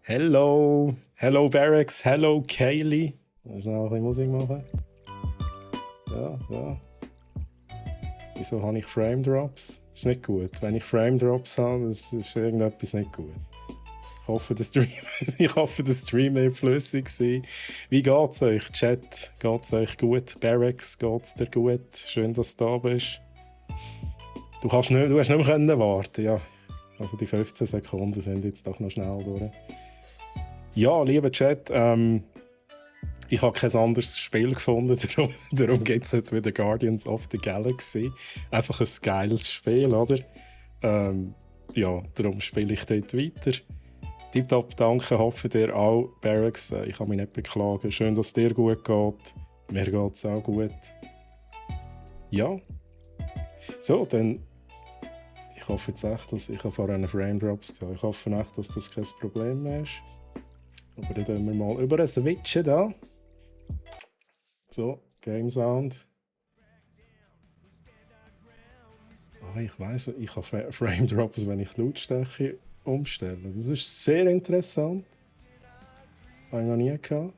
Hello! Hello Barracks, hello Kaylee. Schnell ein bisschen Musik machen. Ja, ja. Wieso habe ich Frame Drops? Das ist nicht gut. Wenn ich Frame Drops habe, das ist irgendetwas nicht gut. Ich hoffe, der Stream wird flüssig sein. Wie geht's euch? Chat, geht's euch gut? Barracks, geht's dir gut? Schön, dass du da bist. Du hast nicht mehr können warten, ja. Also die 15 Sekunden sind jetzt doch noch schnell durch. Ja, lieber Chat, ich habe kein anderes Spiel gefunden, darum geht es heute wieder Guardians of the Galaxy. Einfach ein geiles Spiel, oder? Ja, darum spiele ich dort weiter. Tipptopp, danke, hoffe dir auch. Barracks, ich kann mich nicht beklagen. Schön, dass es dir gut geht. Mir geht es auch gut. Ja. So, dann... Ich hoffe jetzt echt, dass ich vorher einen Frame Drops hatte. Ich hoffe echt, dass das kein Problem mehr ist. Aber dann gehen wir mal über switchen da. So, Game Sound. Ah, ich weiss, ich habe Frame Drops, wenn ich die Lautstärke umstelle. Das ist sehr interessant. Habe ich noch nie gehabt.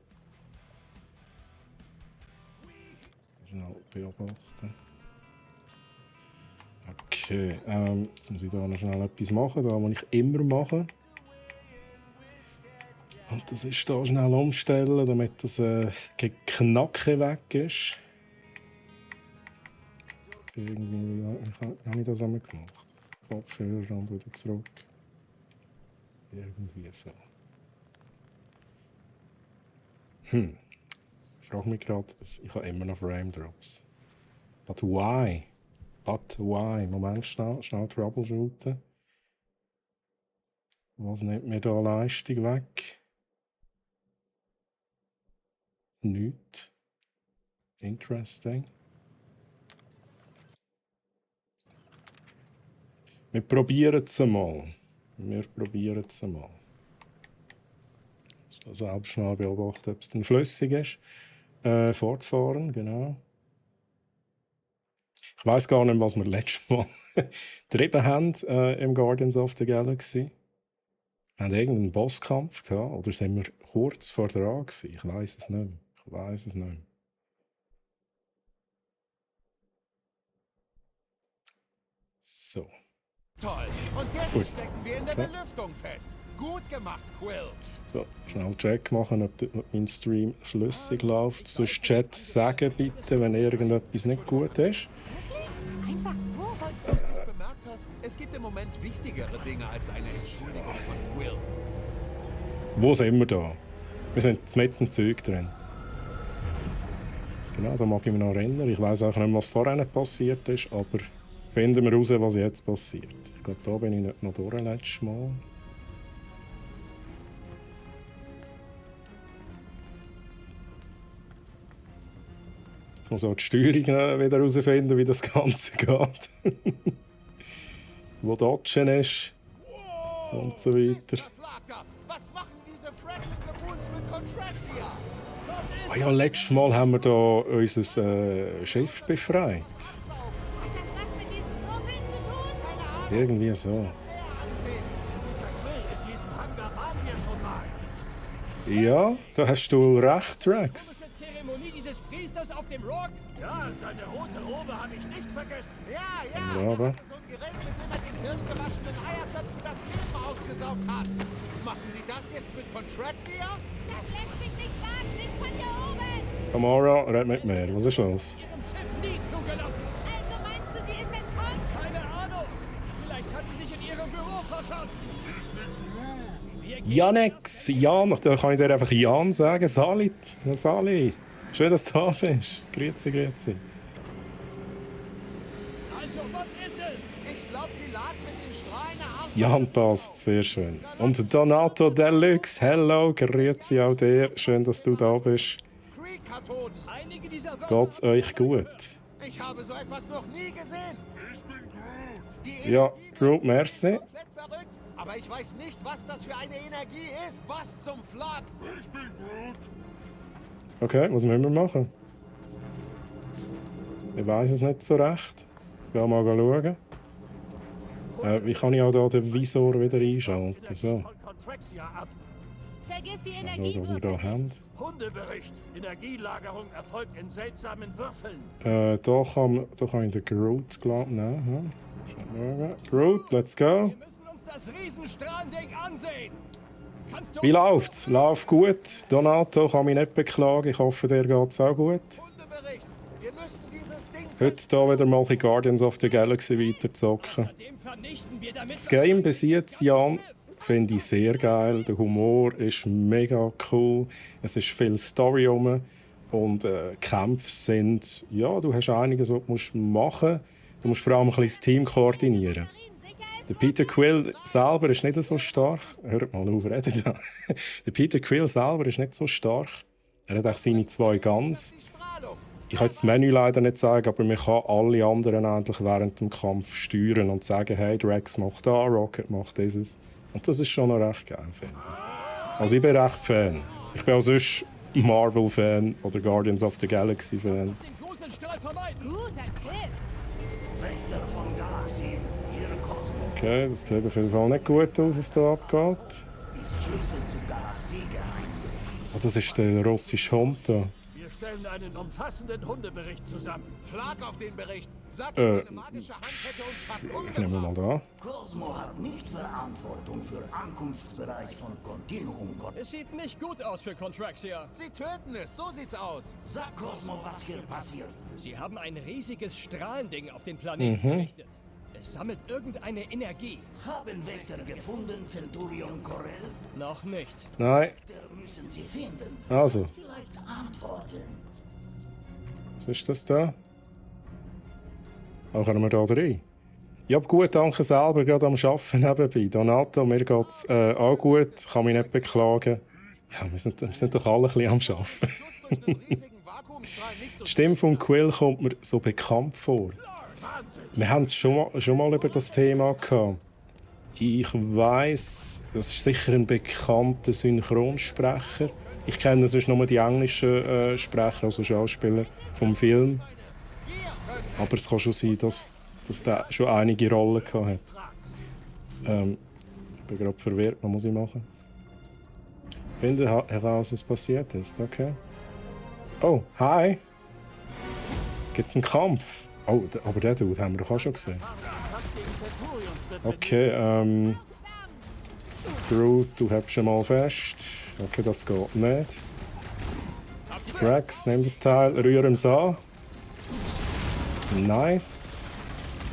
Schnell beobachten. Okay, jetzt muss ich da noch schnell etwas machen, das muss ich immer machen. Und das ist hier schnell umstellen, damit das Knacke weg ist. Irgendwie habe ich das einmal gemacht. Kopfhörer und wieder zurück. Irgendwie so. Ich frage mich gerade, ich habe immer noch Frame Drops. But why? Moment, schnell troubleshooten. Was nimmt mir da Leistung weg? Nichts. Interesting. Wir probieren es mal. So, selbst schnell beobachten, ob es dann flüssig ist. Fortfahren, genau. Ich weiss gar nicht, was wir letztes Mal getrieben haben im Guardians of the Galaxy. Wir haben irgendeinen Bosskampf gehabt, oder sind wir kurz vor dran gewesen? Ich weiss es nicht mehr. So. Toll. Und jetzt stecken wir in der Belüftung fest. Gut gemacht, Quill. So, schnell Check machen, ob mein Stream flüssig läuft. Sonst Chat sagen bitte, wenn irgendetwas nicht gut ist. Einfach so, falls du es bemerkt hast, es gibt im Moment wichtigere Dinge als eine Entschuldigung von Quill. Wo sind wir da? Wir sind mit im Zeug drin. Genau, da mag ich mich noch erinnern. Ich weiss auch nicht, was vorher passiert ist, aber finden wir raus, was jetzt passiert. Ich glaube, da bin ich nicht noch durch letztes Mal. Ich muss auch die Steuerung wieder herausfinden, wie das Ganze geht. Wo Dodgen ist. Und so weiter. Was machen diese Fragment-Gaboons mit Contraxia? Ah ja, letztes Mal haben wir da unser Schiff befreit. Hat das was mit diesen Würfeln zu tun? Irgendwie so. In diesem Hangar waren wir schon mal. Ja, da hast du recht, Rex. Die Zeremonie dieses Priesters auf dem Rock? Ja, seine rote Robe habe ich nicht vergessen. Ja, Ja, aber- er hatte so ein Gerät, mit dem er den hirngewaschenen Eierköpfen das Leben ausgesaugt hat. Machen Sie das jetzt mit Contraxia? Das lässt sich nicht sagen, nicht von hier oben. Amara, red mit mir. Was ist los? Ihrem Schiff nie zugelassen. Also meinst du, sie ist entkommen? Keine Ahnung. Vielleicht hat sie sich in ihrem Büro verschanzt. Janex, Jan, da kann ich dir einfach Jan sagen. Sali, schön, dass du da bist. Grüezi. Also, was ist es? Ich glaube, sie lag mit den Strahlen der Arme. Jan passt, sehr schön. Und Donato Deluxe, hello, grüezi auch dir. Schön, dass du da bist. Krieg-Kathoden. Einige dieser Wörter... Geht's euch gut? Ich habe so etwas noch nie gesehen. Ich bin Groot. Die Ja, Energie Groot, merci. ist komplett verrückt. Aber ich weiß nicht, was das für eine Energie ist. Was zum Flag? Ich bin Groot. Okay, was müssen wir machen? Ich weiß es nicht so recht. Geh mal schauen. Wie kann ich auch da den Visor wieder einschalten? So. Von Contraxia ab. Vergiss die Schauen wir, was wir da Energiewürfel haben. nicht. Hundebericht. Energielagerung erfolgt in seltsamen Würfeln. Da kann ich den Groot, glaube ich, nehmen. Ja. Groot, let's go. Wir müssen uns das Riesenstrahlending ansehen. Kannst du... Wie läuft's? Läuft gut. Donato kann mich nicht beklagen. Ich hoffe, dir geht's auch gut. Hundebericht. Wir müssen dieses Ding Heute hier wieder mal die Guardians of the Galaxy weiterzocken. Außerdem vernichten wir damit... Das Game bis jetzt, Jan, finde ich sehr geil. Der Humor ist mega cool. Es ist viel Story rum. Und Kämpfe sind... Ja, du hast einiges, was du machen musst. Du musst vor allem ein bisschen das Team koordinieren. Der Peter Quill selber ist nicht so stark. Hört mal auf, reden da. Der Peter Quill selber ist nicht so stark. Er hat auch seine 2 Guns. die Strahlung. Ich kann das Menü leider nicht zeigen, aber man kann alle anderen eigentlich während dem Kampf steuern und sagen, hey, Drax macht da, Rocket macht dieses. Und das ist schon noch recht geil, finde ich. Also ich bin recht Fan. Ich bin auch sonst Marvel-Fan oder Guardians of the Galaxy-Fan. Den Gruselstrahl vermeiden. Guter Tipp. Wächter von Galaxien. Ihre Kosmos Okay, das sieht auf jeden Fall nicht gut aus, was da abgeht. ist Schlüssel zu Galaxiegeheimnissen. Oh, das ist der russische Hund da. Wir stellen einen umfassenden Hundebericht zusammen. Schlag auf den Bericht. Sag ihm, eine magische Hand hätte uns fast Ich nehme mal umgebracht. da. Cosmo hat nicht Verantwortung für Ankunftsbereich von Continuum. Es sieht nicht gut aus für Contraxia. Sie töten es, so sieht's aus. Sag Cosmo, was hier passiert. Sie haben ein riesiges Strahlending auf den Planeten gerichtet. Es sammelt irgendeine Energie. Haben Wächter gefunden, Centurion Corell? Noch nicht. Nein, Der müssen sie finden. also, Vielleicht antworten. was ist das da? Auch können wir da rein? Ja, gut, danke selber, gerade am Arbeiten nebenbei. Donato, mir geht's auch gut, kann mich nicht beklagen. Ja, wir sind doch alle ein bisschen am Arbeiten. Durch einen riesigen Vakuumstrahl nicht so Die Stimme von Quill kommt mir so bekannt vor. Wir haben es schon mal über das Thema gehabt. Ich weiss, das ist sicher ein bekannter Synchronsprecher. Ich kenne sonst nur die englischen Sprecher, also Schauspieler vom Film. Aber es kann schon sein, dass der schon einige Rollen gehabt hat. Ich bin gerade verwirrt, was muss ich machen? Finde heraus, was passiert ist, okay. Oh, hi! Gibt's einen Kampf? Oh, aber den Dude haben wir doch auch schon gesehen. Okay, Groot, du hältst schon mal fest. Okay, das geht nicht. Drax, nimm das Teil, rühr ihm an. Nice.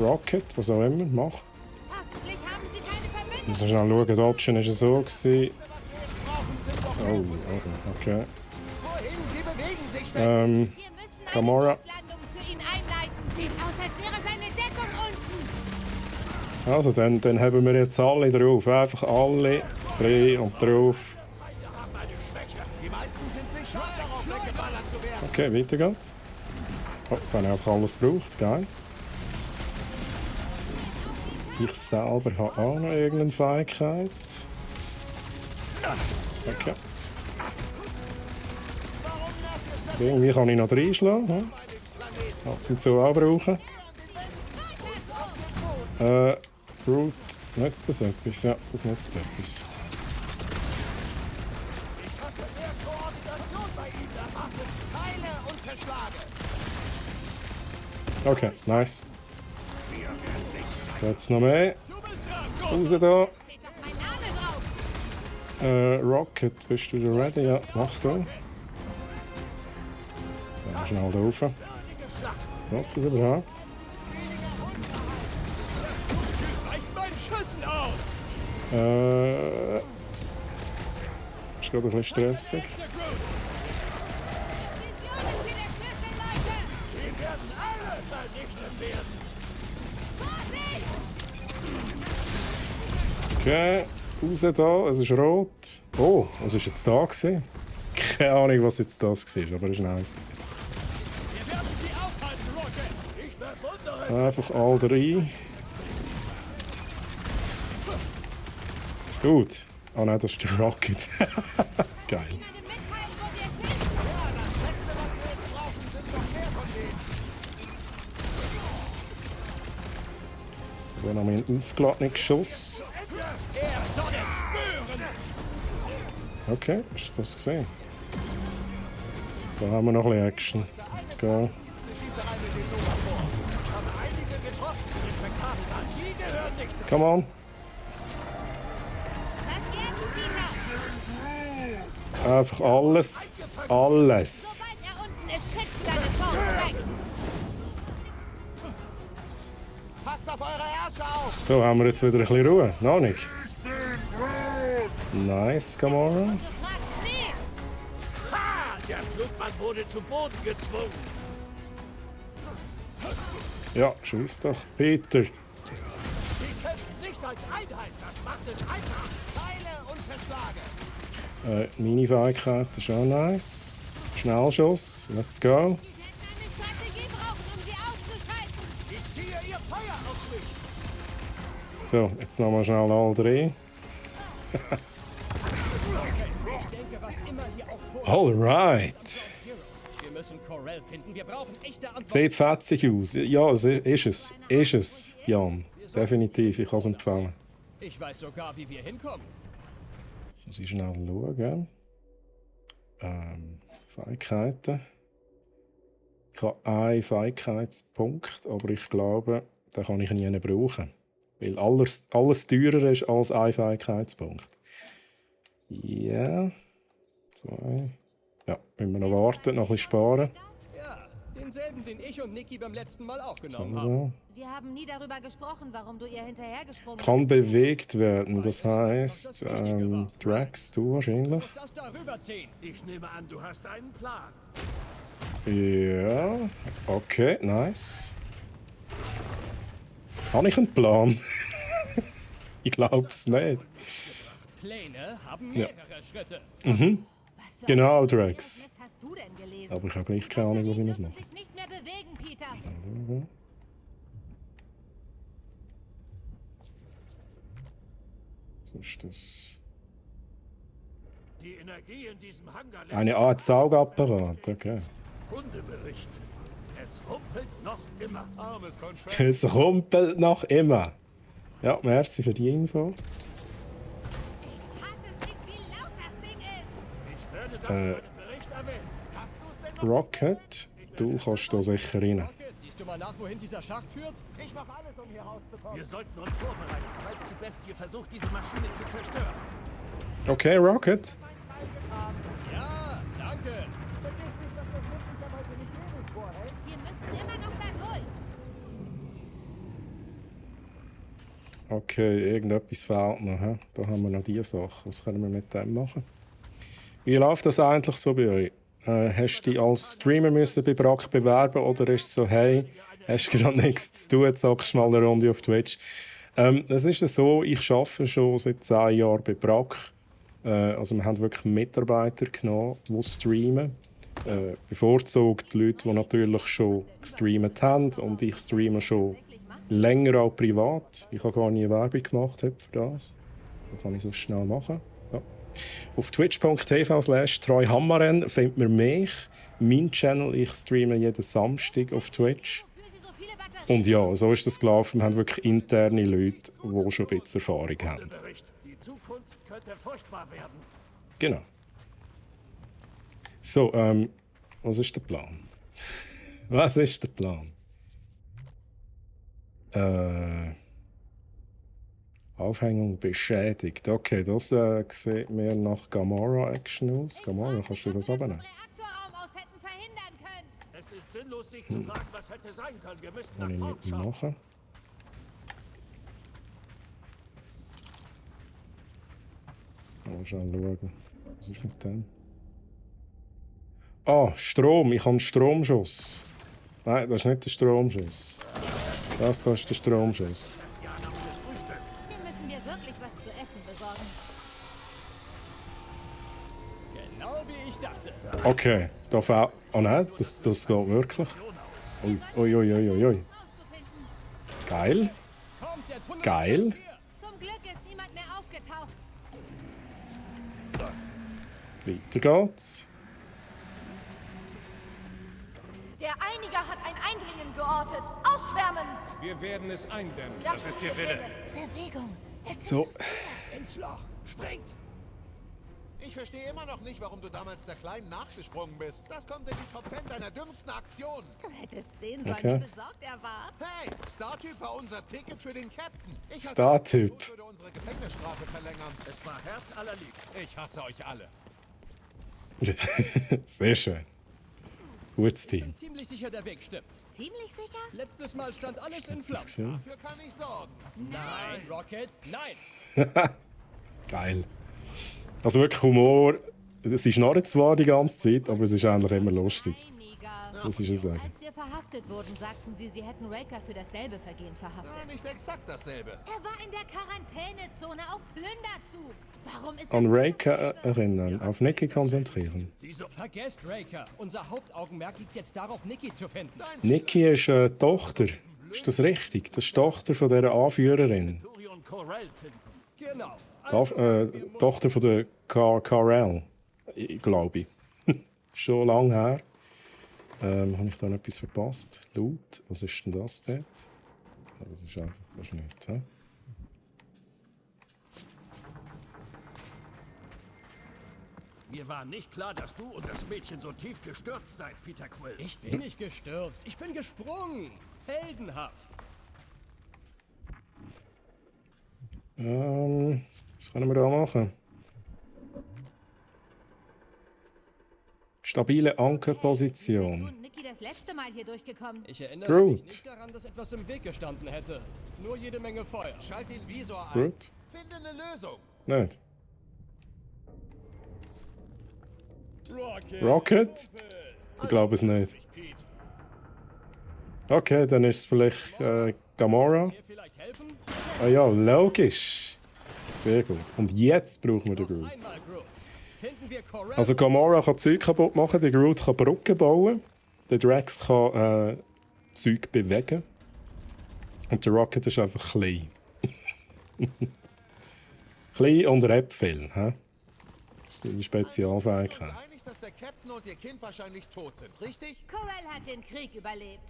Rocket, was auch immer, mach. Hoffentlich haben sie keine Verbindung. Müssen wir schnell schauen, die Option war so. Gewesen. brauchen, sind doch Oh, okay. Wohin? Sie bewegen sich ständig. Wir müssen eine Gamora. Notlandung für ihn einleiten. Sieht aus, als wäre seine Deckung unten. Also, dann haben wir jetzt alle drauf. Einfach alle rein und drauf. Die meisten sind nicht scharf darauf, weggeballert zu werden. Okay, weiter geht's. Oh, jetzt habe ich einfach alles gebraucht, geil. Ich selber habe auch noch irgendeine Fähigkeit. Okay. Irgendwie kann ich noch reinschlagen. Hm? Ab und zu auch brauchen. Groot, nützt das etwas? Ja, das nützt etwas. Teile und zerschlage. Okay, nice. Jetzt noch mehr. Du bist dran, Groot. Raus da. Steht doch mein Name drauf. Rocket, bist du da ready? Ja, mach da. Ja, schnell da rauf. Geht das überhaupt? Reicht meinen Schüssen aus. Ist gerade ein bisschen stressig. Der Groot. Visionen für den Schlüssel, Leute. Sie werden alle vernichtet werden. Vorsicht! Okay, raus da, es ist rot. Oh, was war jetzt da gewesen? Keine Ahnung, was jetzt das war, aber es war nice. Wir werden sie aufhalten, Rocket. Ich bewundere Einfach all drei. Gut. Ah nein, das ist der Rocket. Geil. Ihnen mitteilen, wo wir sind. Das Letzte, was wir jetzt brauchen, sind noch mehr von denen. Dann haben wir einen aufgeladenen Schuss. Er soll es spüren. Okay, ist das gesehen? Da haben wir noch ein bisschen Action. Let's go. Die Schießerei mit dem Nova vor. Ich habe einige getroffen, Respektabler. Die gehören nicht drin. Come on. Was geht, Peter? Einfach alles. Alles. Sobald er unten ist, kriegst du deine Chance, Rex. Passt auf eure Ärsche auf! So, haben wir jetzt wieder ein bisschen Ruhe. Noch nicht. Nice, Gamora. Gefragt, nee. Ha! Der Flugmann wurde zu Boden gezwungen. Ja, schieß doch, Peter. Sie kämpfen nicht als Einheit. Das macht es einfach. Teile und zerschlage! Meine Fähigkeit ist auch nice. Schnellschuss, let's go. Die werden eine Strategie brauchen, um sie auszuschalten. Ich ziehe ihr Feuer auf sich. So, jetzt nochmal schnell alle drei. Ich denke, was immer hier auch vor Alright. Wir müssen Corell finden. Wir brauchen echte Antworten. Sieht fetzig aus. Ja, ist es. Ist es, Jan. Definitiv, ich kann es empfehlen. Ich weiß sogar, wie wir hinkommen. Muss ich schnell schauen. Fähigkeiten. Ich habe einen Fähigkeitspunkt, aber ich glaube, den kann ich nie brauchen. Weil alles teurer ist als ein Fähigkeitspunkt. Ja. 2. Ja, müssen wir noch warten, noch ein bisschen sparen. Ja, denselben, den ich und Niki beim letzten Mal auch genommen haben. So. Wir haben nie darüber gesprochen, warum du ihr hinterhergesprungen bist. Kann bewegt werden, das heisst, Drax, du wahrscheinlich. Das darüber ziehen. Ich nehme an, du hast einen Plan. Ja, okay, nice. Habe ich einen Plan? Ich glaub's nicht. Pläne haben mehrere Schritte. Was für Genau, einen Drax. Mist hast du denn gelesen? Aber ich habe gleich keine Ahnung, was ich muss dürfen machen. sich nicht mehr bewegen, Peter. Was ist das? Die Energie in diesem Hangar lässt Ein Saugapparat, okay. Hundebericht. Es humpelt noch immer. Armes Contract. Es rumpelt noch immer. Ja, merci für die Info. Ich hasse es nicht, wie laut das Ding ist. Ich werde das in meinem Bericht erwähnen. Hast du es denn noch? Rocket, du kannst da sicher rein. Rocket, siehst du mal nach, wohin dieser Schacht führt? Ich mach alles, um hier rauszukommen. Wir sollten uns vorbereiten, falls die Bestie versucht, diese Maschine zu zerstören. Okay, Rocket. Ja, danke. Wir müssen immer noch da durch. Okay, irgendetwas fehlt noch. He? Da haben wir noch diese Sache. Was können wir mit dem machen? Wie läuft das eigentlich so bei euch? Hast du dich als Streamer müssen bei Brack bewerben oder ist es so, hey, hast du gerade nichts zu tun, zockst mal eine Runde auf Twitch? Es ist ja so, ich arbeite schon seit 10 Jahren bei Brack. Also wir haben wirklich Mitarbeiter genommen, die streamen. Bevorzugt die Leute, die natürlich schon gestreamt haben und ich streame schon länger auch privat. Ich habe gar nie Werbung gemacht für das. Das kann ich so schnell machen. Ja. Auf twitch.tv/treuhammaren findet man mich. Mein Channel, ich streame jeden Samstag auf Twitch. Wofür sie so viele Batterien? Und ja, so ist das gelaufen. Wir haben wirklich interne Leute, die schon ein bisschen Erfahrung haben. Bericht. Die Zukunft könnte furchtbar werden. Genau. So, was ist der Plan? Was ist der Plan? Aufhängung beschädigt. Okay, das sieht mir nach Gamora-Action aus. Gamora, kannst du das abnehmen? Reaktorraum aus hätten verhindern können. Es ist sinnlos, sich zu fragen, was hätte sein können. Wir müssen Kann ich nach vorn nicht schauen. machen. Mal schnell schauen. Was ist mit dem? Ah, Strom. Ich habe einen Stromschuss. Nein, das ist nicht der Stromschuss. Das ist der Stromschuss. Hier müssen wir wirklich was zu essen besorgen. Genau wie ich dachte. Okay, da fehlt... Oh nein, das geht wirklich. Ui, ui, ui, ui, ui. Rauszufinden. Geil. Kommt, der Tunnel Geil. ist hier. Zum Glück ist niemand mehr aufgetaucht. Weiter geht's. Der Einiger hat ein Eindringen geortet. Ausschwärmen! Wir werden es eindämmen. Das ist Ihr Wille. Bewegung. Es So, Ins Loch. Springt. Ich verstehe immer noch nicht, warum du damals der Kleinen nachgesprungen bist. Das kommt in die Top 10 deiner dümmsten Aktionen. Du hättest sehen sollen, Okay. wie besorgt er war. Hey, Startyp war unser Ticket für den Captain. Ich hatte Startyp. gehofft, würde unsere Gefängnisstrafe verlängern. Es war herzallerliebst. Ich hasse euch alle. Sehr schön. Gutes Ich bin Team. ziemlich sicher, der Weg stimmt. Ziemlich sicher? Letztes Mal stand alles in Das Flammen. gesehen? Dafür kann ich sorgen. Nein, Rocket, nein. Geil. Also wirklich Humor. Es ist noch zwar die ganze Zeit, aber es ist eigentlich immer lustig. Einiger. Das ist es sagen. Als wir verhaftet wurden, sagten sie, sie hätten Raker für dasselbe Vergehen verhaftet. Na, nicht exakt dasselbe. Er war in der Quarantänezone auf Plünderzug. Warum ist An er Raker erinnern, auf Nicky konzentrieren. Vergesst Raker. Unser Hauptaugenmerk liegt jetzt darauf, Nikki zu finden. Nicky ist Tochter. Ist das richtig? Das ist die Tochter von dieser Anführerin. Tori und Corell finden. Genau. Tochter von der Carell, glaube ich. Schon lange her. Habe ich da noch etwas verpasst? Loot, was ist denn das dort? Ja, das ist einfach, das ist nichts. He? Mir war nicht klar, dass du und das Mädchen so tief gestürzt seid, Peter Quill. Ich bin nicht gestürzt. Ich bin gesprungen. Heldenhaft. Was können wir da machen? Stabile Ankerposition. und Nikki das letzte Mal hier durchgekommen? Ich erinnere Groot. mich nicht daran, dass etwas im Weg gestanden hätte. Nur jede Menge Feuer. Schalt den Visor ein. Gut. Finde eine Lösung. Nicht. Rocket. Rocket? Ich glaube es nicht. Pete. Okay, dann ist es vielleicht Gamora. Hier vielleicht helfen? Ah ja, logisch. Sehr gut. Und jetzt brauchen wir den Groot. Einmal Groot. Finden wir Corell. Also Gamora kann Zeug kaputt machen, der Groot kann Brücken bauen, der Drax kann Zeug bewegen und der Rocket ist einfach klein. Klein und Räpfel, hä? Das ist seine Wir Spezialfähigkeit. sind uns einig, dass der Captain und ihr Kind wahrscheinlich tot sind, richtig? Corell hat den Krieg überlebt.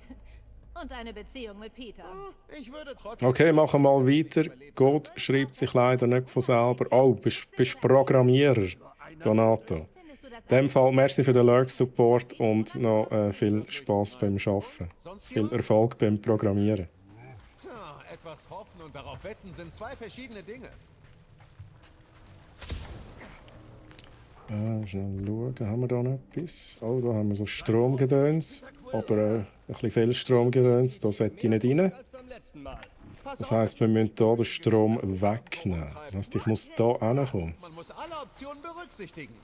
Und eine Beziehung mit Peter. Ich würde trotzdem... Okay, machen wir mal weiter. Gott schreibt sich leider nicht von selber. Oh, bist Programmierer, Donato. Findest du das In dem Fall merci für den Lurk-Support und noch viel Spaß beim Arbeiten. Viel Erfolg beim Programmieren. Tja, etwas hoffen und darauf wetten sind zwei verschiedene Dinge. Schnell schauen, haben wir da noch etwas? Oh, da haben wir so Stromgedöns. Aber ein bisschen viel Stromgedöns, da sollte ich nicht rein. als beim letzten Mal. Das heisst, wir müssen hier den Strom wegnehmen. Das heisst, ich muss hier hinkommen. Man muss alle Optionen berücksichtigen.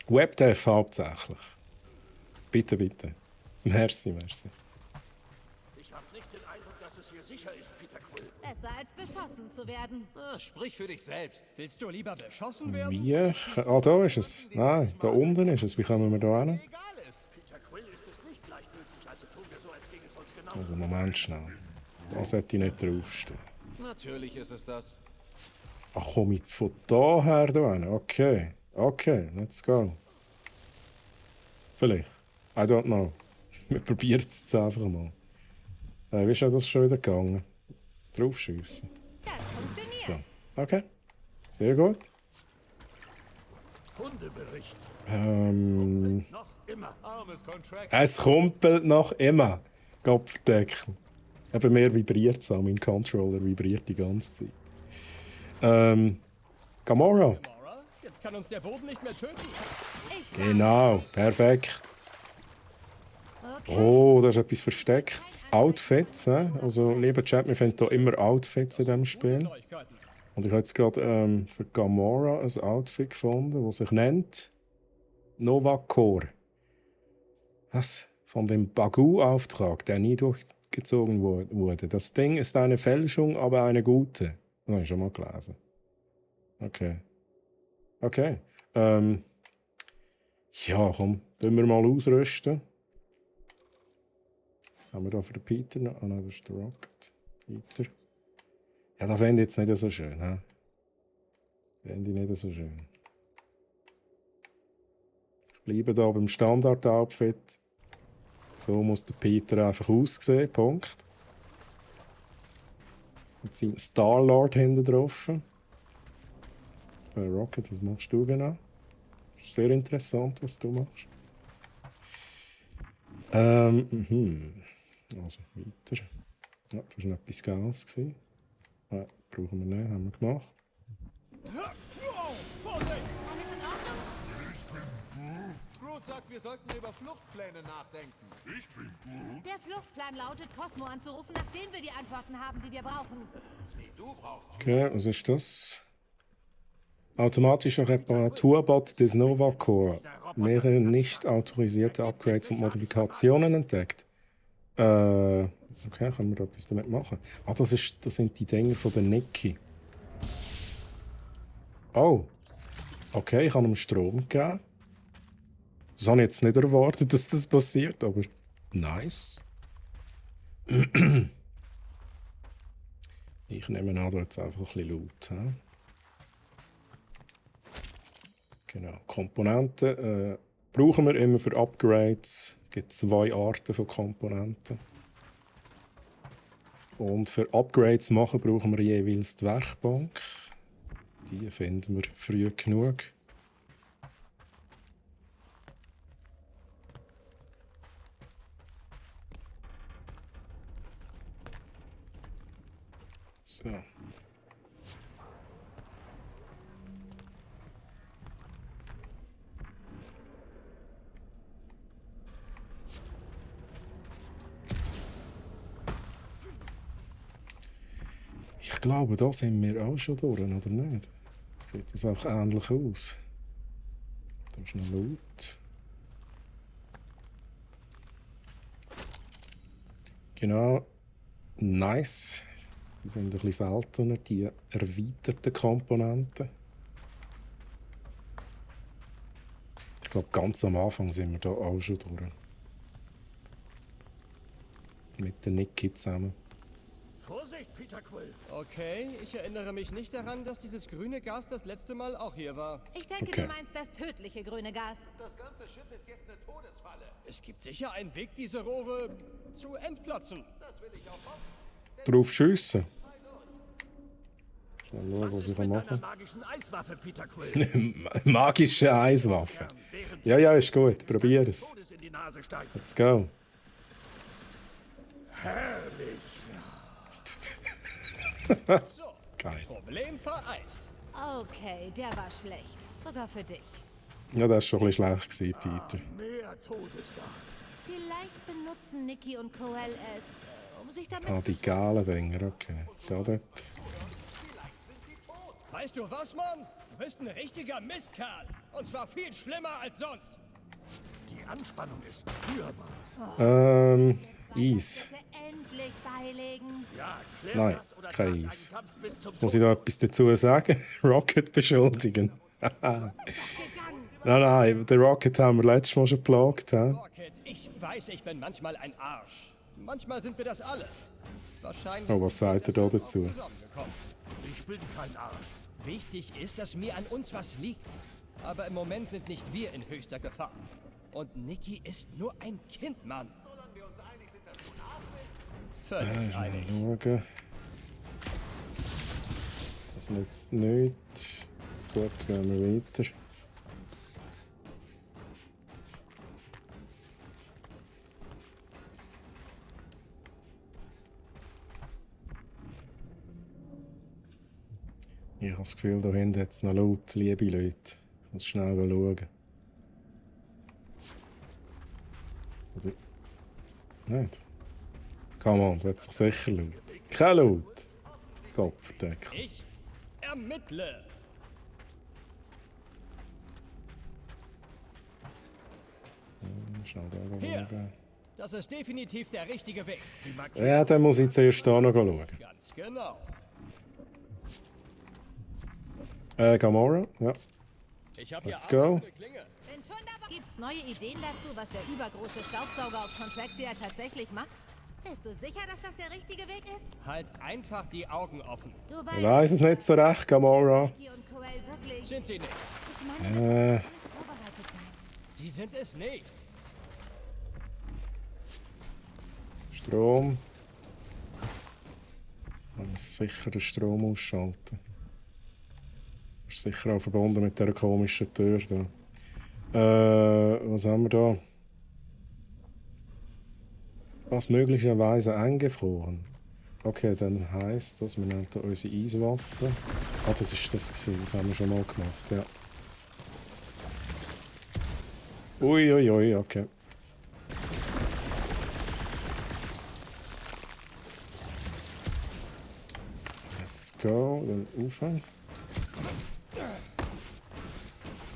Webdev hauptsächlich. Bitte, bitte. Merci, merci. Ich habe nicht den Eindruck, dass es hier sicher ist, Peter Quill. besser als beschossen zu werden? Sprich für dich selbst. Willst du lieber beschossen werden? Wie? Ah, da ist es. Nein, da unten ist es. Wie kommen wir da hin? Egal ist. Peter Quill ist es nicht gleichgültig, also tun wir so, als ging es uns genau. Also, Moment schnell. Da sollte ich nicht draufstehen. Natürlich ist es das. Ach, komme ich von da her da hin? Okay. Okay, let's go. Vielleicht. I don't know. Wir probieren es jetzt einfach mal. Wie ist das schon wieder gegangen? Draufschiessen. Das funktioniert. So. Okay. Sehr gut. Hundebericht. Hm. Noch immer. Armes Contract. Es kumpelt noch immer. Kopfdeckel. Bei mir vibriert es auch. Mein Controller vibriert die ganze Zeit. Gamora. Mora, jetzt kann uns der Boden nicht mehr töten. Genau. Perfekt. Oh, da ist etwas Verstecktes. Outfits. Also, lieber Chat, wir finden hier immer Outfits in diesem Spiel. Neuigkeiten. Und ich habe jetzt gerade für Gamora ein Outfit gefunden, das sich nennt Nova Core. Was? Von dem Bagu-Auftrag, der nie durchgezogen wurde. Das Ding ist eine Fälschung, aber eine gute. Das habe ich schon mal gelesen. Okay. Okay. Ja, komm, tun wir mal ausrüsten. Haben wir da für den Peter noch? Ah nein, das ist der Rocket. Peter. Ja, das fände ich jetzt nicht so schön. He? Fände ich nicht so schön. Ich bleibe hier beim Standard-Outfit. So muss der Peter einfach aussehen. Punkt. Mit seinem Star-Lord hinten drauf. Rocket, was machst du genau? Ist sehr interessant, was du machst. Also weiter. Ja, das war noch etwas Geiles. Ja, brauchen wir nicht, haben wir gemacht. Alles in Ordnung? Groot sagt, wir sollten über Fluchtpläne nachdenken. Der Fluchtplan lautet, Cosmo anzurufen, nachdem wir die Antworten haben, die wir brauchen. Okay, was ist das? Automatischer Reparaturbot des Nova Core. Mehrere nicht autorisierte Upgrades und Modifikationen entdeckt. Okay, können wir da etwas damit machen? Ah, das sind die Dinger von der Nikki. Oh. Okay, ich habe ihm Strom gegeben. Das habe ich jetzt nicht erwartet, dass das passiert, aber nice. Ich nehme an, da jetzt einfach ein bisschen Loot. He? Genau, Komponenten brauchen wir immer für Upgrades. Es gibt 2 Arten von Komponenten. Und für Upgrades machen brauchen wir jeweils die Werkbank. Die finden wir früh genug. So. Ich glaube, da sind wir auch schon durch, oder nicht? Sieht das einfach ähnlich aus. Da ist noch Loot. Genau. Nice. Die sind ein bisschen seltener, die erweiterten Komponenten. Ich glaube, ganz am Anfang sind wir da auch schon durch. Mit der Nikki zusammen. Vorsicht, Peter Quill. Okay, ich erinnere mich nicht daran, dass dieses grüne Gas das letzte Mal auch hier war. Ich denke, Okay. du meinst das tödliche grüne Gas. Das ganze Schiff ist jetzt eine Todesfalle. Es gibt sicher einen Weg, diese Rohre zu entplatzen. Das will ich auch hoffen. Drauf schiessen. Schauen wir mal, Was was ist ich mit deiner machen magischen Eiswaffe, Peter Quill? kann. Magische Eiswaffe. Während Ja, ist gut. Probier es. Todes in die Nase steigt. Let's go. Herrlich. So, Geil. Problem vereist. Okay, der war schlecht. Sogar für dich. Ja, das war schon ein bisschen schlecht, Peter. Mehr Todesgas. Vielleicht benutzen Nikki und Coel es, um sich damit Ah, die galen Dinger, okay. Geh dort. Weißt du was, Mann? Du bist ein richtiger Mistkerl. Und zwar viel schlimmer als sonst. Die Anspannung ist spürbar. Eis. bitte endlich beilegen. Ja, klär Nein, das oder kein tragt Eis. einen Kampf bis zum Muss ich da etwas dazu sagen? Rocket beschuldigen. Nein, den Rocket haben wir letztes Mal schon geplagt. He? Rocket, ich weiß, ich bin manchmal ein Arsch. Manchmal sind wir das alle. Wahrscheinlich Oh, was sind wir sagt er da deshalb auch dazu? zusammengekommen. Ich bin kein Arsch. Wichtig ist, dass mir an uns was liegt. Aber im Moment sind nicht wir in höchster Gefahr. Und Nikki ist nur ein Kind, Mann. Völlig einig. Schauen. Das nützt nichts. Gut, gehen wir weiter. Ich habe das Gefühl, da hinten hat es noch laut, liebe Leute. Ich muss schnell schauen. Oder... Nicht? Come on, da hat sich sicher laut. Kein Laut! Kopfverdeck. Ich ermittle. Schnell da Hier. schauen. Das ist definitiv der richtige Weg. Die Markierung Ja, dann muss ich zuerst da noch schauen. Ganz genau. Gamora? Ja. Ich habe hier Let's go. eine Klinge. Bin schon dabei. Gibt's neue Ideen dazu, was der übergroße Staubsauger auf Contraxia tatsächlich macht? Bist du sicher, dass das der richtige Weg ist? Halt einfach die Augen offen. Du Ich weißt, weiß es nicht so recht, Gamora. Nikki und Coel wirklich... Sind sie nicht? Ich meine, dass wir alles vorbereitet sein. Sie sind es nicht. Strom. Ich muss sicher den Strom ausschalten. Ist sicher auch verbunden mit dieser komischen Tür da. Was haben wir da? Was möglicherweise eingefroren. Okay, dann heisst das, wir nehmen hier unsere Eiswaffe. Ah, das ist das gewesen, das haben wir schon mal gemacht, ja. Uiuiui, okay. Let's go, dann rauf.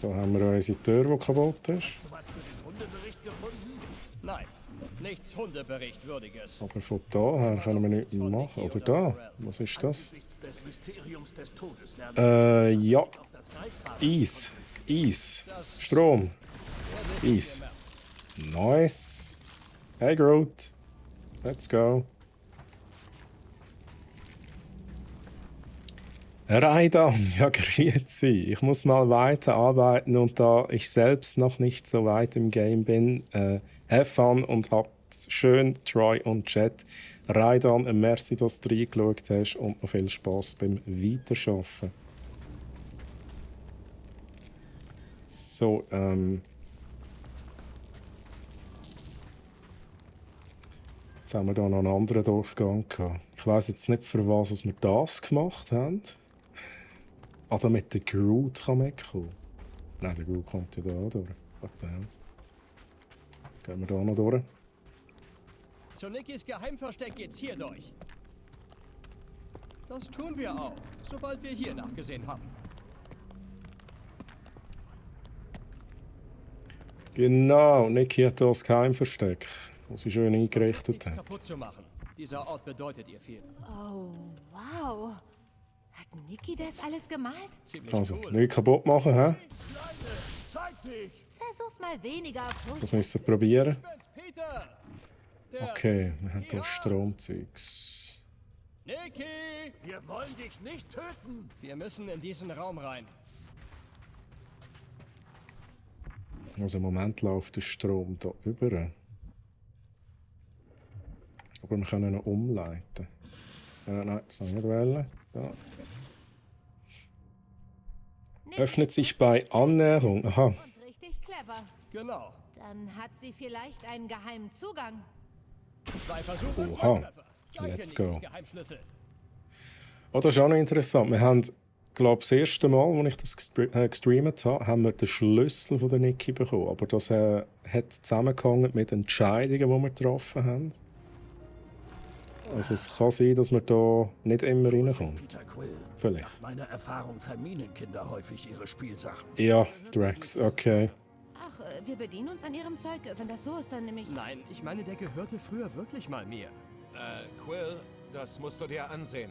Da haben wir unsere Tür, die kaputt ist. Was für den Hundebericht gefunden? Nein, nichts Hundeberichtwürdiges. Aber von da her können wir nichts mehr machen. Oder da? Was ist das? Angesichts des Mysteriums des Todes lernen Ja. auch das Greifbare. Eis. Eis. Strom. Eis. Nice. Hey Groot. Let's go. Raidan, ja grüezi. Ich muss mal weiterarbeiten und da ich selbst noch nicht so weit im Game bin, have fun und habt's schön, Troy und Chat. Raidan, merci, dass du reingeschaut hast und noch viel Spass beim Weiterschaffen. So, jetzt haben wir hier noch einen anderen Durchgang gehabt. Ich weiss jetzt nicht, für was wir das gemacht haben. Also mit der Groot kann man kommen. Nein, der Groot kommt ja da auch durch. What the hell? Gehen wir da noch durch? Zu Nickys Geheimversteck geht's hier durch. Das tun wir auch, sobald wir hier nachgesehen haben. Genau, Niki hat hier das Geheimversteck, das sie schön eingerichtet Nichts hat. kaputt zu machen. Dieser Ort bedeutet ihr viel. Oh, wow. Hat Niki das alles gemalt? Ziemlich Also, cool. nicht kaputt machen, hä? Zeig dich! Versuch's mal weniger Furcht. Das müssen wir probieren. Peter! Der Okay, wir haben hier Stromzeugs. Nicky! Wir wollen dich nicht töten! Wir müssen in diesen Raum rein. Also im Moment läuft der Strom hier über. Aber wir können ihn umleiten. Nein, das soll nicht wählen. So. Öffnet sich bei Annäherung. Aha. Und richtig clever. Genau. Dann hat sie vielleicht einen geheimen Zugang. 2 Versuche, Oha. 2 Treffer. Danke, Let's Nickys go. Geheimschlüssel. Oh, das ist auch noch interessant. Wir haben, glaube ich, das erste Mal, als ich das gestreamt habe, haben wir den Schlüssel von der Niki bekommen. Aber das hat zusammengehangen mit Entscheidungen, die wir getroffen haben. Also es kann sein, dass man da nicht immer reinkommt. Peter Quill. Vielleicht. Nach meiner Erfahrung verminen Kinder häufig ihre Spielsachen. Ja, Drax, okay. Ach, wir bedienen uns an ihrem Zeug. Wenn das so ist, dann nämlich... Nein, ich meine, der gehörte früher wirklich mal mir. Quill, das musst du dir ansehen.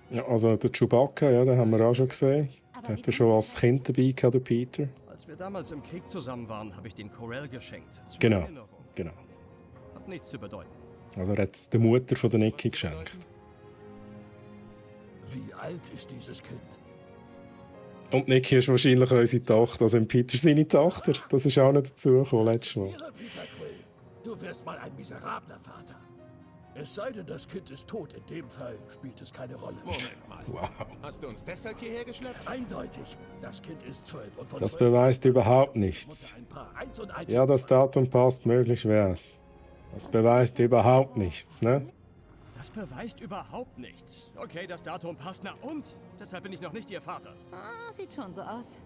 Ja, also der Chewbacca, ja, den haben wir auch schon gesehen. Aber Den wie hat er schon kann als sie Kind dabei gehabt, der Peter. Als wir damals im Krieg zusammen waren, habe ich den Corel geschenkt. Zur Genau. Erinnerung. Genau. Hat nichts zu bedeuten. Also er hat es der Mutter von der Niki geschenkt. Wie alt ist dieses Kind? Und Niki ist wahrscheinlich unsere Tochter, also Peter ist seine Tochter. Das ist auch nicht dazugekommen letztes Mal. Ihre Peter Quill. Du wirst mal ein miserabler Vater. Es sei denn, das Kind ist tot. In dem Fall spielt es keine Rolle. Moment mal. Wow. Hast du uns deshalb hierher geschleppt? Eindeutig. Das Kind ist 12 und von Das 12 beweist überhaupt muss nichts. ein paar 1 und 1 Ja, das Datum passt, möglich wär's. Das beweist überhaupt nichts, ne? Das beweist überhaupt nichts. Okay, das Datum passt, na und? Deshalb bin ich noch nicht Ihr Vater. Ah, sieht schon so aus.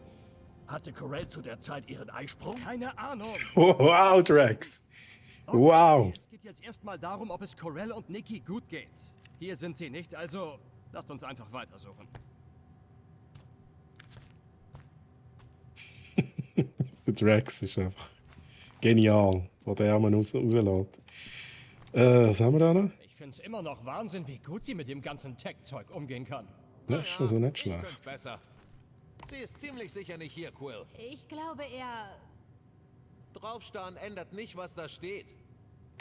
Hatte Corel zu der Zeit ihren Eisprung? Keine Ahnung. Wow, Drax! Okay, Wow! Es geht jetzt erstmal darum, ob es Corel und Nicky gut geht. Hier sind sie nicht, also lasst uns einfach weitersuchen. Der Drax ist einfach genial, was der Arme rauslässt. Was haben wir da noch? Ich find's immer noch Wahnsinn, wie gut sie mit dem ganzen Tech-Zeug umgehen kann. Das ist also nicht Ich schlecht. find's besser. Sie ist ziemlich sicher nicht hier, Quill. Ich glaube eher... Draufstarren ändert nicht, was da steht.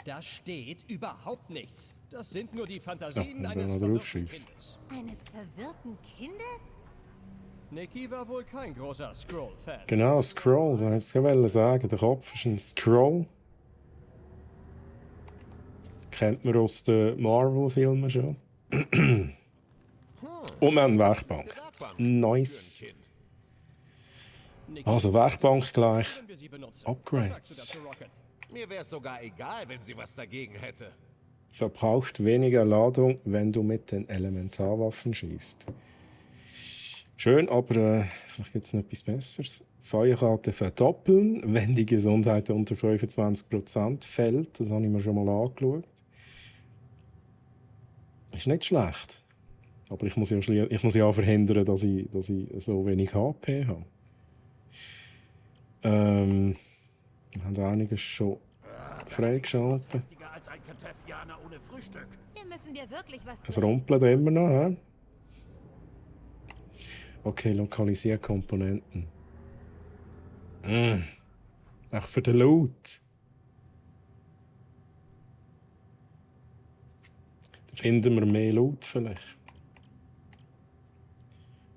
Da steht überhaupt nichts. Das sind nur die Fantasien Ja, wenn eines man verwirrten draufschießt. Kindes. Eines verwirrten Kindes? Nicky war wohl kein großer Scroll-Fan. Genau, Scroll, da hätte ich es sagen. Der Kopf ist ein Scroll. Kennt man aus den Marvel-Filmen schon. Und wir haben eine Werkbank. Werkbank. Nice. Für ein Kind. Nikki, Also Werkbank gleich. können wir sie benutzen? Upgrades. Was sagst du dazu, Rocket? Mir wäre es sogar egal, wenn sie was dagegen hätte. Verbraucht weniger Ladung, wenn du mit den Elementarwaffen schießt. Schön, aber vielleicht gibt es noch etwas Besseres. Feuerrate verdoppeln, wenn die Gesundheit unter 25% fällt. Das habe ich mir schon mal angeschaut. Ist nicht schlecht. Aber ich muss ja verhindern, dass ich so wenig HP habe. Wir haben einiges schon freigeschaltet. Heftiger als ein Karteffianer ohne Frühstück. Hier müssen wir wirklich was Es tun. rumpelt immer noch, hä? Okay, lokalisiere Komponenten. Ach, für den Loot. Da finden wir mehr Loot vielleicht.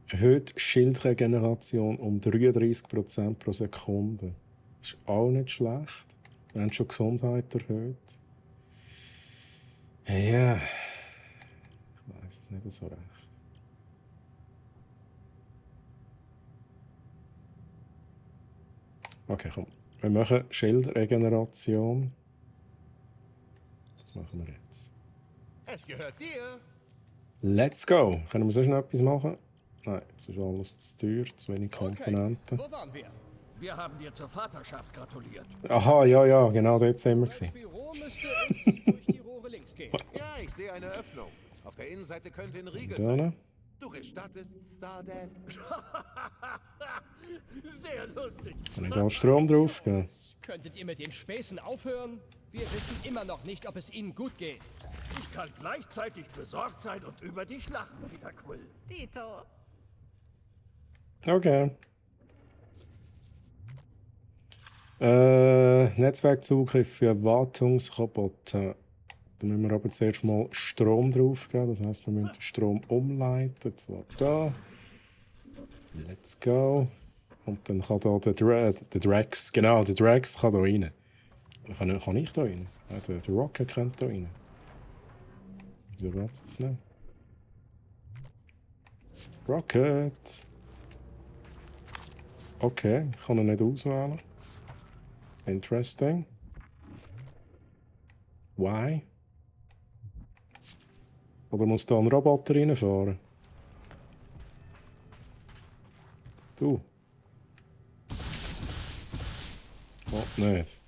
Erhöht Schildregeneration um 33% pro Sekunde. Das ist auch nicht schlecht. Wir haben schon Gesundheit erhöht. Ja. Ich weiß es nicht so recht. Okay, komm. Wir machen Schildregeneration. Das machen wir jetzt. Es gehört dir. Let's go! Können wir sonst noch etwas machen? Nein, jetzt ist alles zu teuer, zu wenig Komponenten. Wo waren wir? Wir haben dir zur Vaterschaft gratuliert. Aha, ja, genau dort sind wir. Das Gewesen. Büro müsste es durch die Rohre links gehen. Ja, ich sehe eine Öffnung. Auf der Innenseite könnte ein Riegel Da, sein. ne? Du gestattest, Stardad? Sehr lustig. Kann ich da Strom drauf geben? Könntet ihr mit den Späßen aufhören? Wir wissen immer noch nicht, ob es ihnen gut geht. Ich kann gleichzeitig besorgt sein und über dich lachen, Peter Quill. Dito. Okay. Netzwerkzugriff für Wartungsroboter. Da müssen wir aber zuerst mal Strom drauf geben. Das heisst, wir müssen den Strom umleiten. Zwar da. Let's go. Und dann kann da der Drax, genau, der Drax kann da rein. Kann ich da rein? Ja, der Rocket könnte da rein. Wieso geht es jetzt nicht? Rocket! Okay, ich kann ihn nicht auswählen. Interesting. Why? Oder muss da ein Roboter reinfahren? Du. Oh, nicht.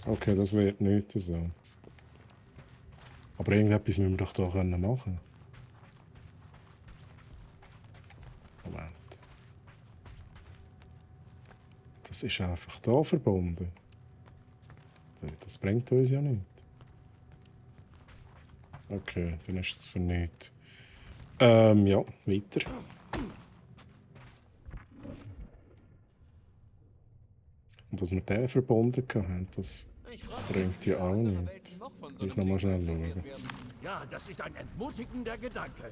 Okay, das wird nicht so. Aber irgendetwas müssen wir doch da machen können. Moment. Das ist einfach da verbunden. Das bringt uns ja nicht. Okay, dann ist das für nichts. Ja, weiter. Und dass wir den verbunden haben, das bringt ja auch nicht. Ich noch mal schnell schauen. Ja, das ist ein entmutigender Gedanke.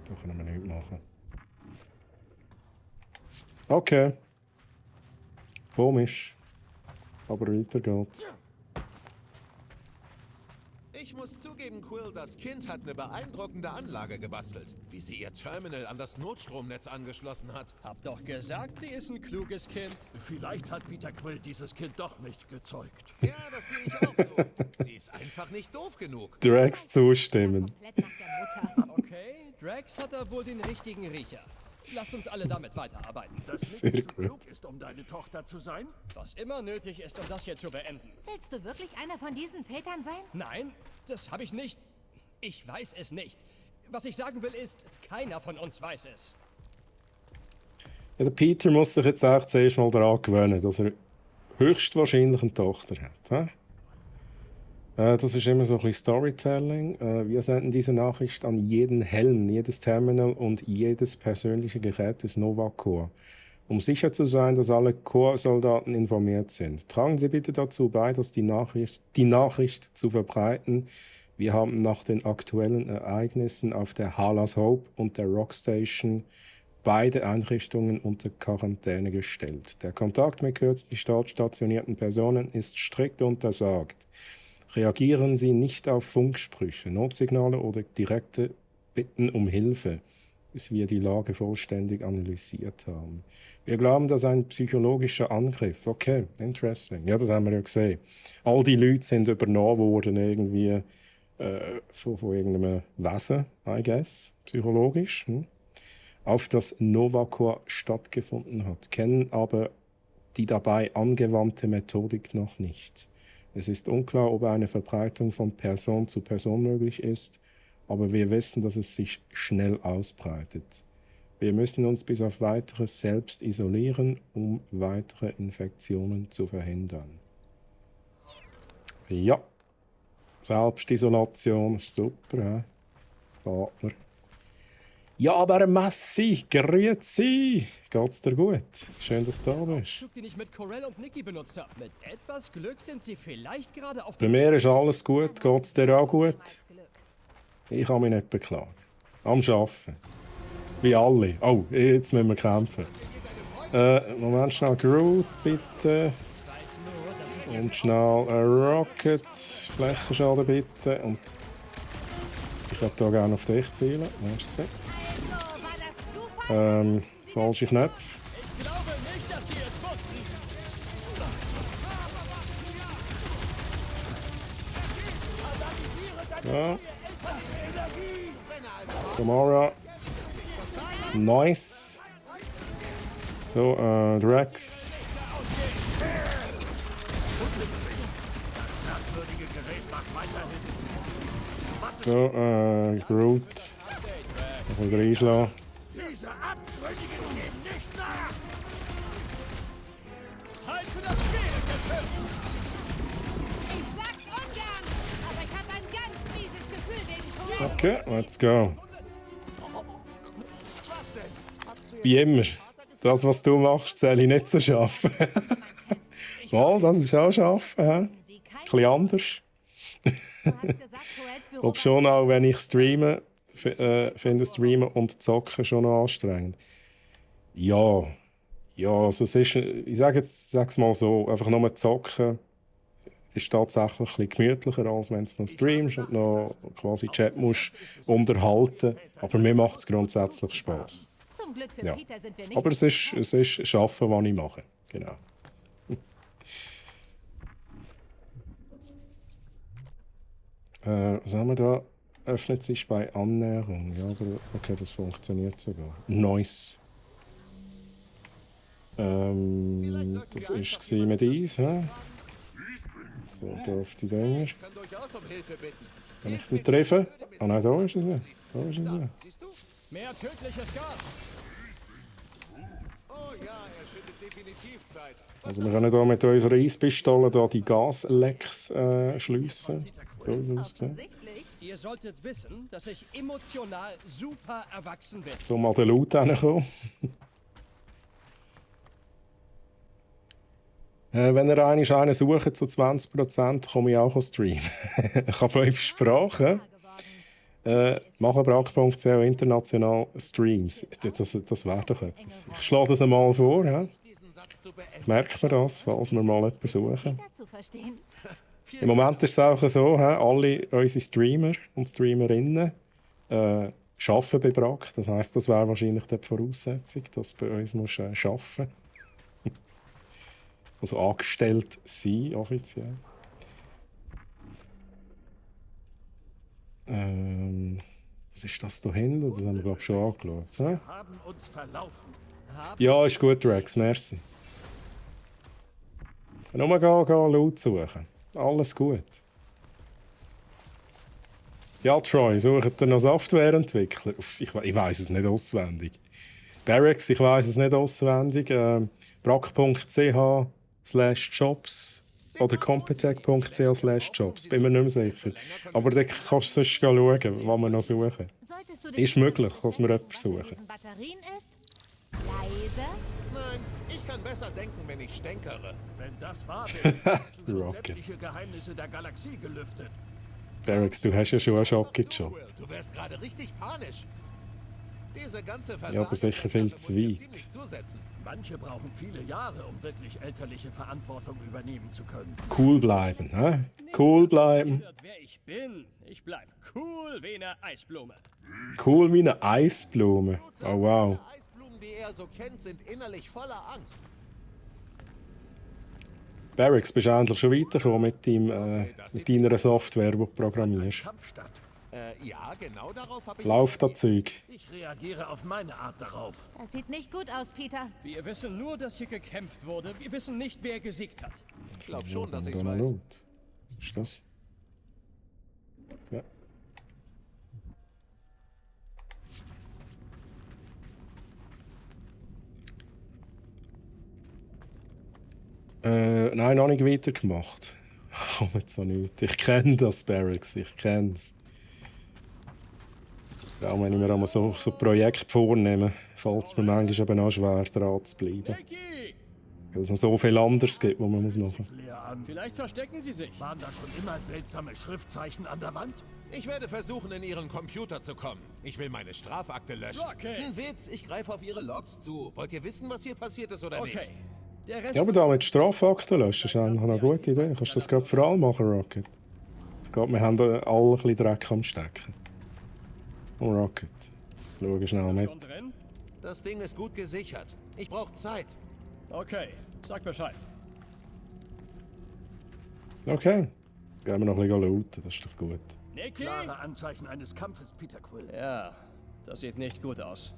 Da können wir nichts machen. Okay. Komisch. Aber weiter geht's. Ich muss zugeben, Quill, das Kind hat eine beeindruckende Anlage gebastelt. Wie sie ihr Terminal an das Notstromnetz angeschlossen hat. Hab doch gesagt, sie ist ein kluges Kind. Vielleicht hat Peter Quill dieses Kind doch nicht gezeugt. Ja, das sehe ich auch so. Sie ist einfach nicht doof genug. Drax zustimmen. Komplett nach der Mutter. Okay, Drax hat da wohl den richtigen Riecher. Lasst uns alle damit weiterarbeiten. Dass Sehr Nicky gut. klug ist, um deine Tochter zu sein? Was immer nötig ist, um das hier zu beenden. Willst du wirklich einer von diesen Vätern sein? Nein, das habe ich nicht. Ich weiß es nicht. Was ich sagen will ist, keiner von uns weiß es. Ja, der Peter muss sich jetzt echt zuerst mal daran gewöhnen, dass er höchstwahrscheinlich eine Tochter hat. He? Das ist immer so ein bisschen Storytelling. Wir senden diese Nachricht an jeden Helm, jedes Terminal und jedes persönliche Gerät des Nova Corps, um sicher zu sein, dass alle Corps-Soldaten informiert sind. Tragen Sie bitte dazu bei, dass die Nachricht zu verbreiten. Wir haben nach den aktuellen Ereignissen auf der Halas Hope und der Rockstation beide Einrichtungen unter Quarantäne gestellt. Der Kontakt mit kürzlich dort stationierten Personen ist strikt untersagt. Reagieren Sie nicht auf Funksprüche, Notsignale oder direkte Bitten um Hilfe, bis wir die Lage vollständig analysiert haben. Wir glauben, dass ein psychologischer Angriff. Okay, interesting. Ja, das haben wir ja gesehen. All die Leute sind übernommen worden irgendwie von irgendeinem Wesen, I guess, psychologisch, auf das Novacor stattgefunden hat, kennen aber die dabei angewandte Methodik noch nicht. Es ist unklar, ob eine Verbreitung von Person zu Person möglich ist, aber wir wissen, dass es sich schnell ausbreitet. Wir müssen uns bis auf Weiteres selbst isolieren, um weitere Infektionen zu verhindern. Ja, Selbstisolation ist super, geht mir. Ja, aber Messi, grüezi! Geht's dir gut? Schön, dass du da bist. Den ich mit Corell und Nikki benutzt habe. Mit etwas Glück sind sie vielleicht gerade auf Bei mir ist alles gut, geht's dir auch gut? Ich kann mich nicht beklagen. Am Arbeiten. Wie alle. Oh, jetzt müssen wir kämpfen. Moment, schnell Groot, bitte. Und schnell Rocket. Flächenschaden, bitte. Und ich hätte hier gerne auf dich zielen. Merci. Falsche Knöpfe. Ich glaube nicht, dass sie es wussten. Ja. Gamora. Nice. So, Drax. So, Groot. Noch wieder reinschlagen. Diese Abtrünnigen gehen nicht nach! Zeit für das Spielgeschäft! Ich sag's ungern, aber ich habe ein ganz mieses Gefühl wegen Corell. Okay, let's go. Wie immer. Das, was du machst, zähle ich nicht so schaffen. Mal, das ist auch schaffen. Ein bisschen anders. Ob schon auch, wenn ich streame, finde Streamen und Zocken schon noch anstrengend. Ja, also es ist, ich sag's mal so, einfach nur Zocken ist tatsächlich ein bisschen gemütlicher, als wenn du noch streamst und noch quasi Chat musst unterhalten. Aber mir macht es grundsätzlich Spass. Zum Glück für Ja. Peter sind wir nicht. Aber es ist Schaffen, was ich mache. Genau. Was haben wir da? Öffnet sich bei Annäherung. Ja, aber okay, das funktioniert sogar. Nice. Das war mit Eis, hä? So, dürfte ich Dinger. Ich kann durchaus um Hilfe bitten. Kann ich den treffen? Ah nein, da ist er. Da ist er. Siehst du? Mehr tödliches Gas! Oh ja, er schüttet definitiv Zeit. Also wir können hier mit unserer Eispistole da die Gaslecks schliessen. So ist es aussehen. Offensichtlich. Ihr solltet wissen, dass ich emotional super erwachsen bin. So mal den Loot hinkommen. Wenn ihr einen sucht zu 20%, komme ich auch streamen. Ich habe 5 Sprachen. Machen brack.ch international Streams. Das wäre doch etwas. Ich schlage das einmal vor. Ja? Diesen Satz zu beenden. Merkt man das, falls wir mal jemanden suchen? Peter zu verstehen. Im Moment ist es auch so, alle unsere Streamer und Streamerinnen arbeiten bei Brack. Das heisst, das wäre wahrscheinlich die Voraussetzung, dass du bei uns musst, arbeiten musst. Also angestellt sein, offiziell. Was ist das da hinten? Das haben wir, glaube ich, schon angeschaut. He? Haben uns verlaufen. Ja, ist gut, Rex, merci. Nur gehen, Loot suchen. Alles gut. Ja, Troy, sucht ihr noch Softwareentwickler? Ich weiss es nicht auswendig. Barracks, ich weiss es nicht auswendig. brack.ch/jobs oder competech.ch/jobs. Bin mir nicht mehr sicher. Aber da kannst du sonst schauen, was wir noch suchen. Solltest du Ist möglich, dass wir jemanden suchen. diesen Batterien ist? Leise. Nein, ich kann besser denken, wenn ich stänkere. Wenn das wahr wäre, hast du schon Rocket. sämtliche Geheimnisse der Galaxie gelüftet. Barracks, du hast ja schon einen Schockjob. Du wärst gerade richtig panisch. Diese ganze Ja, aber sicher viel zu weit. ziemlich zusetzen. Manche brauchen viele Jahre, um wirklich elterliche Verantwortung übernehmen zu können. Cool bleiben, hä? Cool bleiben. Wer ich bin. Ich bleib cool wie eine Eisblume. Cool wie eine Eisblume. Oh wow. Die Eisblumen, die er so kennt, sind innerlich voller Angst. Barracks, bist du endlich schon weitergekommen mit deiner Software, die du programmierst? Kampf statt. Ja, genau darauf habe ich... Läuft das Zeug? Ich reagiere auf meine Art darauf. Das sieht nicht gut aus, Peter. Wir wissen nur, dass hier gekämpft wurde. Wir wissen nicht, wer gesiegt hat. Ich glaube schon, dass ich es Geh mal weiß. laut. Was ist das? Ja. Nein, noch nicht weitergemacht. Komm jetzt noch nicht. Ich kenne das, Barracks, ich kenne es. Ja, wenn ich mir einmal so Projekte vornehme, fällt es mir manchmal eben auch schwer, dran zu bleiben. Nicky! Weil es noch so viel anderes gibt, was man machen muss. Leer an. Vielleicht verstecken sie sich. Waren da schon immer seltsame Schriftzeichen an der Wand? Ich werde versuchen, in Ihren Computer zu kommen. Ich will meine Strafakte löschen. Okay. Witz, ich greife auf Ihre Logs zu. Wollt ihr wissen, was hier passiert ist oder Okay. nicht? Der Rest Ja, aber da mit Strafakten löschen ist eigentlich eine gute Idee. Kannst du das gerade vor allem machen, Rocket? Ich glaube, wir haben da alle ein bisschen Dreck am Stecken. Und Rocket, schau schnell schon mit. drin? Das Ding ist gut gesichert. Ich brauche Zeit. Okay, sag Bescheid. Okay. Gehen wir noch ein bisschen looten, das ist doch gut. Nicky? Klare Anzeichen eines Kampfes, Peter Quill. Ja, das sieht nicht gut aus.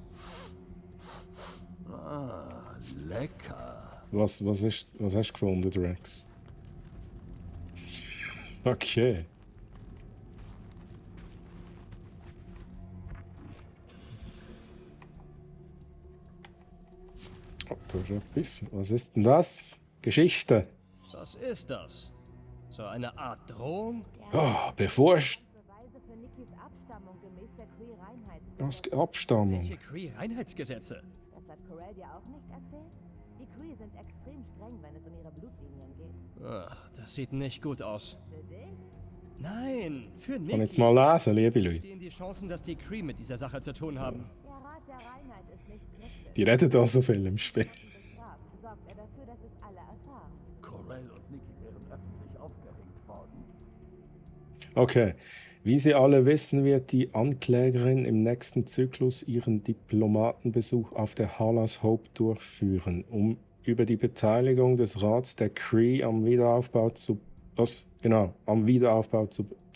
Ah, lecker. Was hast du gefunden, Drax? Okay. Oh, da ist etwas. Was ist denn das? Geschichte. Was ist das? So eine Art Drohung? Oh, bevorst... Beweise für Nickys Abstammung gemäß der Cree-Reinheit. Was Abstammung. Welche Cree-Reinheitsgesetze? Das hat Corell dir auch nicht erzählt? Die Cree sind extrem streng, wenn es um ihre Blutlinien geht. Ach, das sieht nicht gut aus. Für dich? Nein, für Kann ich jetzt Nicky mal lesen, liebe Leute. stehen die Chancen, dass die Cree mit dieser Sache zu tun haben. Der Rat der Reinheit ist nicht kritisch. Die reden da so viel im Spiel. Bestraft sorgt er dafür, dass es alle erfahren. Corell und Nicky wären öffentlich aufgehängt worden. Okay. Wie Sie alle wissen, wird die Anklägerin im nächsten Zyklus ihren Diplomatenbesuch auf der Halas Hope durchführen, um über die Beteiligung des Rats der Cree am Wiederaufbau zu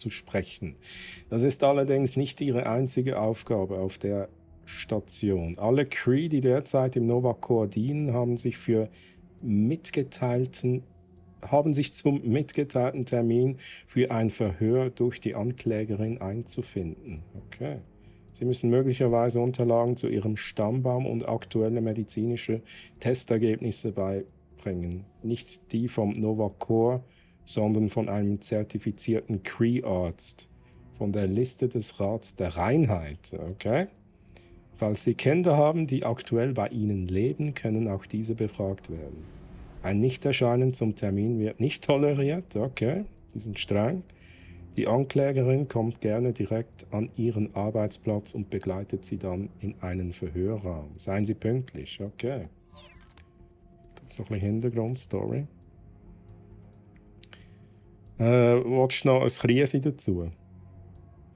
sprechen. Das ist allerdings nicht ihre einzige Aufgabe auf der Station. Alle Cree, die derzeit im Nova Corps dienen, haben sich zum mitgeteilten Termin für ein Verhör durch die Anklägerin einzufinden. Okay. Sie müssen möglicherweise Unterlagen zu ihrem Stammbaum und aktuelle medizinische Testergebnisse beibringen. Nicht die vom Nova Corps, sondern von einem zertifizierten Cree-Arzt. Von der Liste des Rats der Reinheit. Okay. Falls Sie Kinder haben, die aktuell bei Ihnen leben, können auch diese befragt werden. Ein Nichterscheinen zum Termin wird nicht toleriert. Okay, die sind streng. Die Anklägerin kommt gerne direkt an ihren Arbeitsplatz und begleitet sie dann in einen Verhörraum. Seien Sie pünktlich. Okay. Das ist noch ein Hintergrundstory. Willst du noch ein Krise dazu?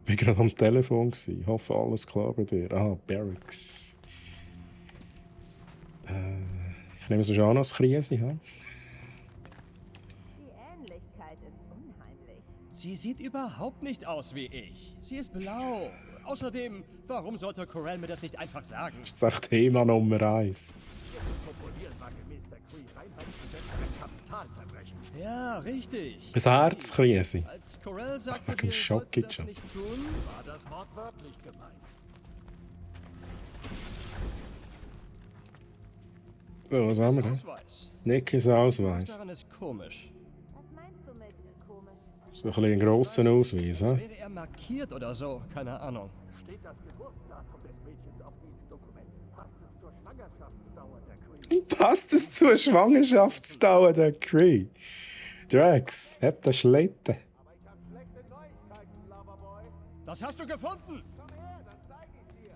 Ich war gerade am Telefon. Ich hoffe, alles klar bei dir. Ah, Barracks. Ich nehme sonst auch noch ein Krise. He? Die Ähnlichkeit ist unheimlich. Sie sieht überhaupt nicht aus wie ich. Sie ist blau. Außerdem, warum sollte Corell mir das nicht einfach sagen? Das ist echt Thema Nummer 1. Populieren war gemäß der Cree-Reinheitsgesetze ein Kapitalverbrechen. Ja, richtig. Ein Herzkrise. Als Corell sagte, Wegen wir Schock sollten gibt's das schon. nicht tun, War das wortwörtlich gemeint? So, was haben wir denn? Ausweis. Nickys Was Ausweis. daran ist komisch. Was meinst du mit komisch? So ein bisschen einen grossen Ausweis. Als He? wäre er markiert oder so, keine Ahnung. Steht das Geburtsdatum des Mädchens auf diesem Dokument? Passt es zur Schwangerschaftsdauer der Cree? Passt es zur Schwangerschaftsdauer der Cree? Drax, habt ihr Schlitten? Aber ich habe schlechte Neuigkeiten, Loverboy. Das hast du gefunden! Komm her, dann zeige ich dir.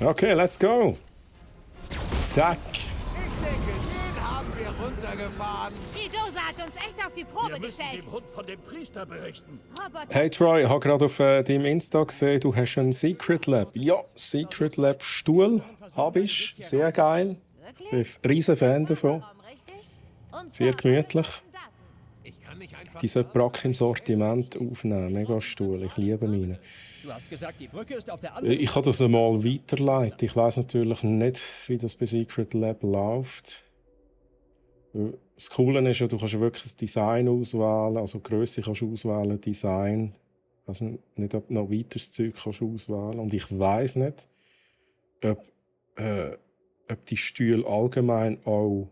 Okay, let's go. Zack. Ich denke, den haben wir runtergefahren. Die Dose hat uns echt auf die Probe Wir müssen gestellt. dem Hund von dem Priester berichten. Roboter, Hey Troy, ich habe gerade auf deinem Insta gesehen, du hast einen Secret Lab. Ja, Secret Lab Stuhl habe ich. Sehr geil. Ich bin ein riesen Fan davon. Raum, richtig? Und Sehr zwar gemütlich. alle Daten. Ich kann nicht einfach... Diese Brack im Sortiment aufnehmen. Mega Stuhl, ich liebe meine. Du hast gesagt, die Brücke ist auf der anderen Ich kann das einmal weiterleiten. Ich weiß natürlich nicht, wie das bei Secret Lab läuft. Das Coole ist ja, du kannst wirklich das Design auswählen, also Grösse kannst du auswählen, Design. Also nicht, ob du noch weiteres Zeug kannst auswählen. Und ich weiss nicht, ob die Stühle allgemein auch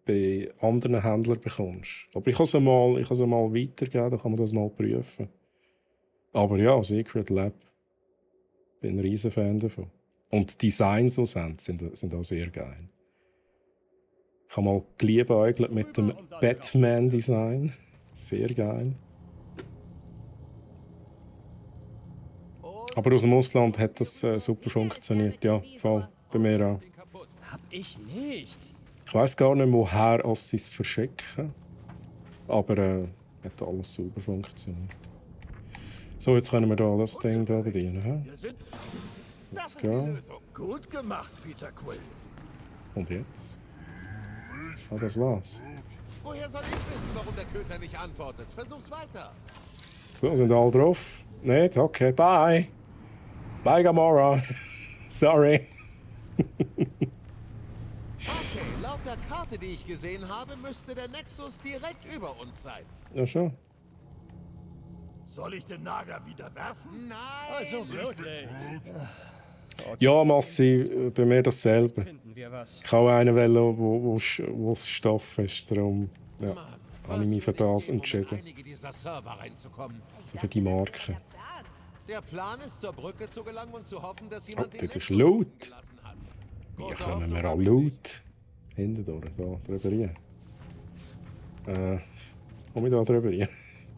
bei anderen Händlern bekommst. Aber ich kann es einmal weitergeben, dann kann man das mal prüfen. Aber ja, Secret Lab. Bin ein riesen Fan davon. Und die Designs, die sie sind auch sehr geil. Ich habe mal geliebäugelt mit dem Batman-Design. Sehr geil. Aber aus dem Ausland hat das super funktioniert. Ja, voll. Bei mir auch. hab ich nicht. Ich weiss gar nicht, woher sie es verschicken. Aber hat alles super funktioniert. So, jetzt können wir da das Ding da bedienen. He? Wir sind Let's go. gut gemacht, Peter Quill. Und jetzt? Ah, das war's. Woher soll ich wissen, warum der Köter nicht antwortet? Versuch's weiter. So, sind alle drauf? Nicht? Okay, bye. Bye, Gamora. Sorry. Okay, laut der Karte, die ich gesehen habe, müsste der Nexus direkt über uns sein. Ja, schon. Soll ich den Nager wieder werfen? Nein! Also wirklich. Ja, Massi, bei mir dasselbe. Finden wir was. Ich habe einen wählen, wo es Stoff ist. Darum ja, habe ich mich für das entschieden. Um in einige dieser Server reinzukommen. Also für die Marke. Der Plan ist, zur Brücke zu gelangen und zu hoffen, dass jemand den das ist Nexus laut. unten gelassen hat. Wie Große kommen wir Hoffnung an habe ich nicht. laut? Hinten durch, da drüber rein. Komm ich da drüber rein?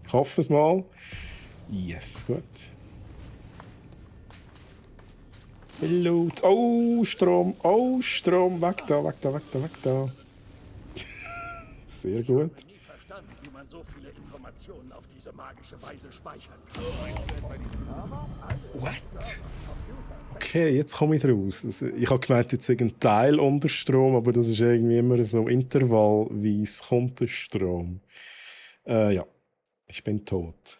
Ich hoffe es mal. Yes, gut. Laut. Oh, Strom. Oh, Strom. Weg da, weg da, weg da, weg da. Sehr gut. Nie verstanden, wie man so viele Informationen auf diese magische Weise speichern kann. What? Okay, jetzt komme ich raus. Also, ich habe gemeint, jetzt ein Teil unter Strom, aber das ist irgendwie immer so intervallweise kommt der Strom. Ja, ich bin tot.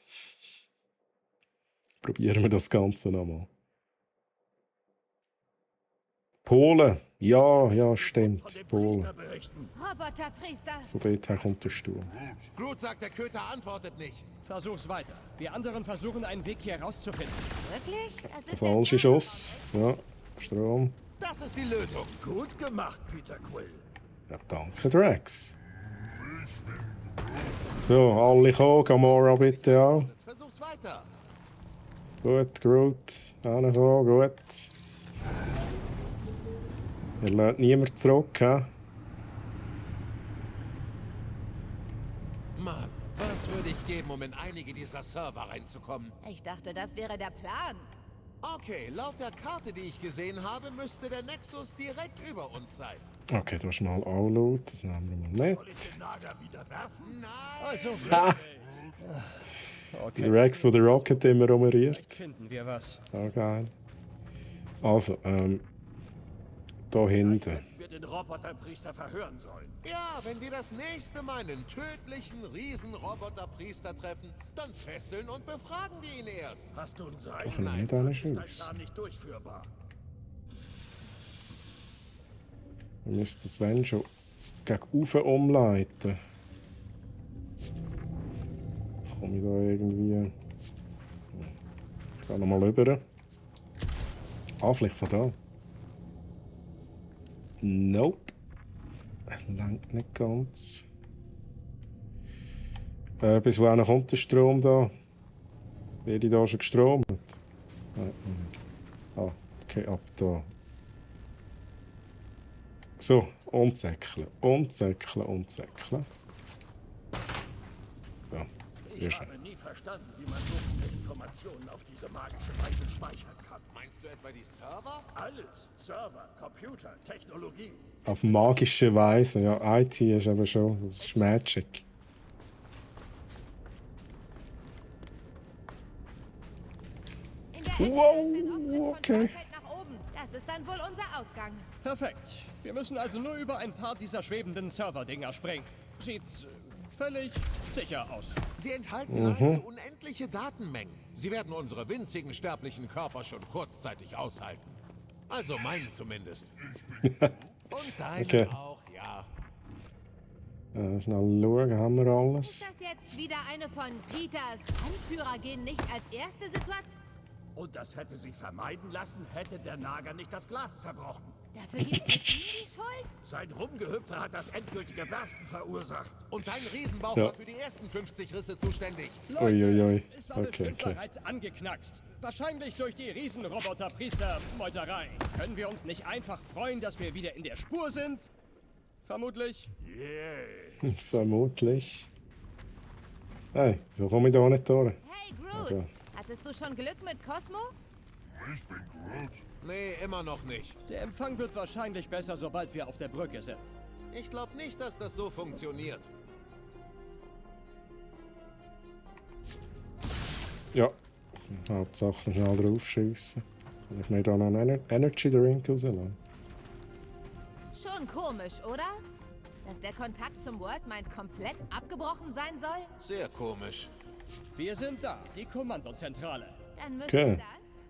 Probieren wir das Ganze nochmal. Polen. Ja, stimmt. Polen. Berichten. Roboterpriester. Von dort her kommt der Sturm. Groot sagt, der Köter antwortet nicht. Versuch's weiter. Wir anderen versuchen einen Weg hier rauszufinden. Wirklich? Das ist Der falsche Schuss. Ja, Strom. Das ist die Lösung. Gut gemacht, Peter Quill. Ja, danke, Drax. So, alle kommen. Gamora bitte auch. Versuch's weiter. Gut, Groot. Ankommen, gut. Er lässt niemand zurück, hä? Mann, was würde ich geben, um in einige dieser Server reinzukommen? Ich dachte, das wäre der Plan. Okay, laut der Karte, die ich gesehen habe, müsste der Nexus direkt über uns sein. Okay, da ist mal auch laut. Das nehmen wir mal Soll mit. ich den Nager wieder werfen? Nein! Also Ha! okay. Der Rex, der den Rocket immer rumriert. Finden wir was. Ah, geil. Also, da hinten. Hätten wir den Roboterpriester verhören sollen. Ja, wenn wir das nächste Mal einen tödlichen Riesenroboterpriester treffen, dann fesseln und befragen wir ihn erst. Hast du einen Seil? Ach nein, da nicht Ist dein aus. Plan nicht durchführbar? Wir müssen das wenn schon gegen oben umleiten. Komme ich da irgendwie... Ich gehe nochmal rüber. Ah, vielleicht von da. Nope. Langt nicht ganz. Bis wohin kommt der Strom da? Werde ich da schon gestromt? Nein. Ah, okay, ab da. So, und säckeln, und säckeln, und säckeln. So. Ich habe nie verstanden, wie man so viele Informationen auf diese magische Weise speichern kann. Meinst du etwa die Server? Alles. Server, Computer, Technologie. Auf magische Weise, ja. IT ist aber schon, das ist Magic. In der Ecke Wow, ist ein offenes okay. Kontrollfeld nach oben. Das ist dann wohl unser Ausgang. Perfekt. Wir müssen also nur über ein paar dieser schwebenden Server-Dinger springen. Sieht völlig sicher aus. Sie enthalten nahezu unendliche Datenmengen. Sie werden unsere winzigen sterblichen Körper schon kurzzeitig aushalten. Also meinen zumindest. Und deinen Okay. auch, ja. Schnell schauen, haben wir alles? Ist das jetzt wieder eine von Peters Anführer gehen nicht als erste Situation? Und das hätte sich vermeiden lassen, hätte der Nager nicht das Glas zerbrochen. Dafür gibt es ihm die Schuld? Sein Rumgehüpfe hat das endgültige Bersten verursacht. Und dein Riesenbauch Ja. war für die ersten 50 Risse zuständig. Uiuiui. Es war Okay, bestimmt okay. bereits angeknackst. Wahrscheinlich durch die Riesenroboter-Priester-Meuterei. Können wir uns nicht einfach freuen, dass wir wieder in der Spur sind? Vermutlich. Vermutlich. Hey, so komme ich da nicht durch. Hey Groot, Okay. hattest du schon Glück mit Cosmo? Nee, immer noch nicht. Der Empfang wird wahrscheinlich besser, sobald wir auf der Brücke sind. Ich glaube nicht, dass das so funktioniert. Ja. Hauptsache schnell draufschiessen. Kann ich mir da noch einen Energy Drink rauslassen? Schon komisch, oder? Dass der Kontakt zum World Mind komplett abgebrochen sein soll? Sehr komisch. Wir sind da, die Kommandozentrale. Dann müsste Okay.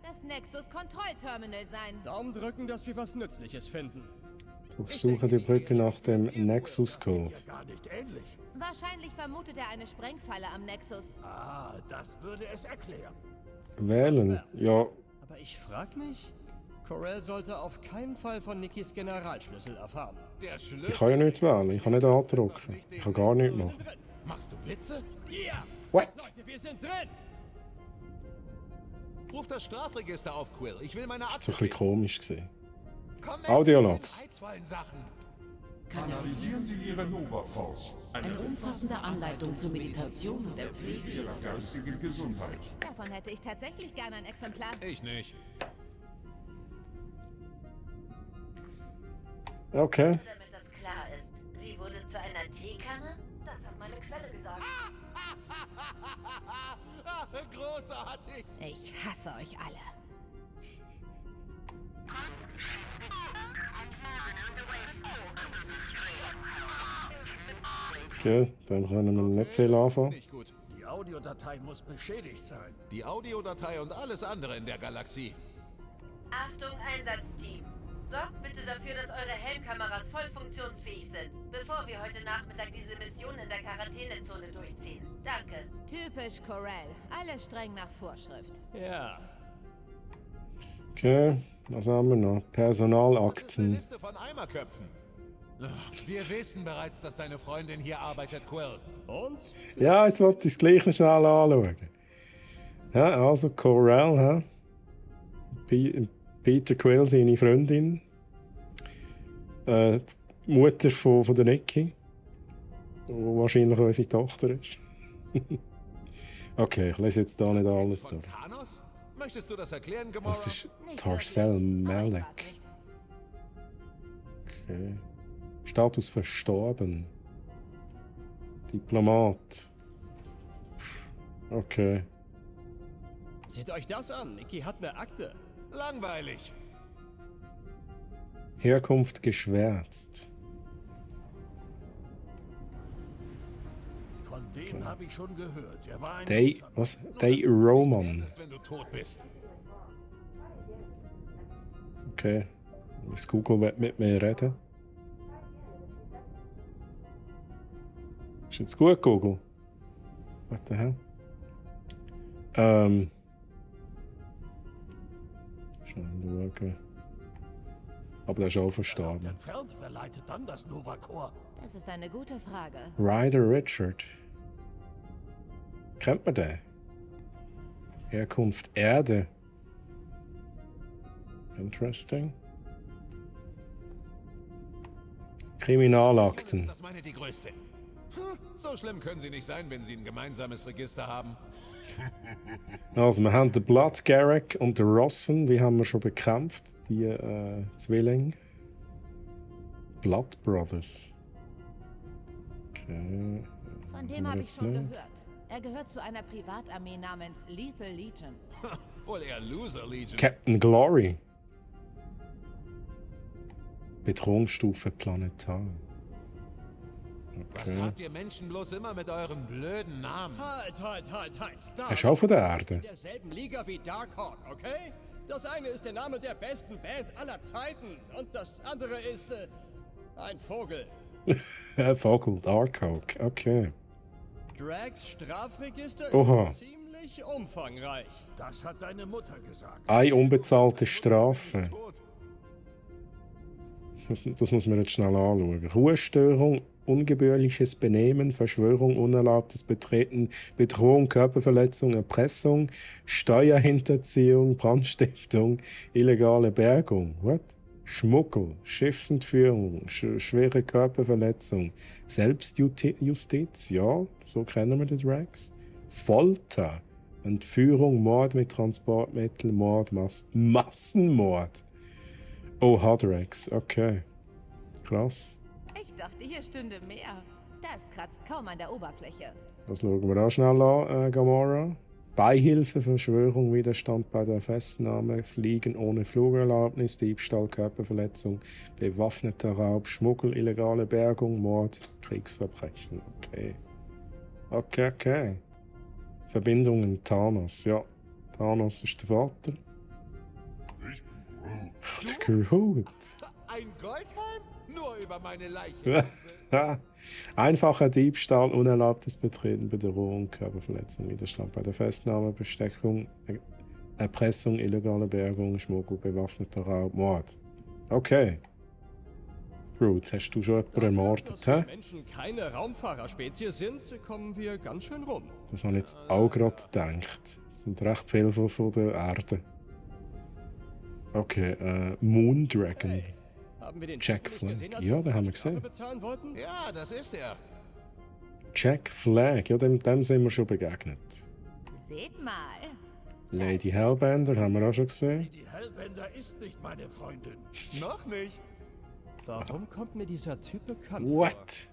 das Nexus-Kontrollterminal sein. Daumen drücken, dass wir was Nützliches finden. Durchsuche die Brücke nach dem Nexus-Code. Gar nicht ähnlich. Wahrscheinlich vermutet er eine Sprengfalle am Nexus. Ah, das würde es erklären. Wählen? Ja, Aber ich frag mich, Corell sollte auf keinen Fall von Nickys Generalschlüssel erfahren. Der Schlüssel. ich kann ja nichts wählen. Ich kann nicht andrücken. Ich kann gar nichts Wir machen. sind drin. Machst du Witze? Ja! What? Leute, wir sind drin! Ruf das Strafregister auf, Quill. Ich will meine Das Akte war ein bisschen sehen. komisch gewesen. Komm weg Audiologs. mit diesen reizvollen Sachen. Kanalisieren Sie Ihre Nova-Force. Eine umfassende Anleitung zur Meditation und der Pflege Ihrer geistigen Gesundheit. Davon hätte ich tatsächlich gerne ein Exemplar. Ich nicht. Okay. Damit das klar ist, sie wurde zu einer Teekanne? Das hat meine Quelle gesagt. Großartig. Ich hasse euch alle. Okay, dann können wir nicht viel anfangen. Nicht gut. Die Audiodatei muss beschädigt sein. Die Audiodatei und alles andere in der Galaxie. Achtung, Einsatzteam. Sorgt bitte dafür, dass eure Helmkameras voll funktionsfähig sind, bevor wir heute Nachmittag diese Mission in der Quarantänezone durchziehen. Danke. Typisch Corell. Alles streng nach Vorschrift. Ja. Okay, was haben wir noch? Das ist eine Personalakten. Liste von Eimerköpfen. Ach, wir wissen bereits, dass deine Freundin hier arbeitet, Quill. Und? Ja, jetzt wollte ich es gleich noch schnell anschauen. Ja, also Corell, hä? Peter Quill, seine Freundin. Mutter von der Nikki. Die wahrscheinlich unsere Tochter ist. Okay, ich lese jetzt da nicht alles Von durch. Thanos? Möchtest du das erklären, Gamora? Das ist Nicht Tarcel wirklich, aber ich war's Malek. nicht. Okay. Status verstorben. Diplomat. Okay. Seht euch das an, Nicky hat eine Akte. Langweilig. Herkunft geschwärzt. Von dem habe ich schon gehört. Er war ein Day, was? Day Roman. Erst wenn du tot bist. Okay. Das Google wird mit mir reden. Ist jetzt gut, Google? What the hell? Schnell schauen. Aber der ist auch verstorben. entfernt. Wer leitet dann das Nova-Core? Das ist eine gute Frage. Ryder Richard. Kennt man den? Herkunft Erde. Interesting. Kriminalakten. Das meine die größte. So schlimm können sie nicht sein, wenn sie ein gemeinsames Register haben. Also, wir haben den Blood Garrick und den Rossen, die haben wir schon bekämpft, die Zwillinge. Blood Brothers. Okay. Von dem habe ich schon gehört. Er gehört zu einer Privatarmee namens Lethal Legion. Wohl eher Loser Legion. Captain Glory. Bedrohungsstufe planetar. Was habt ihr Menschen bloß immer mit euren blöden Namen? Halt. Das ist auch von der Erde. In derselben Liga wie Darkhawk, okay? Das eine ist der Name der besten Band aller Zeiten und das andere ist ein Vogel. Vogel, Darkhawk, okay. Drags Strafregister Oha. ist ziemlich umfangreich. Das hat deine Mutter gesagt. Eine unbezahlte Strafe. Das muss man jetzt schnell anschauen. Ruhestörung, ungebührliches Benehmen, Verschwörung, unerlaubtes Betreten, Bedrohung, Körperverletzung, Erpressung, Steuerhinterziehung, Brandstiftung, illegale Bergung. What? Schmuggel, Schiffsentführung, schwere Körperverletzung, Selbstjustiz, ja, so kennen wir die Drags. Folter, Entführung, Mord mit Transportmitteln, Mord, Massenmord. Oh, Drags, okay. Krass. Ich dachte, hier stünde mehr. Das kratzt kaum an der Oberfläche. Das schauen wir auch schnell an, Gamora. Beihilfe, Verschwörung, Widerstand bei der Festnahme, Fliegen ohne Flugerlaubnis, Diebstahl, Körperverletzung, bewaffneter Raub, Schmuggel, illegale Bergung, Mord, Kriegsverbrechen. Okay. Verbindungen Thanos, ja. Thanos ist der Vater. Der Groot. Ein Goldhelm? Nur über meine Leiche. Einfacher Diebstahl, unerlaubtes Betreten, Bedrohung, Körperverletzung, Widerstand bei der Festnahme, Bestechung, Erpressung, illegale Bergung, Schmuggel, bewaffneter Raub, Mord. Okay. Groot, hast du schon jemanden ermordet, dass die Menschen keine Raumfahrerspezies sind, kommen wir ganz schön rum. Das habe ich jetzt auch gerade gedacht. Das sind recht viele von der Erde. Okay, Moondragon. Hey, haben wir den Jack Typen nicht Flag. gesehen, als Ja, wir den haben wir unsere Strafe gesehen. bezahlen wollten? Ja, das ist er. Jack Flag, ja, dem sind wir schon begegnet. Seht mal. Lady Hellbender haben wir auch schon gesehen. Die Hellbender ist nicht meine Freundin. Noch nicht. Warum kommt mir dieser Typ bekannt vor? What?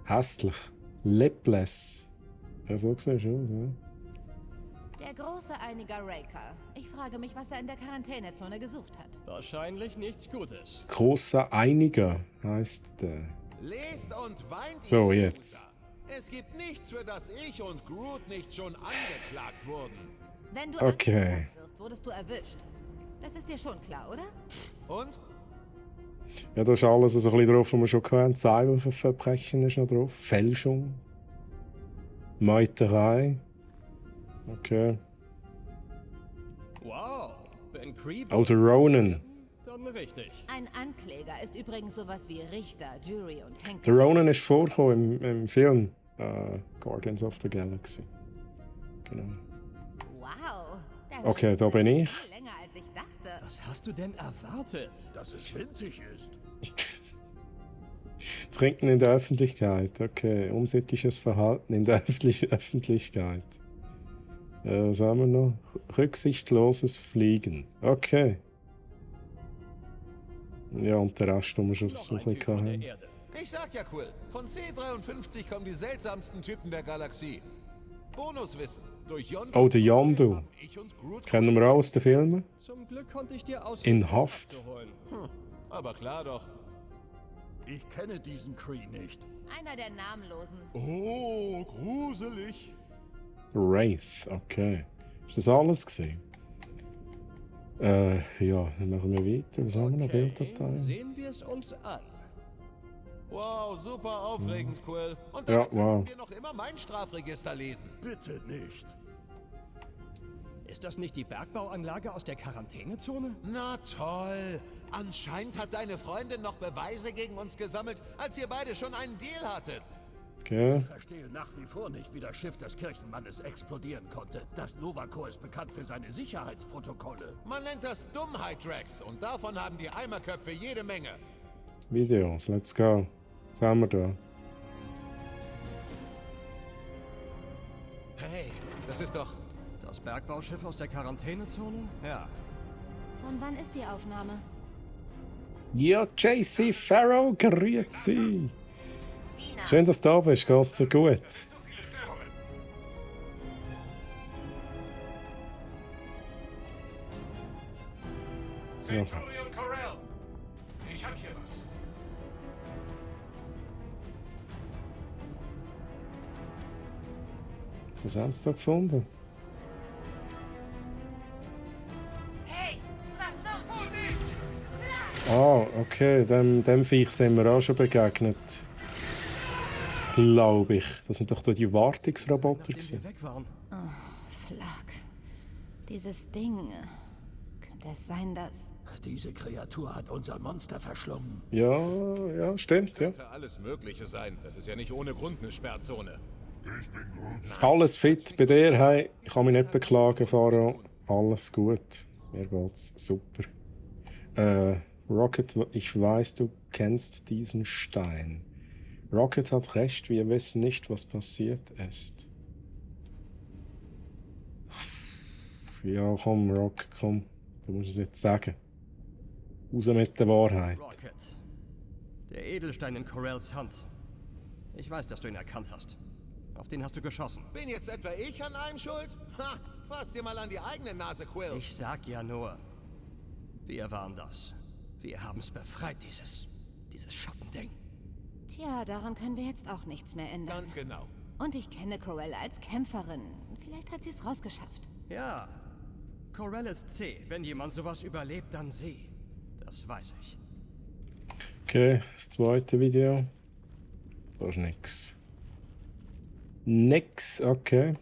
Hässlich. Lipless. Ja, so gesehen schon. Der große Einiger Raker. Ich frage mich, was er in der Quarantänezone gesucht hat. Wahrscheinlich nichts Gutes. Großer Einiger heisst der. Lest und weint. So, ihr jetzt. User. Es gibt nichts, für das ich und Groot nicht schon angeklagt wurden. Wenn du Okay. angeklagt wirst, wurdest du erwischt. Das ist dir schon klar, oder? Und? Ja, da ist alles so ein bisschen drauf, was wir schon hatten. Cyberverbrechen ist noch drauf. Fälschung. Meuterei. Okay. Wow, wenn Creep... Oh, der Ronan. Dann richtig. Ein Ankläger ist übrigens sowas wie Richter, Jury und Henker. Der Ronan ist vorgekommen im Film Guardians of the Galaxy. Genau. Wow. Okay, da bin ich. Viel länger als ich dachte. Was hast du denn erwartet? Dass es winzig ist. Trinken in der Öffentlichkeit. Okay. Unsittliches Verhalten in der Öffentlichkeit. Was haben wir noch? Rücksichtsloses Fliegen. Okay. Ja, und der Rest, den wir schon so ein bisschen hatten. Ich sag ja cool, von C53 kommen die seltsamsten Typen der Galaxie. Bonuswissen. Durch Yondu. Oh, der Yondu. haben ich und Groot Kennen wir auch aus den Filmen? Zum Glück konnte ich dir aus In Haft. Aber klar doch. Ich kenne diesen Kree nicht. Einer der Namenlosen. Oh, gruselig. Wraith, okay. Ist das alles gesehen? Ja, dann machen wir weiter. Was haben wir noch? Bilddatei? Sehen wir es uns an. Wow, super aufregend, Quill. Und Ja, dann wow. können wir noch immer mein Strafregister lesen. Bitte nicht. Ist das nicht die Bergbauanlage aus der Quarantänezone? Na toll. Anscheinend hat deine Freundin noch Beweise gegen uns gesammelt, als ihr beide schon einen Deal hattet. Okay. Ich verstehe nach wie vor nicht, wie das Schiff des Kirchenmannes explodieren konnte. Das Nova Corps ist bekannt für seine Sicherheitsprotokolle. Man nennt das Dummheit, Drax. Und davon haben die Eimerköpfe jede Menge. Videos, let's go. Was haben wir da? hey, das ist doch... Das Bergbauschiff aus der Quarantänezone? Ja. Von wann ist die Aufnahme? Ja, JC Farrow, grüezi. Schön, dass du da bist, geht's dir gut? Centurion Corell, ich hab hier was. Was haben sie da gefunden? Hey, was so? Ah, okay, dem Viech sind wir auch schon begegnet. Glaube ich. Das sind doch die Wartungsroboter Nachdem wir gewesen. weg waren. Oh, Flak. Dieses Ding. Könnte es sein, dass... Diese Kreatur hat unser Monster verschlungen. Ja, stimmt, ja. Könnte alles Mögliche sein. Das ist ja nicht ohne Grund eine Sperrzone. Ich bin gut. Alles fit bei dir, hey. Ich kann mich nicht beklagen, Faro. Alles gut. Mir geht's super. Rocket, ich weiß, du kennst diesen Stein. Rocket hat recht, wir wissen nicht, was passiert ist. Ja, komm, Rock, komm. Du musst es jetzt sagen. Raus mit der Wahrheit. Rocket. Der Edelstein in Corells Hand. Ich weiß, dass du ihn erkannt hast. Auf den hast du geschossen. Bin jetzt etwa ich an allem schuld? Ha! Fass dir mal an die eigene Nase, Quill. Ich sag ja nur, wir waren das. Wir haben's befreit, dieses Schottending. Tja, daran können wir jetzt auch nichts mehr ändern. Ganz genau. Und ich kenne Corell als Kämpferin. Vielleicht hat sie es rausgeschafft. Ja, Corell ist zäh. Wenn jemand sowas überlebt, dann sie. Das weiß ich. Okay, das zweite Video. Da ist nix. Nix, okay.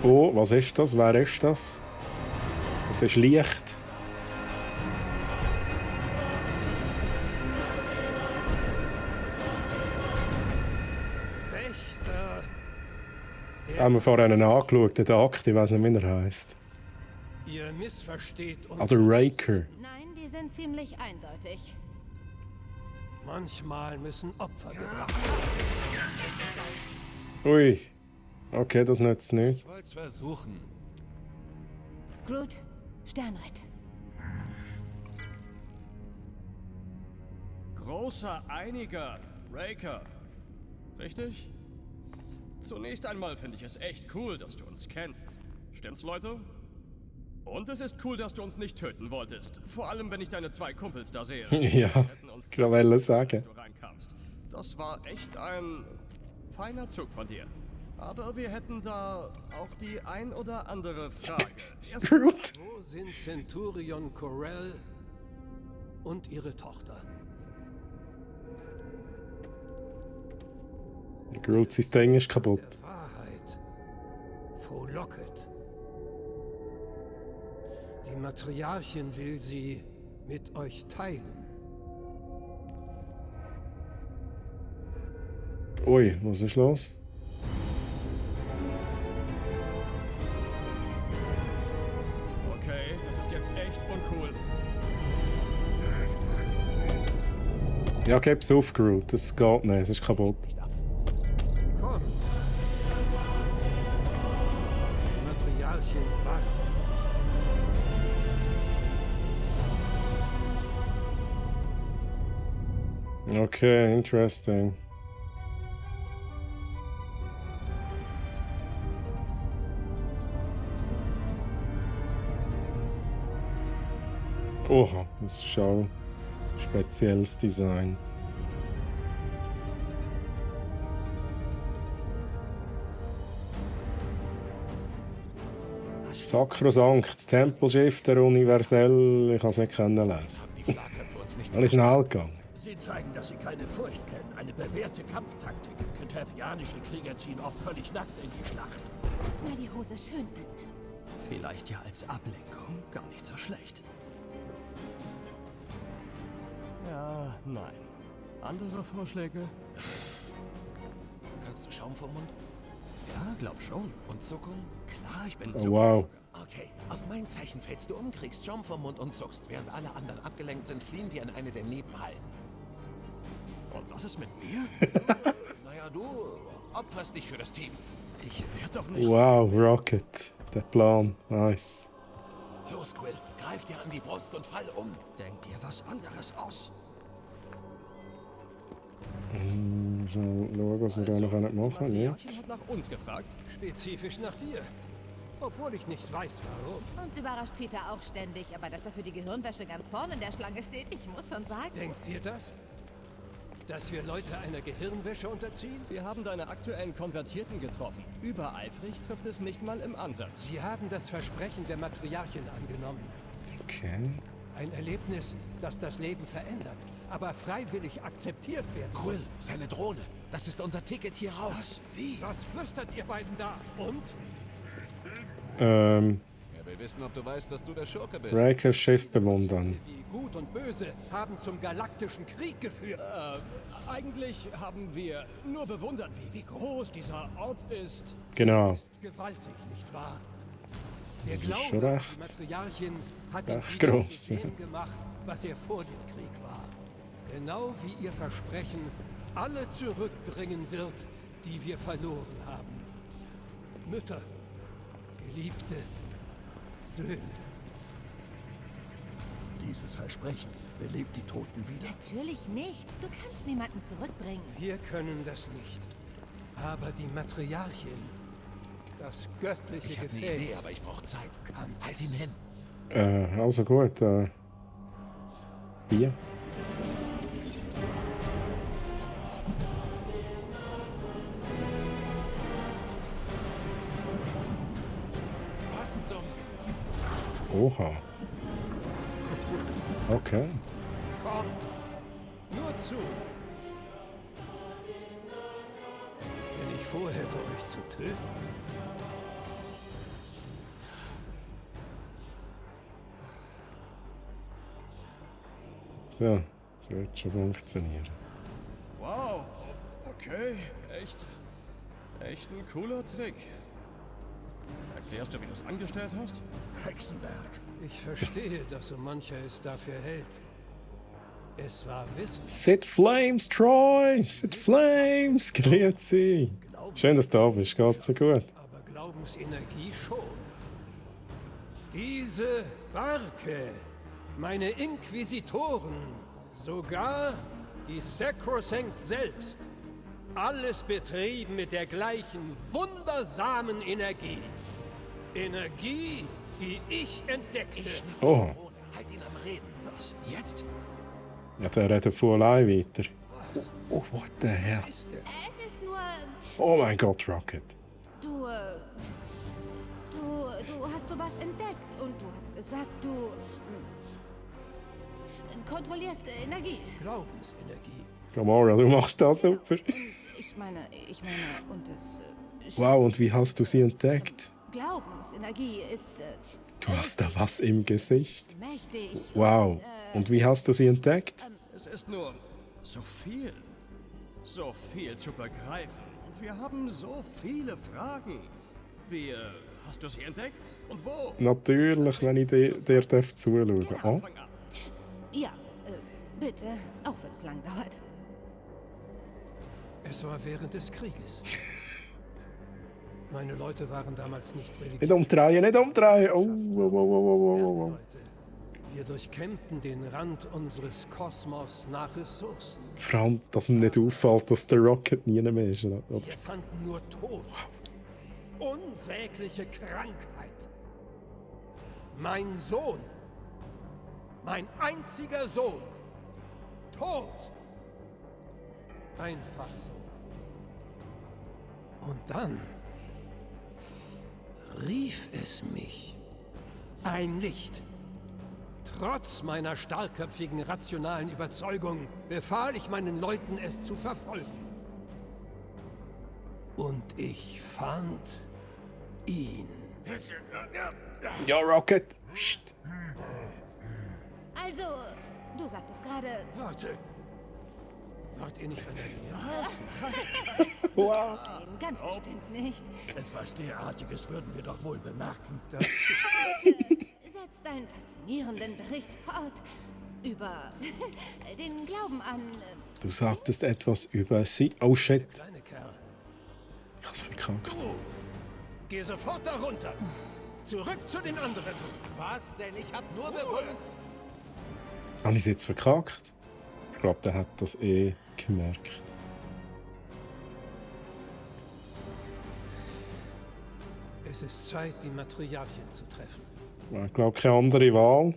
Oh, was ist das? Wer ist das? Es ist Licht. Wächter! Haben wir vorhin angeschaut, den Akt, ich weiß nicht, wie er heisst. Ihr missversteht uns. Oder Raker. Nein, die sind ziemlich eindeutig. Manchmal müssen Opfer gebracht werden. Ui. Okay, das nützt nicht. Ich wollte es versuchen. Groot, Sternritt. Großer Einiger, Raker. Richtig? Zunächst einmal finde ich es echt cool, dass du uns kennst. Stimmt's, Leute? Und es ist cool, dass du uns nicht töten wolltest. Vor allem, wenn ich deine zwei Kumpels da sehe. Ja, ich wollte sagen. Als du reinkamst. Das war echt ein feiner Zug von dir. Aber wir hätten da auch die ein oder andere Frage. Groot. Wo sind Centurion Corell und ihre Tochter? Groot, sein Ding ist kaputt. Der Wahrheit. Frohlocket. Die Matriarchin will sie mit euch teilen. Ui, was ist los? Okay, das ist jetzt echt uncool. Ja, gib's auf, Groot. Das geht nicht, es ist kaputt. Kommt. Die Matriarchin wartet. Okay, interesting. Oha, das ist schon spezielles Design. Sakrosankt, Tempelschiff der Universell. Ich kann es nicht lesen. Die Flagge für uns nicht Alle schnell gegangen. Sie zeigen, dass sie keine Furcht kennen. Eine bewährte Kampftaktik. Carthathianische Krieger ziehen oft völlig nackt in die Schlacht. Lass mal die Hose schön an. Vielleicht ja als Ablenkung gar nicht so schlecht. Ja, nein. Andere Vorschläge? Kannst du Schaum vom Mund? Ja, glaub schon. Und Zuckung? Klar, ich bin Oh, so. wow. Okay, auf mein Zeichen fällst du um, kriegst Schaum vom Mund und zuckst. Während alle anderen abgelenkt sind, fliehen wir in eine der Nebenhallen. Und was ist mit mir? Ja, du opferst dich für das Team. Ich werde doch nicht... Wow, Rocket. Der Plan. Nice. Los, Quill, greif dir an die Brust und fall um. Denk dir was anderes aus. Schauen, was wir da noch machen können. Matriarchin hat nach uns gefragt. Spezifisch nach dir. Obwohl ich nicht weiß, warum. Uns überrascht Peter auch ständig, aber dass er für die Gehirnwäsche ganz vorne in der Schlange steht, ich muss schon sagen. Denkt ihr das? Dass wir Leute einer Gehirnwäsche unterziehen? Wir haben deine aktuellen Konvertierten getroffen. Übereifrig trifft es nicht mal im Ansatz. Sie haben das Versprechen der Matriarchin angenommen. Okay. Ein Erlebnis, das das Leben verändert, aber freiwillig akzeptiert wird. Quill, seine Drohne. Das ist unser Ticket hier raus. Wie? Was flüstert ihr beiden da? Und? Er will wissen, ob du weißt, dass du der Schurke bist. Rakers Schiff bewundern. Wie Gut und Böse haben zum galaktischen Krieg geführt. Eigentlich haben wir nur bewundert, wie groß dieser Ort ist. Genau. Ist gewaltig, nicht wahr? Wir Das ist schon glauben, recht. die Matriarchin hat ihm Recht wieder gross. zu dem gemacht, was er vor dem Krieg war. Genau wie ihr Versprechen alle zurückbringen wird, die wir verloren haben. Mütter, Geliebte, Söhne. Dieses Versprechen belebt die Toten wieder. Natürlich nicht. Du kannst niemanden zurückbringen. Wir können das nicht. Aber die Matriarchin, das göttliche Ich habe eine Gefäß, Idee, aber ich brauche Zeit. Halt ihn hin. Also gut. Hier. Was zum... Oha. Okay. kommt. Nur zu. Wenn ich vorhätte, euch zu töten. Ja, das wird schon funktionieren. Wow, okay, echt ein cooler Trick. Erklärst du, wie du es angestellt hast? Hexenwerk. Ich verstehe, dass so mancher es dafür hält. Es war Wissen. Sid Flames, Troy! Sid Flames! Grüezi! Schön, dass du da bist. Geht's dir gut? Aber Glaubensenergie schon. Diese Barke, meine Inquisitoren, sogar die Sacrosanct selbst. Alles betrieben mit der gleichen wundersamen Energie. Energie, die ich entdeckte. Oh, Halt ihn am Reden. Was? Jetzt? ja, der redet von allein weiter. Oh, what the hell? Es ist nur... Oh mein Gott, Rocket. Du hast sowas entdeckt und du hast gesagt, du kontrollierst Energie. Glaubensenergie. Gamora, du machst das super. Ich meine, und es... Wow, und wie hast du sie entdeckt? Glaubensenergie ist Du hast da was im Gesicht. mächtig. Wow. Und wie hast du sie entdeckt? Es ist nur so viel zu begreifen. Und wir haben so viele Fragen. Wie, hast du sie entdeckt? Und wo? Natürlich, wenn ich dir darf zuschauen. Genau. Oh. Fang an. Ja, bitte, auch wenn es lang dauert. Es war während des Krieges. Meine Leute waren damals nicht religiös. Nicht umdrehen, nicht umdrehen! Oh, oh, oh, oh, oh, oh. Leute. Wir durchkämmten den Rand unseres Kosmos nach Ressourcen. Vor allem, dass mir nicht auffällt, dass der Rocket nie mehr ist. Oder? Wir fanden nur Tod. Unsägliche Krankheit. Mein Sohn. Mein einziger Sohn. Tot. Einfach so. Und dann rief es mich. Ein Licht. Trotz meiner starkköpfigen rationalen Überzeugung befahl ich meinen Leuten, es zu verfolgen. Und ich fand ihn. Ja, Rocket! Psst. Also, du sagtest gerade... Warte. Wart ihr nicht von mir? Wow. Nein, ganz bestimmt nicht. Etwas derartiges würden wir doch wohl bemerken. Setz deinen faszinierenden Bericht fort über den Glauben an... Du sagtest etwas über sie. Oh shit. Kleine Kerl. hab's verkackt. Du! Geh sofort da runter! Zurück zu den anderen! Was denn? Ich hab nur bewundert. Habe ich es jetzt verkackt? Ich glaube, der hat das gemerkt. Es ist Zeit, die Matriarchin zu treffen. Ich glaube, keine andere Wahl,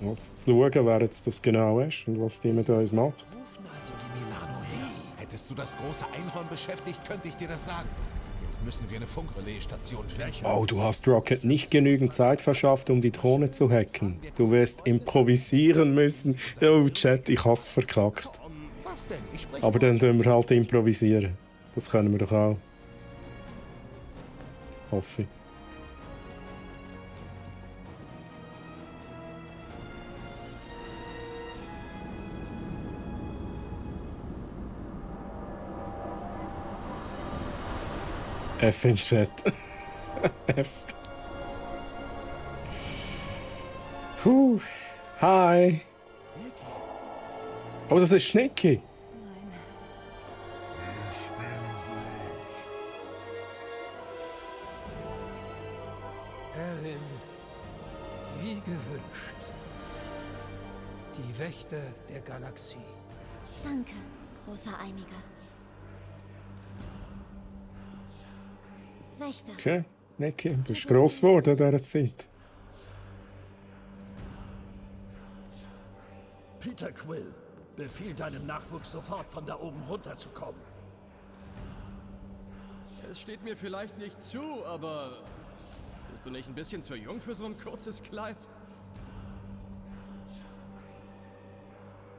als zu schauen, wer jetzt das genau ist und was die mit uns macht. Rufen also die Milano her. Hättest du das große Einhorn beschäftigt, könnte ich dir das sagen. Jetzt müssen wir eine Funkrelaisstation finden. Oh, du hast Rocket nicht genügend Zeit verschafft, um die Drohne zu hacken. Du wirst improvisieren müssen. Oh, Chat, ich hab's verkackt. Was denn? Ich spreche Aber dann tun wir halt improvisieren. Das können wir doch auch. Hoffe ich. F in Chat. F. Hi. Oh, das ist Schnicki. Herrin, wie gewünscht. Die Wächter der Galaxie. Danke, großer Einiger. Wächter. Okay, Niki, du bist gross geworden in dieser Zeit. Peter Quill, befiehl deinem Nachwuchs sofort von da oben runterzukommen. Es steht mir vielleicht nicht zu, aber bist du nicht ein bisschen zu jung für so ein kurzes Kleid?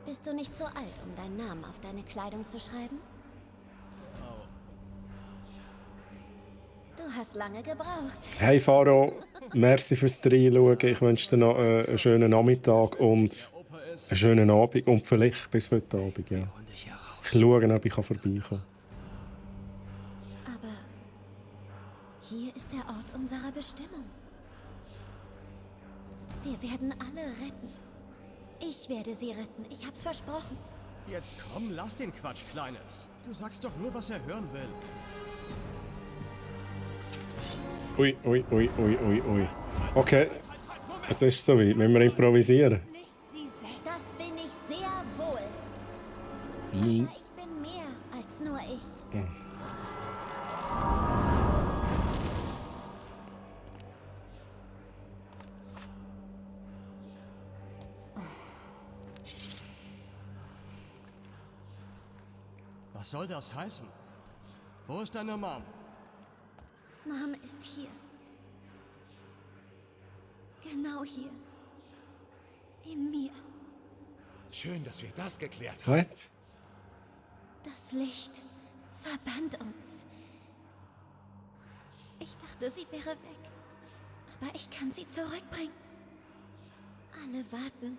Bist du nicht so alt, um deinen Namen auf deine Kleidung zu schreiben? Du hast lange gebraucht. Hey Faro, merci fürs Reinschauen. Ich wünsche dir noch einen schönen Nachmittag und einen schönen Abend. Und vielleicht bis heute Abend, ja. Ich schaue, ob ich vorbeikommen kann. Aber hier ist der Ort unserer Bestimmung. Wir werden alle retten. Ich werde sie retten. Ich hab's versprochen. Jetzt komm, lass den Quatsch, Kleines. Du sagst doch nur, was er hören will. Ui, ui, ui, ui, ui, ui. Okay, es ist soweit. Müssen wir improvisieren? Das bin ich sehr wohl. Mhm. Aber ich bin mehr als nur ich. Mhm. Was soll das heißen? Wo ist deine Mom? Mom ist hier. Genau hier. In mir. Schön, dass wir das geklärt haben. Was? Das Licht verband uns. Ich dachte, sie wäre weg. Aber ich kann sie zurückbringen. Alle warten,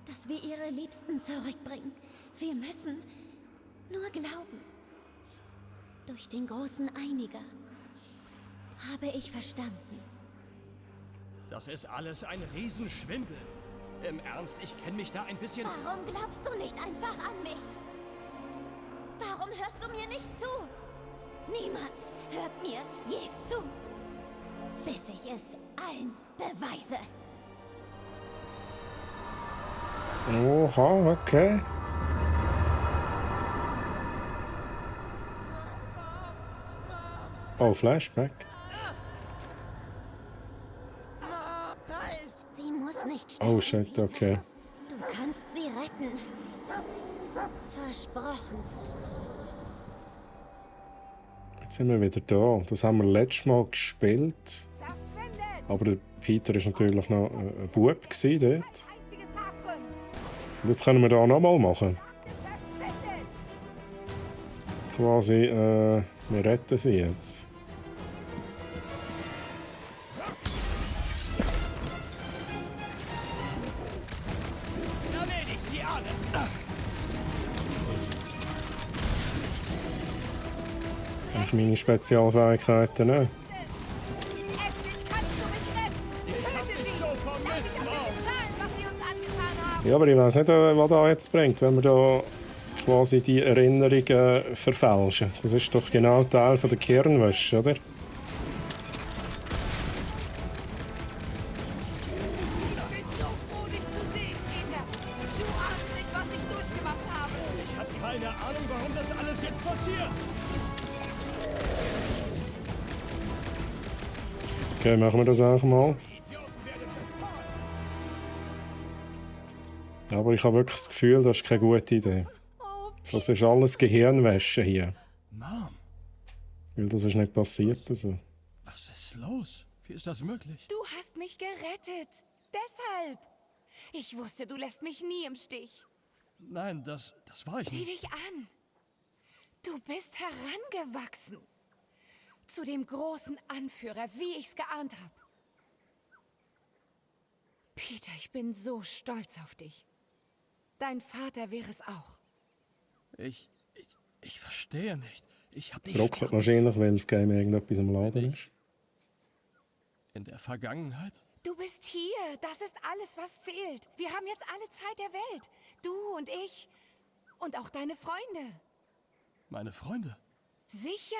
dass wir ihre Liebsten zurückbringen. Wir müssen nur glauben. Durch den großen Einiger habe ich verstanden. Das ist alles ein Riesenschwindel. Im Ernst, ich kenne mich da ein bisschen... Warum glaubst du nicht einfach an mich? Warum hörst du mir nicht zu? Niemand hört mir je zu. Bis ich es allen beweise. Oha, okay. Oh, Flashback. Sie muss nicht sterben. Oh shit, okay. Du kannst sie retten. Versprochen. Jetzt sind wir wieder da. Das haben wir letztes Mal gespielt. Aber der Peter war natürlich noch ein Bub dort. Und das können wir da nochmal machen. Quasi, wir retten sie jetzt. Erledigt sie alle! Eigentlich meine Spezialfähigkeiten nicht. Ja, aber ich weiß nicht, was das jetzt bringt, wenn wir da quasi die Erinnerungen verfälschen. Das ist doch genau Teil von der Kernwäsche, oder? Ich habe keine Ahnung, warum das alles jetzt passiert. Okay, machen wir das auch mal. Aber ich habe wirklich das Gefühl, das ist keine gute Idee. Das ist alles Gehirnwäsche hier. Mom, Weil das ist nicht passiert. Also. was ist los? Wie ist das möglich? Du hast mich gerettet. Deshalb. Ich wusste, du lässt mich nie im Stich. Nein, das war ich Sieh nicht. dich an. Du bist herangewachsen. Zu dem großen Anführer, wie ich's geahnt habe. Peter, ich bin so stolz auf dich. Dein Vater wäre es auch. Ich verstehe nicht. Ich habe Es ruckelt wahrscheinlich, weil das Game irgendetwas am Laden ist. In der Vergangenheit? Du bist hier. Das ist alles, was zählt. Wir haben jetzt alle Zeit der Welt. Du und ich. Und auch deine Freunde. Meine Freunde? Sicher.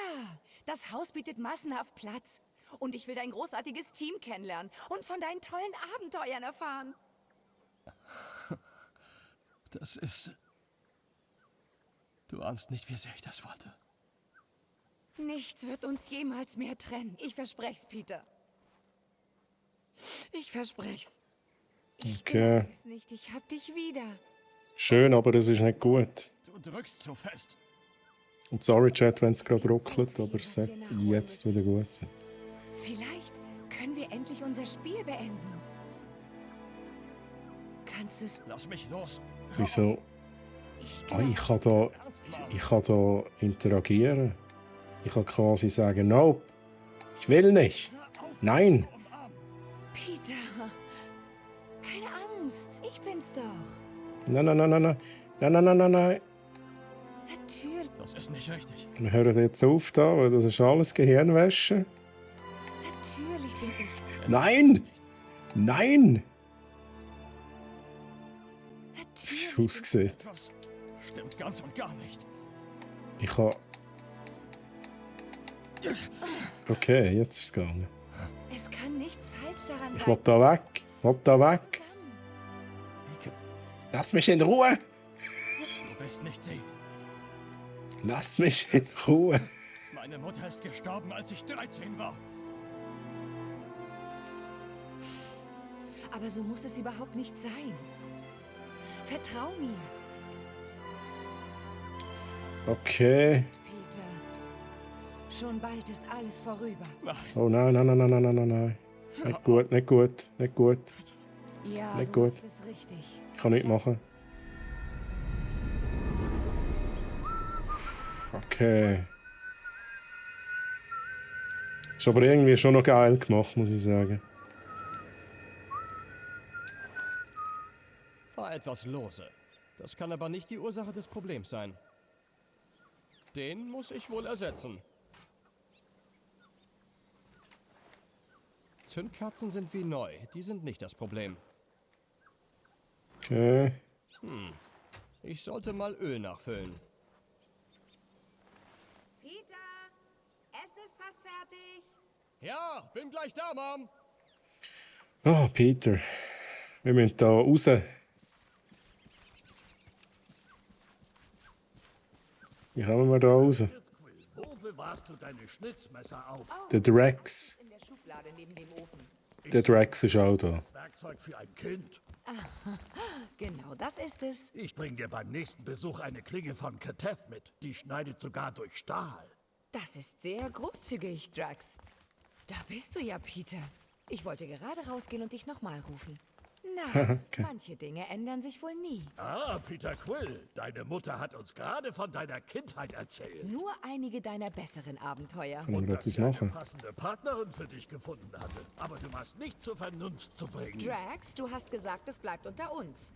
Das Haus bietet massenhaft Platz. Und ich will dein großartiges Team kennenlernen und von deinen tollen Abenteuern erfahren. Das ist... Du ahnst nicht, wie sehr ich das wollte. Nichts wird uns jemals mehr trennen. Ich versprech's, Peter. Ich versprech's. Okay. Ich nicht, ich hab dich wieder. Schön, aber das ist nicht gut. Du drückst so fest. Und sorry, Chat, wenn es gerade ruckelt, aber es sollte jetzt wieder gut sein. Vielleicht können wir endlich unser Spiel beenden. Kannst du's? Lass mich los. Wieso? Ich kann da interagieren. Ich kann quasi sagen, nope, ich will nicht. Nein. Peter, keine Angst, ich bin's doch. Nein, nein, nein, nein, nein, nein, nein, nein, nein, nein. Natürlich. Das ist nicht richtig. Wir hören jetzt auf da, weil das ist alles Gehirnwäsche. Natürlich bin ich. Nein! Nein! Wie es aussieht. Das stimmt ganz und gar nicht. Ich habe... Okay, jetzt ist es gegangen. Es kann nichts falsch daran Ich sein. will da weg. Ich will da weg. Lass mich in Ruhe. Du bist nicht sie. Lass mich in Ruhe. Meine Mutter ist gestorben, als ich 13 war. Aber so muss es überhaupt nicht sein. Vertrau mir, Okay. Peter. Schon bald ist alles vorüber. Oh nein, nein, nein, nein, nein, nein, nein. Nicht gut, nicht gut, nicht gut. Ja, Nicht du gut. machst es richtig. Ich kann nichts machen. Okay. Ist aber irgendwie schon noch geil gemacht, muss ich sagen. War etwas lose. Das kann aber nicht die Ursache des Problems sein. Den muss ich wohl ersetzen. Zündkerzen sind wie neu. Die sind nicht das Problem. Okay. Ich sollte mal Öl nachfüllen. Peter, Essen ist fast fertig. Ja, bin gleich da, Mom. Oh, Peter. Wir müssen da raus. Wie kommen wir da raus? Wo bewahrst du deine Schnitzmesser auf? Der Drex. In der Schublade neben dem Ofen. Der Drex ist auch da. Das Werkzeug für ein Kind. Genau, das ist es. Ich bring dir beim nächsten Besuch eine Klinge von Ketef mit. Die schneidet sogar durch Stahl. Das ist sehr großzügig, Drax. Da bist du ja, Peter. Ich wollte gerade rausgehen und dich nochmal rufen. Na, Okay. manche Dinge ändern sich wohl nie. Ah, Peter Quill, deine Mutter hat uns gerade von deiner Kindheit erzählt. Nur einige deiner besseren Abenteuer. Können wir Dass etwas sie eine machen? passende Partnerin für dich gefunden hatte. Aber du warst nicht zur Vernunft zu bringen. Drax, du hast gesagt, es bleibt unter uns.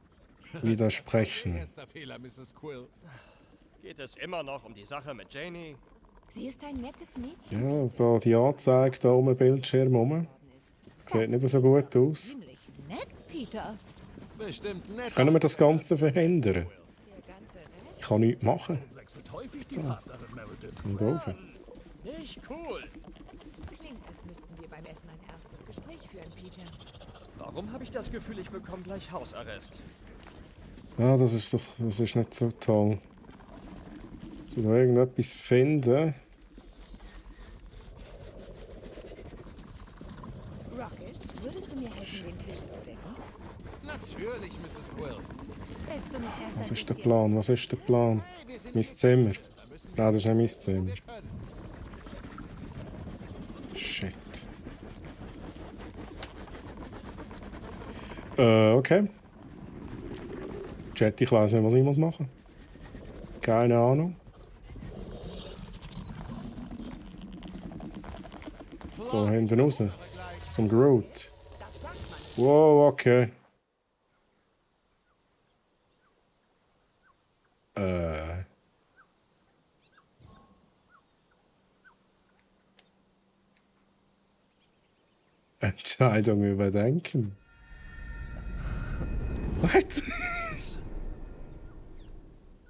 Widersprechen. Erster Fehler, Mrs. Quill. Geht es immer noch um die Sache mit Janie? Sie ist ein nettes Mädchen. Ja, da die Anzeige da um den Bildschirm herum. Sieht nicht so gut aus. Ziemlich nett, Peter. Bestimmt nett. Können wir das Ganze verhindern? Der ganze Rest? Ich kann nichts machen. Wechselt häufig die Partnerin, Meredith. Und rauf. Nicht cool. Klingt, als müssten wir beim Essen ein ernstes Gespräch führen, Peter. Warum habe ich das Gefühl, ich bekomme gleich Hausarrest? Ja, das ist nicht so toll. Soll da irgendetwas finden? Rocket, würdest du mir helfen, den Tisch zu decken? Natürlich, Mrs. Quill. Willst du mich erst Was ein ist der bisschen- Plan? Was ist der Plan? Mein Zimmer. Nein, das ist nicht mein Zimmer. Shit. Okay. Chat, ich weiß nicht, was ich machen muss. Keine Ahnung. Da hinten raus. Zum Groot. Wow, okay. Entscheidung überdenken. What?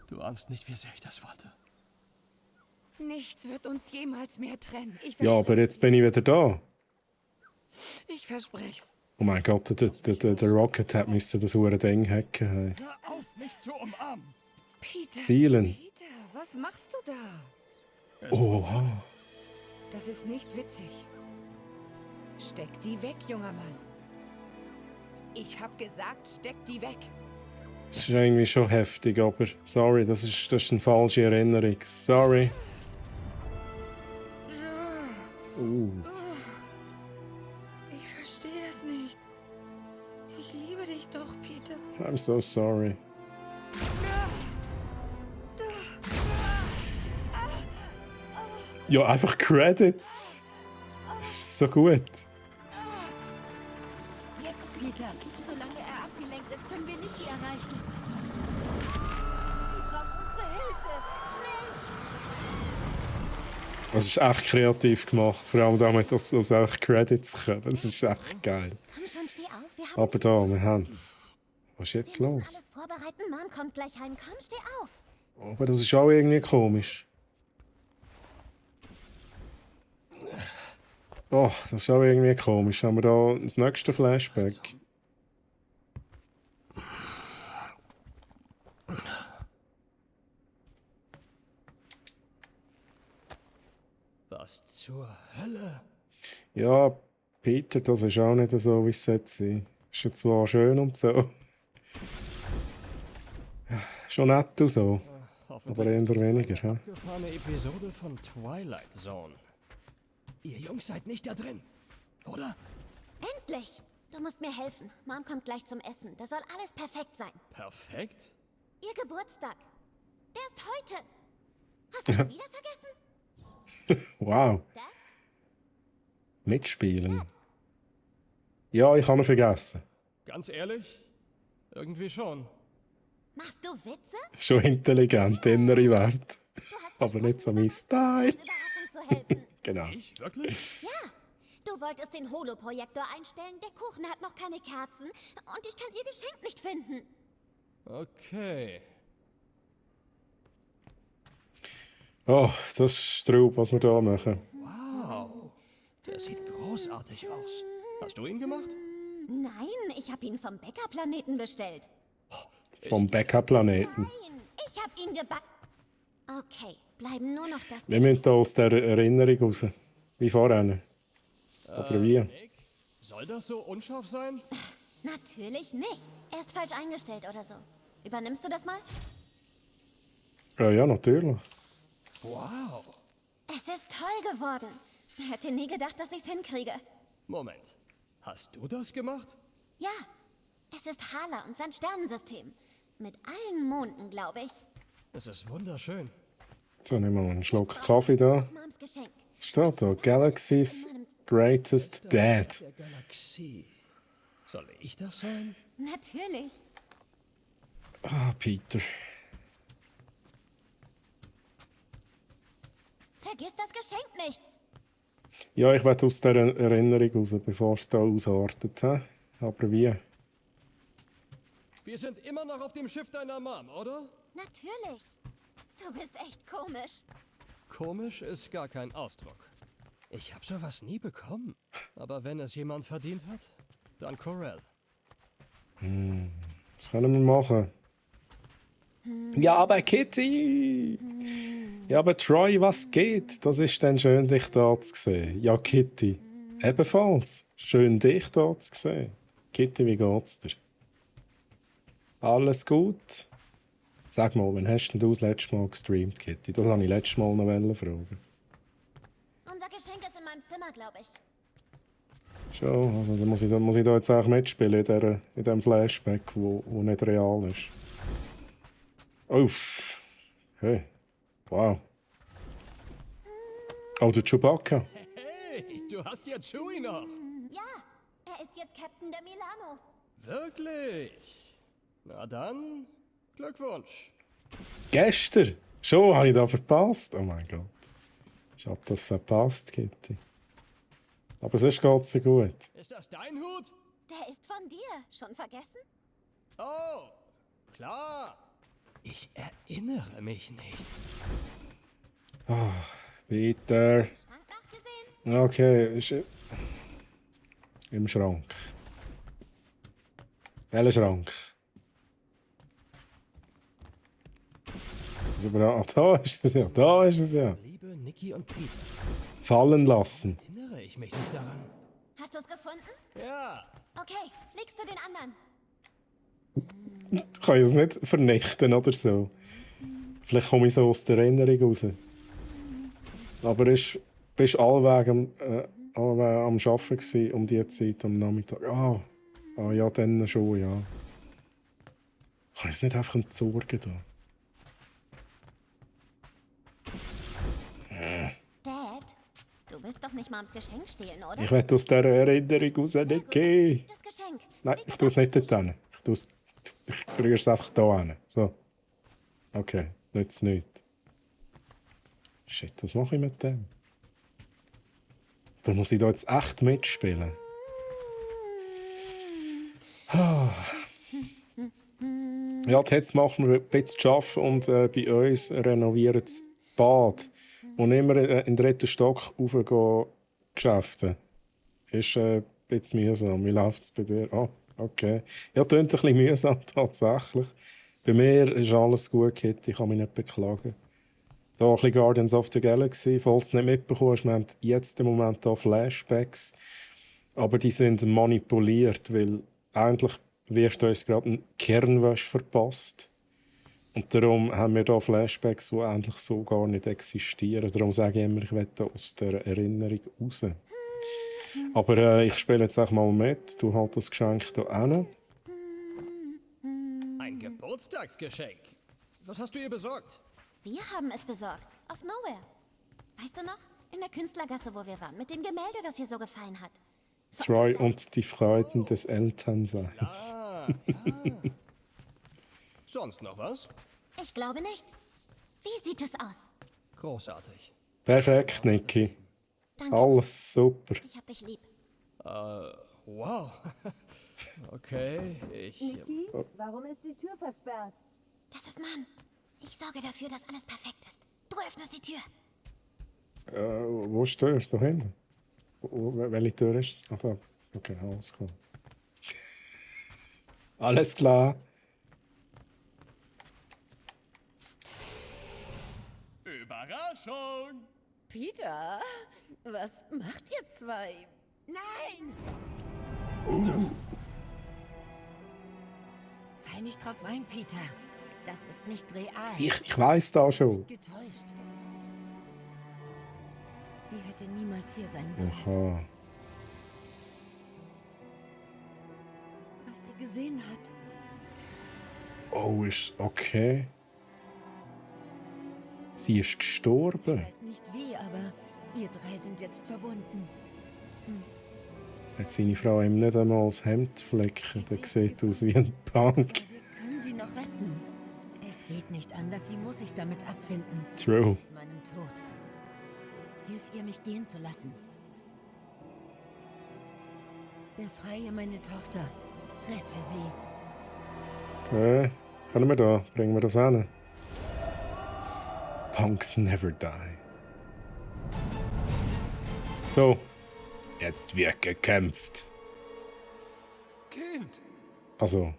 Du ahnst nicht, wie sehr ich das wollte. Nichts wird uns jemals mehr trennen. Ja, aber jetzt bin ich wieder da. Ich verspreche es. Oh mein Gott, der Rocket hat müssen das hure Ding hacken. Hör auf, mich zu umarmen. Peter, Zielen. Peter, was machst du da? Oha. Das ist nicht witzig. Steck die weg, junger Mann. Ich hab gesagt, steck die weg. Das ist irgendwie schon heftig, aber sorry, das ist eine falsche Erinnerung. Sorry. Ich verstehe das nicht. Ich liebe dich doch, Peter. I'm so sorry. Ja, einfach Credits. Das ist so gut. Jetzt, Peter. Solange er abgelenkt ist, können wir Niki erreichen. Sie braucht unsere Hilfe. Schnell! Das ist echt kreativ gemacht. Vor allem damit, dass auch Credits kommen. Das ist echt geil. Komm schon, steh auf. Wir haben Aber da, wir haben es. Was ist jetzt wir müssen los? alles vorbereiten. Mom kommt gleich heim. Komm, steh auf. Aber das ist auch irgendwie komisch. Oh, das ist auch irgendwie komisch. Haben wir da das nächste Flashback? Was zur Hölle? Ja, Peter, das ist auch nicht so, wie es sein sollte. Ist ja zwar schön und so. Ja, schon nett und so. Aber eher weniger. Ja? Abgefahrene Episode von Twilight Zone. Ihr Jungs seid nicht da drin, oder? Endlich! Du musst mir helfen. Mom kommt gleich zum Essen. Da soll alles perfekt sein. Perfekt? Ihr Geburtstag. Der ist heute. Hast du ihn wieder vergessen? Wow. Mitspielen. Ja, ich habe ihn vergessen. Ganz ehrlich? Irgendwie schon. Machst du Witze? Schon intelligent, innere Wert. Aber nicht so mein Style. Überraschung zu helfen. Genau. Ich? Wirklich? Ja. Du wolltest den Holoprojektor einstellen, der Kuchen hat noch keine Kerzen und ich kann ihr Geschenk nicht finden. Okay. Oh, das ist Traub, was wir da machen. Wow, der sieht großartig aus. Hast du ihn gemacht? Nein, ich habe ihn vom Bäckerplaneten bestellt. Vom Backup-Planeten. Nein, ich habe ihn gebacken. Okay, bleiben nur noch das. Wir müssen da aus der Erinnerung raus. Wie vorhin. Aber wie? Nick? Soll das so unscharf sein? Natürlich nicht. Er ist falsch eingestellt oder so. Übernimmst du das mal? Ja, natürlich. Wow. Es ist toll geworden. Hätte nie gedacht, dass ich's hinkriege. Moment. Hast du das gemacht? Ja, es ist Hala und sein Sternensystem. Mit allen Monden, glaube ich. Es ist wunderschön. So, nehmen wir einen Schluck Kaffee da. Moms Geschenk. Steht da, Galaxy's Greatest Dad. Der Galaxie. Soll ich das sein? Natürlich. Ah, Peter. Vergiss das Geschenk nicht. Ja, ich werde aus der Erinnerung raus, bevor es da ausartet. He? Aber wie? Wir sind immer noch auf dem Schiff deiner Mom, oder? Natürlich. Du bist echt komisch. Komisch ist gar kein Ausdruck. Ich habe sowas nie bekommen. Aber wenn es jemand verdient hat, dann Corell. Was können wir machen? Ja, aber Kitty! Ja, aber Troy, was geht? Das ist dann schön, dich da zu sehen. Ja, Kitty. Ebenfalls. Schön, dich da zu sehen. Kitty, wie geht's dir? Alles gut? Sag mal, wann hast denn du das letzte Mal gestreamt, Kitty? Das wollte ich letztes Mal noch fragen. Unser Geschenk ist in meinem Zimmer, glaube ich. Schon, also dann muss ich da jetzt auch mitspielen in diesem Flashback, wo nicht real ist. Uff. Hey. Wow. Oh, der Chewbacca. Hey, du hast ja Chewie noch. Ja, er ist jetzt Captain der Milano. Wirklich? Na dann, Glückwunsch. Gestern? Schon, habe ich da verpasst? Oh mein Gott. Ich hab das verpasst, Kitty. Aber sonst geht's dir gut. Ist das dein Hut? Der ist von dir. Schon vergessen? Oh, klar. Ich erinnere mich nicht. Ah, Peter. Schrank nachgesehen? Okay, ist im Schrank. Welcher Schrank? Also, da ist es ja, da ist es ja. Liebe Niki und Peter. Fallen lassen. Erinnere ich mich nicht daran. Hast du es gefunden? Ja. Okay, legst du den anderen. Ich kann es nicht vernichten oder so. Vielleicht komme ich so aus der Erinnerung raus. Aber bist allweg am Arbeiten gewesen, um die Zeit am Nachmittag. Ah ja, dann schon, ja. Ich kann es nicht einfach entsorgen da. Dad, du willst doch nicht Moms Geschenk stehlen, oder? Ich will aus dieser Erinnerung raus nicht gehen. Das Geschenk. Nein, ich tue es nicht dort hin. Ich rühre es einfach da hin. So. Okay, nützt nichts. Shit, was mache ich mit dem? Da muss ich da jetzt echt mitspielen. Ja, jetzt machen wir ein bisschen Arbeiten und bei uns renovieren das Bad. Und immer in den dritten Stock raufgehen Geschäfte. Ist ein bisschen mühsam. Wie läuft es bei dir? Ah, okay. Ja, klingt ein bisschen mühsam tatsächlich. Bei mir ist alles gut, Kitty. Ich kann mich nicht beklagen. Da ein bisschen Guardians of the Galaxy. Falls du es nicht mitbekommen hast, wir haben jetzt im Moment hier Flashbacks. Aber die sind manipuliert, weil eigentlich wird uns gerade ein Kernwäsch verpasst. Und darum haben wir hier Flashbacks, die eigentlich so gar nicht existieren. Darum sage ich immer, ich will da aus der Erinnerung raus. Aber ich spiele jetzt auch mal mit. Du halt das Geschenk hier hin. Ein Geburtstagsgeschenk. Was hast du ihr besorgt? Wir haben es besorgt. Auf Nowhere. Weißt du noch? In der Künstlergasse, wo wir waren. Mit dem Gemälde, das ihr so gefallen hat. Troy und die Freuden des Elternseins. Ah. Sonst noch was? Ich glaube nicht. Wie sieht es aus? Großartig. Perfekt, Niki. Danke. Alles super. Ich hab dich lieb. Wow. Okay, Warum ist die Tür versperrt? Das ist Mom. Ich sorge dafür, dass alles perfekt ist. Du öffnest die Tür. Wo stehst du? Da hinten? Welche Tür ist es? Ah, da. Okay, alles klar. Alles klar. Überraschung! Peter, was macht ihr zwei? Nein! Fall nicht drauf rein, Peter. Das ist nicht real. Ich weiss da schon. Getäuscht. Sie hätte niemals hier sein sollen. Aha. Was sie gesehen hat. Oh, ist okay. Sie ist Ich gestorben. weiß nicht wie, aber wir drei sind jetzt verbunden. Hat seine Frau ihm nicht einmal das Hemd flecken? Der sieht aus wie ein Punk. Wir können sie noch retten. Es geht nicht anders. Sie muss sich damit abfinden. True. Mit meinem Tod. Hilf ihr, mich gehen zu lassen. Befreie meine Tochter. Rette sie. Okay. Können wir da? Bringen wir das hin? Punks never die. So, jetzt wird gekämpft. Kind, Also,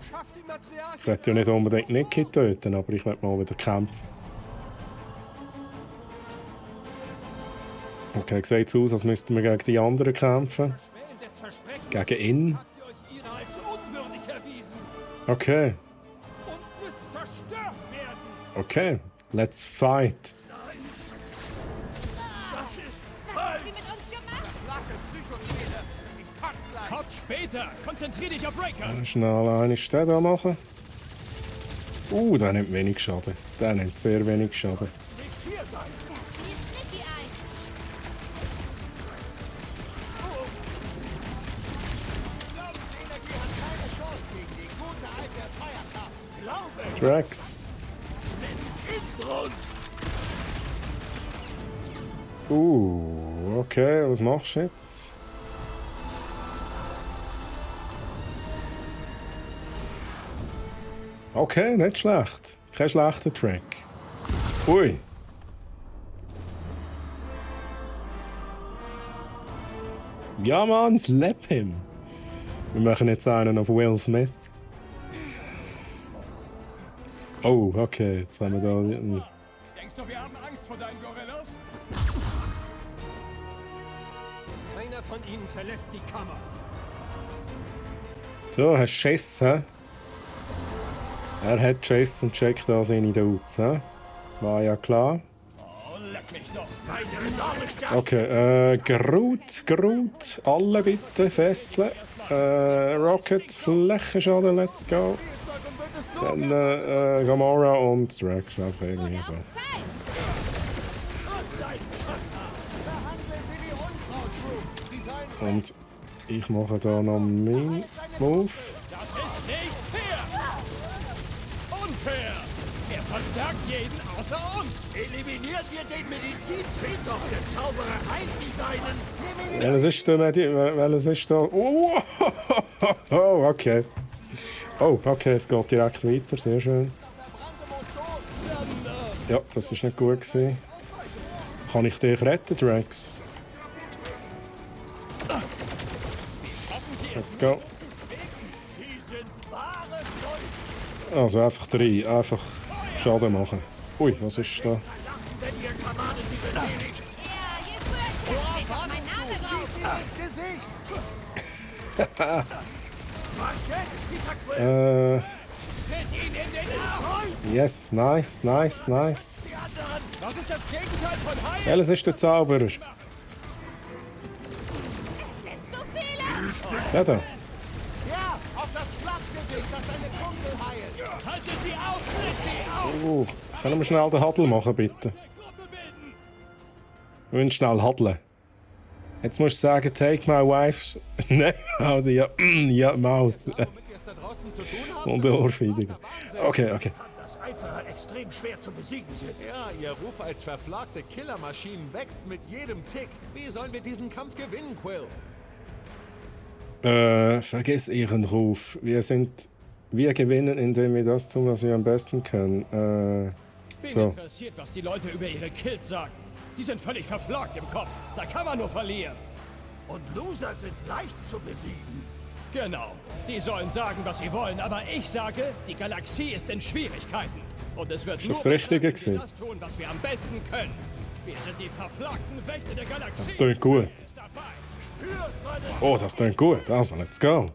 schaff die Materialien. ich möchte ja nicht unbedingt Niki töten, aber ich möchte mal wieder kämpfen. Okay, sieht so aus, als müssten wir gegen die anderen kämpfen. Gegen ihn. Habt ihr euch ihrer als unwürdig erwiesen Okay, und müsst zerstört werden. okay. Let's fight. Das ist Was haben sie mit uns gemacht? Kotz später! Konzentrier dich auf Raker! Schnell eine Stelle machen. Der nimmt wenig Schaden. Der nimmt sehr wenig Schaden. nicht hier sein. Das schließt Nicky ein. Glaubensenergie hat keine Chance gegen die gute alte Feierkraft. Glaube Drax. Inbrunst. Okay, was machst du jetzt? Okay, nicht schlecht. Kein schlechter Track. Ui. Ja, Mann, slap him. Wir machen jetzt einen auf Will Smith. Oh, okay, jetzt haben wir da. Denkst du, wir haben Angst vor deinen Gorillas? Keiner von ihnen verlässt die Kammer. So, hast du Schiss, hä? Er hat Schiss und checkt da seine Dudes, hä? War ja klar. Oh, leck mich doch! Meine enorme Stärke. Okay, Groot, alle bitte fesseln. Rocket, Flächenschaden, let's go. Dann Gamora und Drax, einfach irgendwie so. Und ich mache da noch meinen Move. Das ist nicht fair! Unfair! Er verstärkt jeden außer uns! Eliminiert ihr den Medizin, seht doch, der Zauberer heilt die Seinen. Welches ist der welches ist da? Oh, okay. Oh, okay, es geht direkt weiter, sehr schön. Ja, das ist nicht gut gewesen. Kann ich dich retten, Drax? Let's go. Also einfach rein, einfach Schaden machen. Ui, was ist da? Wenn ihr Schamane sie benötigt. Ja, je früher ich auf meinen Namen drauf. Ins Gesicht! Tritt ihn in den Ahoi! Yes, nice. Was ist das Gegenteil von Heil? Welches ist der Zauberer? Es sind zu viele. Der da. Ja, auf das Flachgesicht, das seine Kumpel heilt. Halte sie auf, schlicht sie auf! Können wir schnell den Huddle machen, bitte? Gruppe bilden! Wir müssen schnell huddeln. Jetzt musst du sagen, take my wife's... Nein, also ja, Mouth. Womit wir es da draußen zu tun haben? Und Ohrfeige. Okay. Dass Eiferer extrem schwer zu besiegen sind. Ja, ihr Ruf als verflagte Killermaschinen wächst mit jedem Tick. Wie sollen wir diesen Kampf gewinnen, Quill? Vergiss Ihren Ruf. Wir gewinnen, indem wir das tun, was wir am besten können. Wen So. interessiert, was die Leute über ihre Kills sagen? Die sind völlig verflagt im Kopf. Da kann man nur verlieren. Und Loser sind leicht zu besiegen. Genau. Die sollen sagen, was sie wollen, aber ich sage, die Galaxie ist in Schwierigkeiten. Und es wird Ist nur das das Richtige besser, wenn wir gewesen? das tun, was wir am besten können. Wir sind die verflagten Wächter der Galaxie. Das klingt gut. Dabei. Spürt meine Oh, das klingt gut. Also, let's go.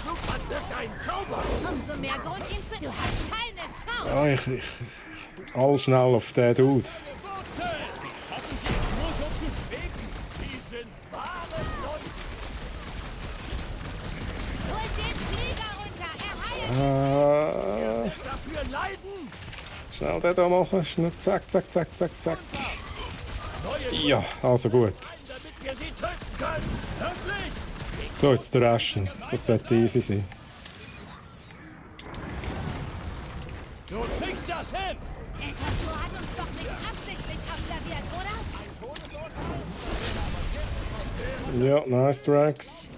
Flugmann wirkt ein Zauber. Umso mehr Grund, ihn zu... Du hast keine Chance. Ja, ich all schnell auf den Dude. Wurzeln! Wie schaffen sie es nur so zu schweben? Sie sind wahre Leute. Holt den Flieger runter. Er heilt. Dafür leiden. Schnell den da machen. Schnell, zack. Ja, also gut. Damit wir sie töten können. Wirklich? So, jetzt der Rest noch. Das sollte easy sein. Du kriegst das hin! Ekatur hat uns doch nicht absichtlich observiert, oder? Ja, nice Drax.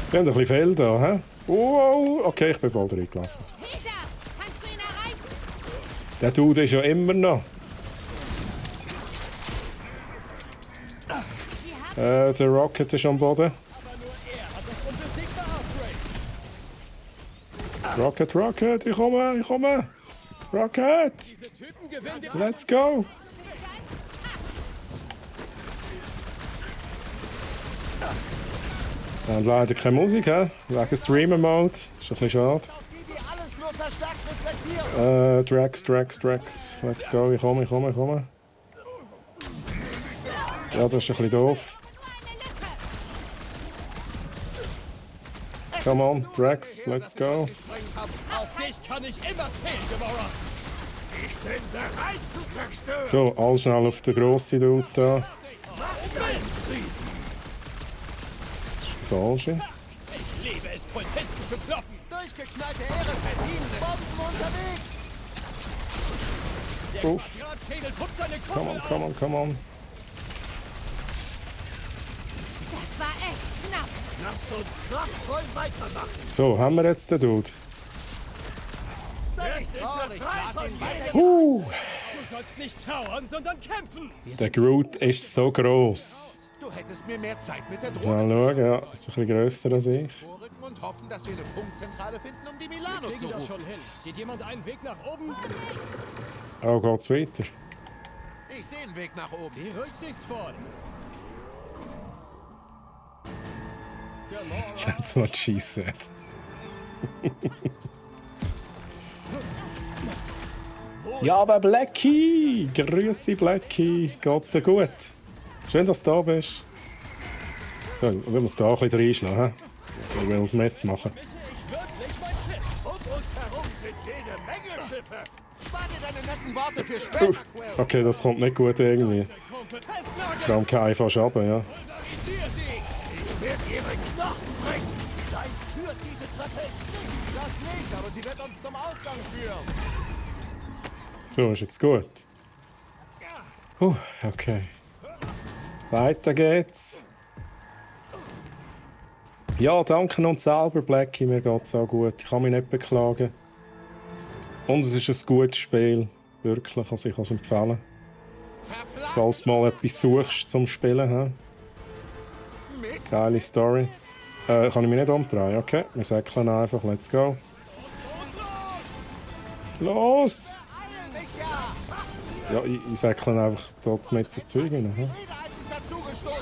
Sie haben ein bisschen viel da, hä? Oh, okay, ich bin voll reingelaufen. Peter, kannst du ihn erreichen? Der Dude ist ja immer noch. Der Rocket ist am Boden. Rocket, ich komme. Rocket! Let's go! Und leider keine Musik, hä? Wegen Streamer-Mode. Ist ein bisschen schade. Drax. Let's go, ich komme. Ja, das ist ein bisschen doof. Come on, Drax, let's go. Auf dich kann ich immer zählen, Gamora. Ich bin bereit zu zerstören. So, all schnell auf den grossen Dude da. Das ist der falsche. Ich liebe es, Kultisten zu kloppen. Durchgeknallte Ehrenverdienende. Bomben unterwegs. Uff. Gradschädel pumpt seine Kuppel Come on. Das war echt knapp. Lasst uns kraftvoll weitermachen. So, haben wir jetzt den Dude. Jetzt ist er frei von jedem. Du sollst nicht trauern, sondern kämpfen. Der Groot ist so gross. Du hättest mir mehr Zeit mit der Mal Drohne schauen, ja, ist ein bisschen grösser als ich. vorrücken und hoffen, dass wir eine Funkzentrale finden, um die Milano Wir zu kriegen das rufen. schon hin. Sieht jemand einen Weg nach oben? Oh, geht's weiter? Ich sehe einen Weg nach oben. Wie rücksichtsvoll. That's what she said. Ja, aber Blackie! Grüezi, Blackie! Geht's dir gut? Schön, dass du da bist. So, wir müssen da ein bisschen reinschlagen. Ich will Smith machen. Um uns herum sind jede Menge Schiffe. Spar dir deine netten Worte für später, Quill. Okay, das kommt nicht gut irgendwie. Vor allem kein einfach runter, ja. Ich werde ihre Knochen brechen. Vielleicht führt diese Treppe ins Licht. Das nicht, aber sie wird uns zum Ausgang führen. So, ist jetzt gut. Okay. Weiter geht's. Ja, danke uns selber, Blackie. Mir geht's auch gut. Ich kann mich nicht beklagen. Und es ist ein gutes Spiel. Wirklich, also ich kann es empfehlen. Falls du mal etwas suchst zum Spielen. He? Geile Story. Kann ich mich nicht umdrehen? Okay, wir säckeln einfach. Let's go. Los! Ja, ich säckle einfach dort mit das Zeug rein. He?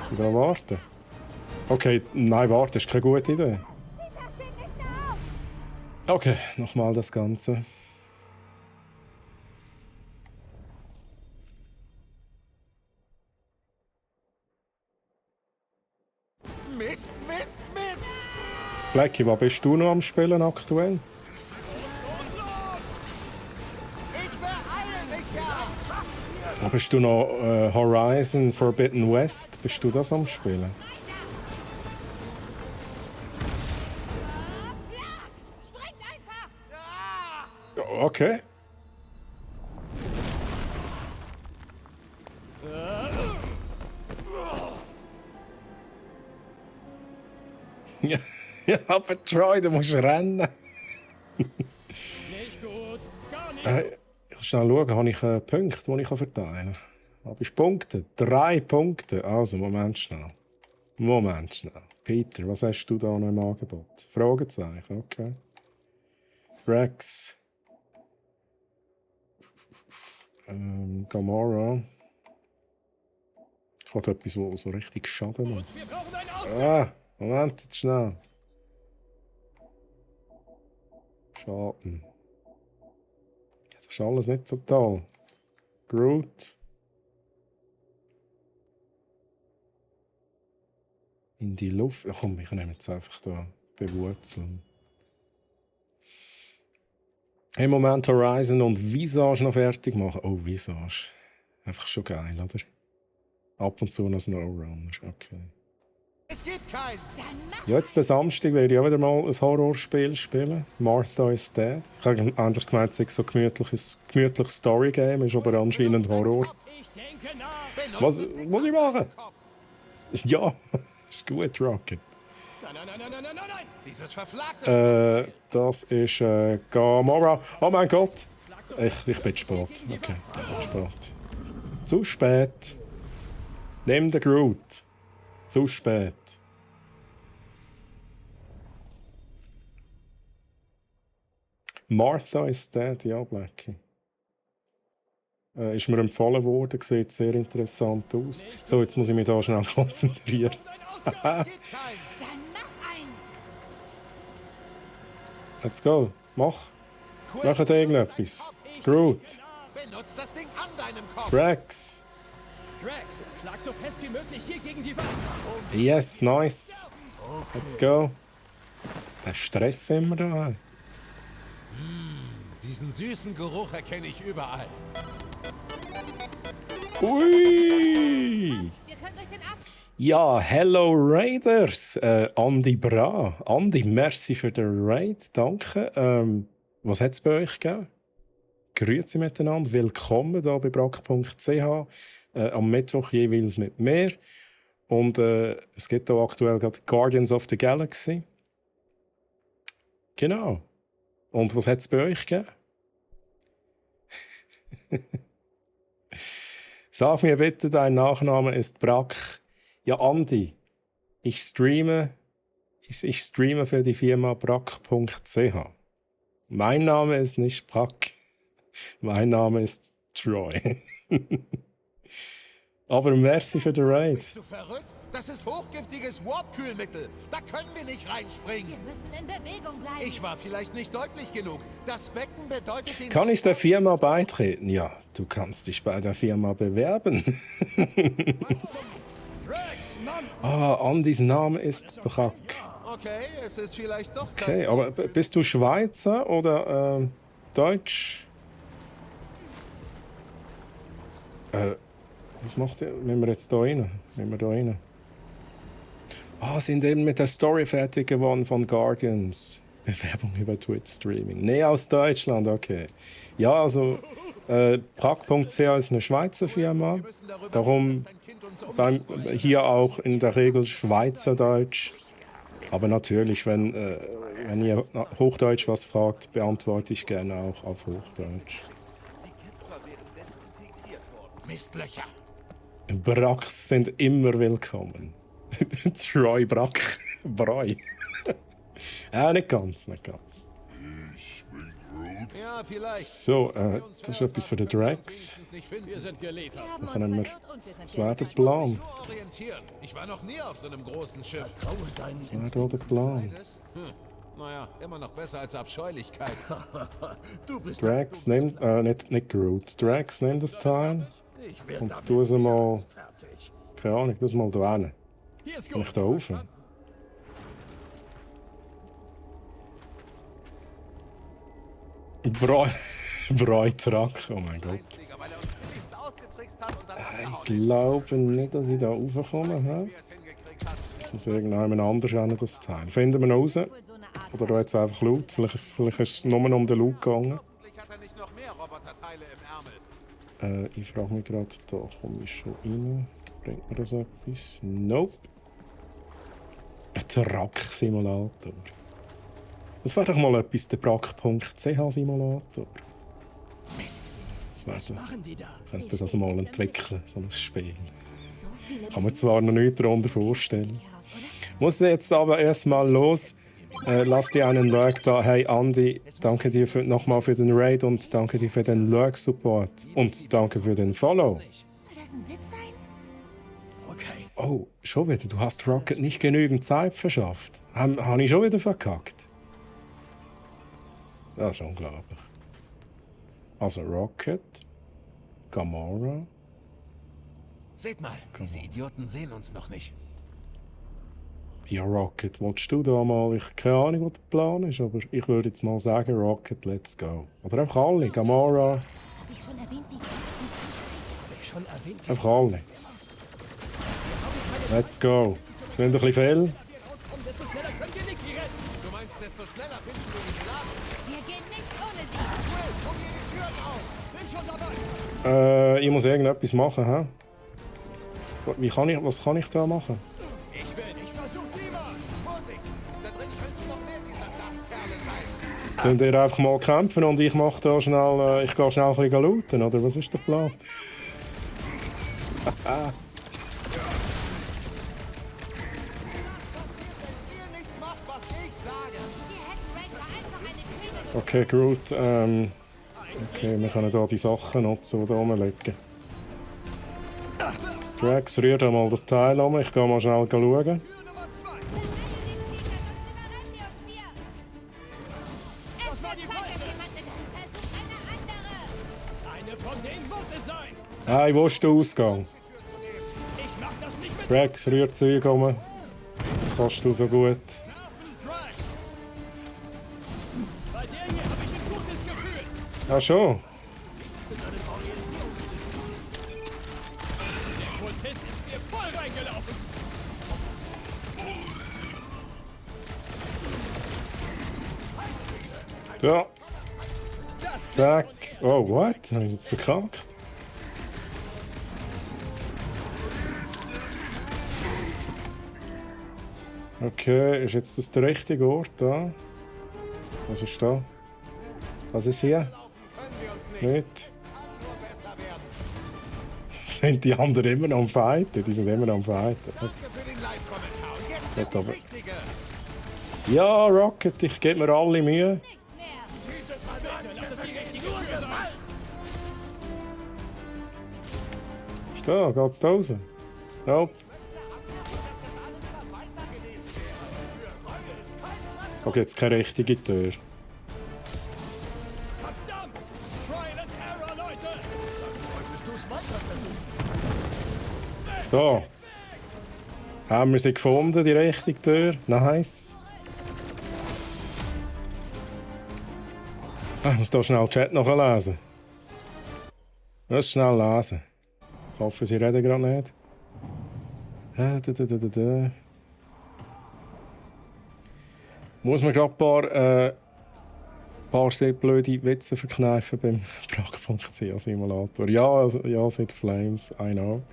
Sie da warten? Okay, nein, warten ist keine gute Idee. Okay, nochmal das Ganze. Mist! Blackie, was bist du noch am Spielen aktuell? Ich beeile mich ja! Bist du noch Horizon Forbidden West? Bist du das am Spielen? Springt einfach! Ja, okay. Ja, aber Troy, du musst rennen. Nicht gut. Gar nicht. Ich muss schnell schauen, habe ich Punkte, die ich verteilen kann? Habe ich Punkte? 3 Punkte. Also, Moment schnell. Peter, was hast du da noch im Angebot? Fragezeichen, okay. Rex. Gamora. Ich habe etwas, was so richtig Schaden macht. Wir brauchen einen Ausgang. Moment, jetzt schnell. Schaden. Das ist alles nicht so toll. Groot. In die Luft. Ach komm, ich nehme jetzt einfach da bewurzeln. Im Moment Horizon und Visage noch fertig machen. Oh, Visage. Einfach schon geil, oder? Ab und zu noch SnowRunner. Okay. Es gibt keinen! Ja, jetzt den Samstag werde ich auch wieder mal ein Horrorspiel spielen. Martha is Dead. Ich habe eigentlich gemeint, es sei so ein gemütliches Story-Game, ist aber anscheinend Horror. Ich denke nach. Was muss ich machen? Ja, ist gut, Rocket. Nein! Dieses verflagte Das ist Gamora. Oh mein Gott! Ich bin zu spät. Okay, ich bin zu spät. Zu spät. Nimm den Groot. Zu spät. Martha is dead, ja, Blackie. Ist mir empfohlen worden, sieht sehr interessant aus. So, jetzt muss ich mich da schnell konzentrieren. Dann mach einen! Let's go. Mach. Macht irgendetwas. Groot. Benutzt das Ding an deinem Kopf. Drax. Drax, schlag so fest wie möglich hier gegen die Wand. Yes, nice. Let's go. Der Stress immer da. Diesen süßen Geruch erkenne ich überall. Ui! Wir können durch den Ab... Ja, hello Raiders. Andi Bra. Andi, merci für den Raid. Danke. Was hat es bei euch gegeben? Grüezi miteinander. Willkommen hier bei brack.ch. Am Mittwoch jeweils mit mir. Und es gibt hier aktuell gerade Guardians of the Galaxy. Genau. Und was hat es bei euch gegeben? Sag mir bitte, dein Nachname ist Brack. Ja, Andi, ich streame für die Firma brack.ch. Mein Name ist nicht Brack. Mein Name ist Troy. Aber merci für den Raid. Bist du verrückt? Das ist hochgiftiges Warp-Kühlmittel. Da können wir nicht reinspringen. Wir müssen in Bewegung bleiben. Ich war vielleicht nicht deutlich genug. Das Becken bedeutet den... Kann ich der Firma beitreten? Ja, du kannst dich bei der Firma bewerben. Andis Name ist Brack. Okay, es ist vielleicht doch Okay, aber bist du Schweizer oder Deutsch? Was macht ihr? Wenn wir jetzt da rein? Sind eben mit der Story fertig geworden von Guardians. Bewerbung über Twitch-Streaming. Nee, aus Deutschland, okay. Ja, also, Brack.ch ist eine Schweizer Firma. Darum hier auch in der Regel Schweizerdeutsch. Aber natürlich, wenn ihr Hochdeutsch was fragt, beantworte ich gerne auch auf Hochdeutsch. Mistlöcher. Bracks sind immer willkommen. Troy Brack. Broi. Nicht ganz. Ja, vielleicht. So, das ist etwas für den Drax. Wir sind geliefert. Dann können wir... Das wäre der Plan. Ich war noch nie auf so einem großen Schiff. Das wäre der Plan. Naja, immer noch besser als Abscheulichkeit. Drax, nimm... nicht Groot. Drax, nimm das Teil. Und tu es mal... Keine Ahnung, tu es mal da hin. Kann ich da rauf? Bräutrak, oh mein Gott. Ich glaube nicht, dass ich da raufkomme. He? Jetzt muss irgendjemand anders hin, das Teil. Finden wir noch raus? Oder da jetzt einfach Loot? Vielleicht ist es nur um den Loot gegangen. Ich frage mich gerade, da komme ich schon rein. Bringt mir das etwas? Nope. Ein Truck-Simulator. Das wäre doch mal etwas, der Brack.ch-Simulator. Mist. Was machen die da? Könnte das mal entwickeln, so ein Spiel. Kann man zwar noch nichts darunter vorstellen. Muss jetzt aber erstmal los. Lass dir einen Lurk da. Hey Andi, danke dir nochmal für den Raid und danke dir für den Lurk-Support. Und danke für den Follow. Soll das ein Witz sein? Okay. Oh, schon wieder. Du hast Rocket nicht genügend Zeit verschafft. Habe ich schon wieder verkackt? Das ist unglaublich. Also Rocket, Gamora. Seht mal, diese Idioten sehen uns noch nicht. Ja, Rocket, willst du da mal? Ich keine Ahnung, was der Plan ist, aber ich würde jetzt mal sagen, Rocket, let's go. Oder einfach alle, Gamora. Hab ich schon erwähnt, wie Einfach alle. Let's go. Sind ein bisschen viel? Du meinst, desto schneller finden wir den Laden? Wir gehen nicht ohne sie. Wo gehen die Türen auf? Bin schon dabei. Ich muss irgendetwas machen, hä? Was kann ich da machen? Ich will, ich versuch lieber. Vorsicht, Könnt ihr einfach mal kämpfen und ich mache da schnell, ich gehe schnell ein bisschen looten, oder was ist der Plan? Okay, gut. Okay, wir können hier die Sachen nutzen, die hier rumliegen. Drax, rühr da mal das Teil um. Ich gehe mal schnell schauen. Hey, wo ist der Ausgang? Drax, rühr Zeug um. Das kannst du so gut. Ah, schon? So. Zack. Oh, what? Habe ich jetzt verkackt? Okay, ist jetzt das der richtige Ort da? Was ist da? Was ist hier? Nicht. Sind die anderen immer noch am Fighten? Die sind immer noch am Fighten. Aber... Ja, Rocket, ich gebe mir alle Mühe. Ist da? Geht's da raus? Nope. Okay, jetzt keine richtige Tür. So. Haben wir sie gefunden, die richtige Tür? Nice. Ich muss hier schnell den Chat nachlesen. Das schnell lesen. Ich hoffe, sie reden gerade nicht. Muss man gerade ein paar sehr blöde Witze verkneifen beim Brag.ch-Simulator. Ja, seit Flames, I know.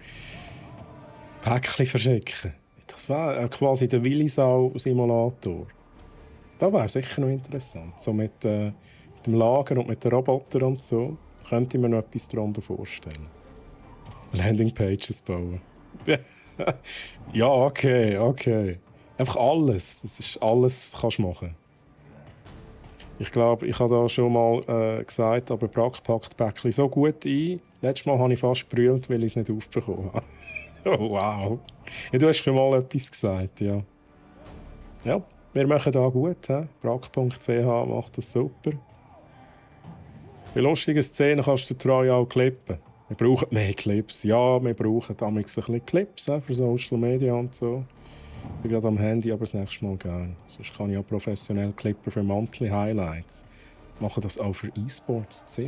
Päckchen verschicken. Das wäre quasi der Willisau-Simulator. Das wäre sicher noch interessant. So mit dem Lager und mit den Robotern und so. Könnte ich mir noch etwas darunter vorstellen. Landingpages bauen. Ja, okay. Einfach alles. Das ist alles, kannst du machen. Ich glaube, ich habe da schon mal gesagt, aber Brag packt Päckchen so gut ein. Letztes Mal habe ich fast gebrüllt, weil ich es nicht aufbekommen habe. Oh, wow. Ja, du hast schon mal etwas gesagt, ja. Ja, wir machen da gut. Brag.ch macht das super. Bei lustigen Szenen kannst du Troy auch klippen. Wir brauchen mehr Clips. Ja, wir brauchen damals ein bisschen Clips für Social Media und so. Ich bin gerade am Handy, aber das nächste Mal gerne. Sonst kann ich auch professionell klippen für Monthly Highlights. Mache das auch für eSports.ch.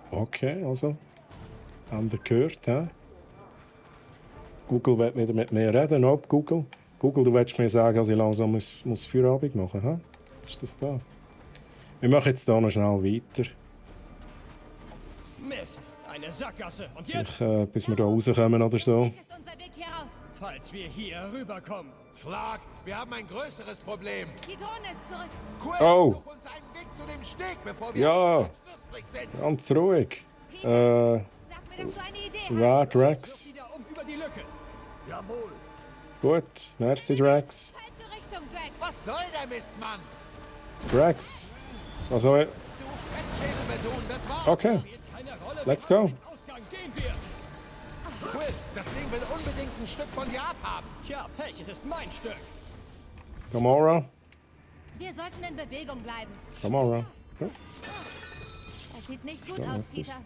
Okay, also. Habt ihr gehört, hä? Google will wieder mit mir reden. Ob Google, du willst mir sagen, dass ich langsam muss Feierabend machen muss. Ist das da? Wir machen jetzt hier noch schnell weiter. Mist, eine Sackgasse. Und jetzt? Bis wir da rauskommen oder so. Falls wir hier rüberkommen. Flag, wir haben ein größeres Problem. Die Drohne ist zurück. Quill, Oh. such uns einen Weg zu dem Steg, bevor wir Ja, knusprig sind. ganz ruhig. Sag mir, dass du eine Idee hast. Ja, Drax. Wieder über die Lücke. Jawohl. Gut, merci Drax. Falsche Richtung, Drax. Was soll der Mist, Mann? Drax. Also, Du Fettschädelbedun, das war... okay. Let's go. Ausgang gehen wir. Quill, das Ding will unbedingt ein Stück von dir abhaben. Tja, Pech, es ist mein Stück. Gamora. Wir sollten in Bewegung bleiben. Gamora. Ja. Das sieht nicht gut Stimmt, aus, das- Peter.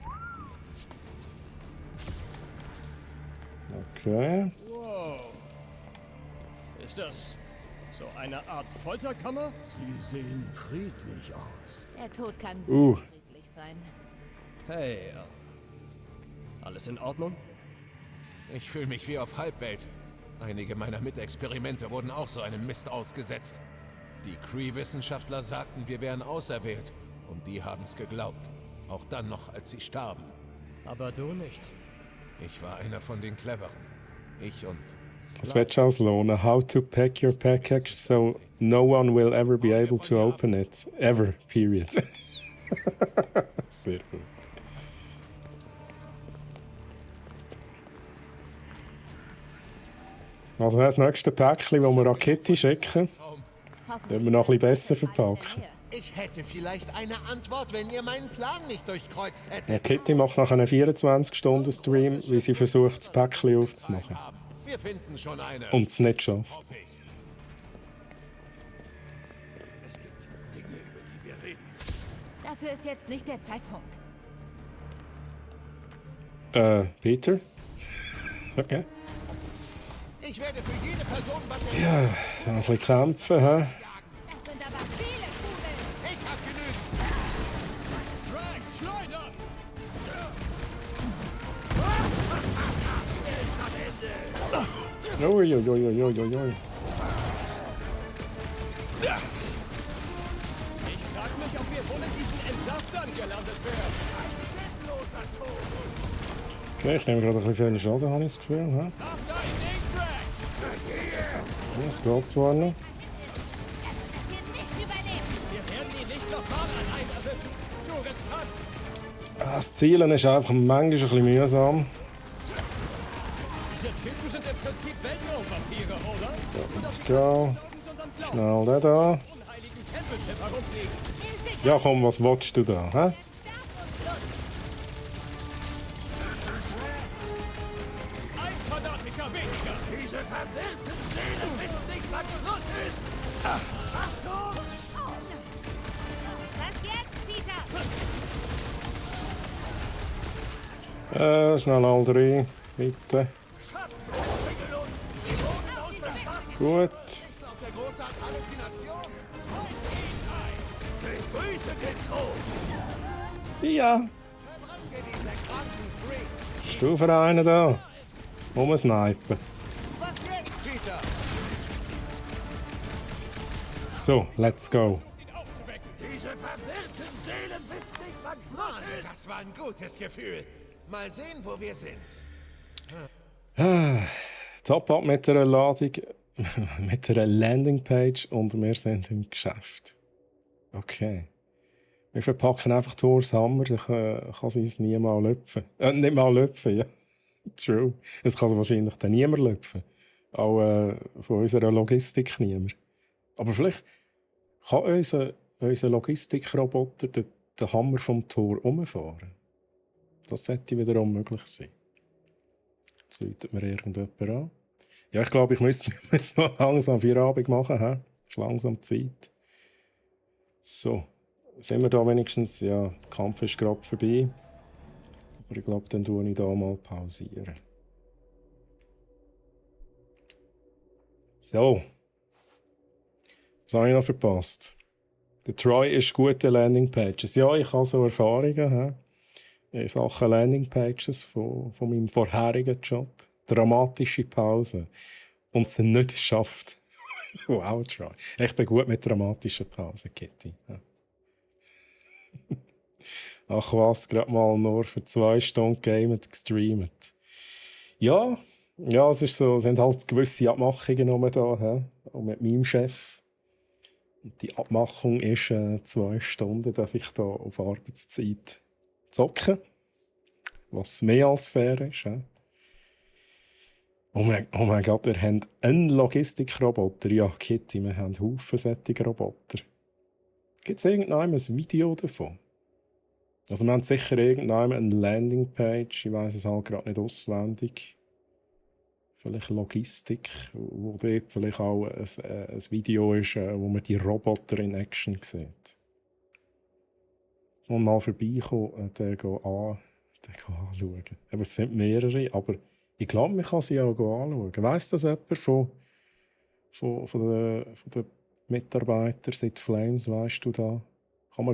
Okay. Wow. Ist das so eine Art Folterkammer? Sie sehen friedlich aus. Der Tod kann sehr friedlich sein. Hey, alles in Ordnung? Ich fühle mich wie auf Halbwelt. Einige meiner Mitexperimente wurden auch so einem Mist ausgesetzt. Die Kree-Wissenschaftler sagten, wir wären auserwählt. Und die haben's geglaubt. Auch dann noch, als sie starben. Aber du nicht. Ich war einer von den Cleveren. Ich und Was willst du auslohnen? How to pack your package so no one will ever be able to open it. Ever. Period. Sehr gut. Also das nächste Päckchen, das wir an Kitty schicken, werden wir noch ein bisschen besser verpacken. Ich hätte vielleicht eine Antwort, wenn ihr meinen Plan nicht durchkreuzt hättet. Ja, Kitty macht nach einem 24-Stunden-Stream, wie sie versucht, das Päckchen aufzumachen. Wir finden schon eine. Und es nicht schafft. Dafür ist jetzt nicht der Zeitpunkt. Peter? Okay. Ich werde für jede Person Batterien. Ja, ein bisschen kämpfen, hä? Das sind aber viele Kugeln. Ich hab genügend. Drax, Schleuder! Uiuiuiuiui. Ich frag mich, ob wir wohl in diesen Entsaftern gelandet wären. Okay, ich nehme gerade ein bisschen viel Schaden, habe ich das Gefühl. Hä? Mach dein Ding, Drax! Ja, es geht zwar noch. Wir werden ihn nicht nochmal allein erwischen. Zu riskant. Das Zielen ist einfach manchmal ein bisschen mühsam. Diese Typen sind im Prinzip Weltraumvampire, oder? So, let's go. Schnell den da. Unheiligen Tempelschiff herumfliegen. Ja komm, was willst du da? Hä? Ein Fanatiker weniger. Diese verwirrten Seelen wissen nicht, wann Schluss ist. Achtung! Was jetzt, Peter? Schnell all drei, bitte. Gut. Der große Halluzination. Begrüße den Tod! See ya. Verbrannt ihr diese kranken Freaks. Stufe einen da. Snipen. Was jetzt, Peter? So, let's go. Diese verwirrten Seelen wissen nicht, wann Mann, Schluss ist. das war ein gutes Gefühl. Mal sehen, wo wir sind. Top-up mit einer Ladung, mit einer Landingpage und wir sind im Geschäft. Okay. Wir verpacken einfach Thors Hammer, dann kann sie es nie mal lüpfen. Nicht mal lüpfen, ja. True. Es kann wahrscheinlich dann niemand lüpfen. Auch von unserer Logistik niemand. Aber vielleicht kann unser Logistikroboter den Hammer vom Tor umfahren. Das sollte wiederum möglich sein. Jetzt läutet mir irgendjemand an. Ja, ich glaube, ich muss mal langsam Feierabend machen. He? Ist langsam Zeit. So, sind wir da wenigstens? Ja, der Kampf ist gerade vorbei. Aber ich glaube, dann tue ich da mal pausieren. So. Was habe ich noch verpasst? Der Troy ist gute Landingpages. Ja, ich habe so Erfahrungen in Sachen Landingpages von meinem vorherigen Job. Dramatische Pause. Und es nicht geschafft. Wow, Troy. Ich bin gut mit dramatischen Pausen, Kitty. Ja. Ach was, gerade mal nur für 2 Stunden gamet, gestreamt. Ja, es ist so, es sind halt gewisse Abmachungen da, auch mit meinem Chef. Und die Abmachung ist, 2 Stunden darf ich da auf Arbeitszeit zocken. Was mehr als fair ist. Oh mein Gott, wir haben einen Logistikroboter. Ja, Kitty, wir haben Haufen solche Roboter. Gibt es irgendeinem ein Video davon? Also wir haben sicher irgendeinem eine Landingpage, ich weiss es halt gerade nicht auswendig. Vielleicht Logistik, wo dort vielleicht auch ein Video ist, wo man die Roboter in Action sieht. Und mal vorbeikommen, den anschauen. Aber es sind mehrere, aber ich glaube, man kann sie auch anschauen. Weiss das jemand von den Mitarbeitern seit Flames, weißt du da? Kann man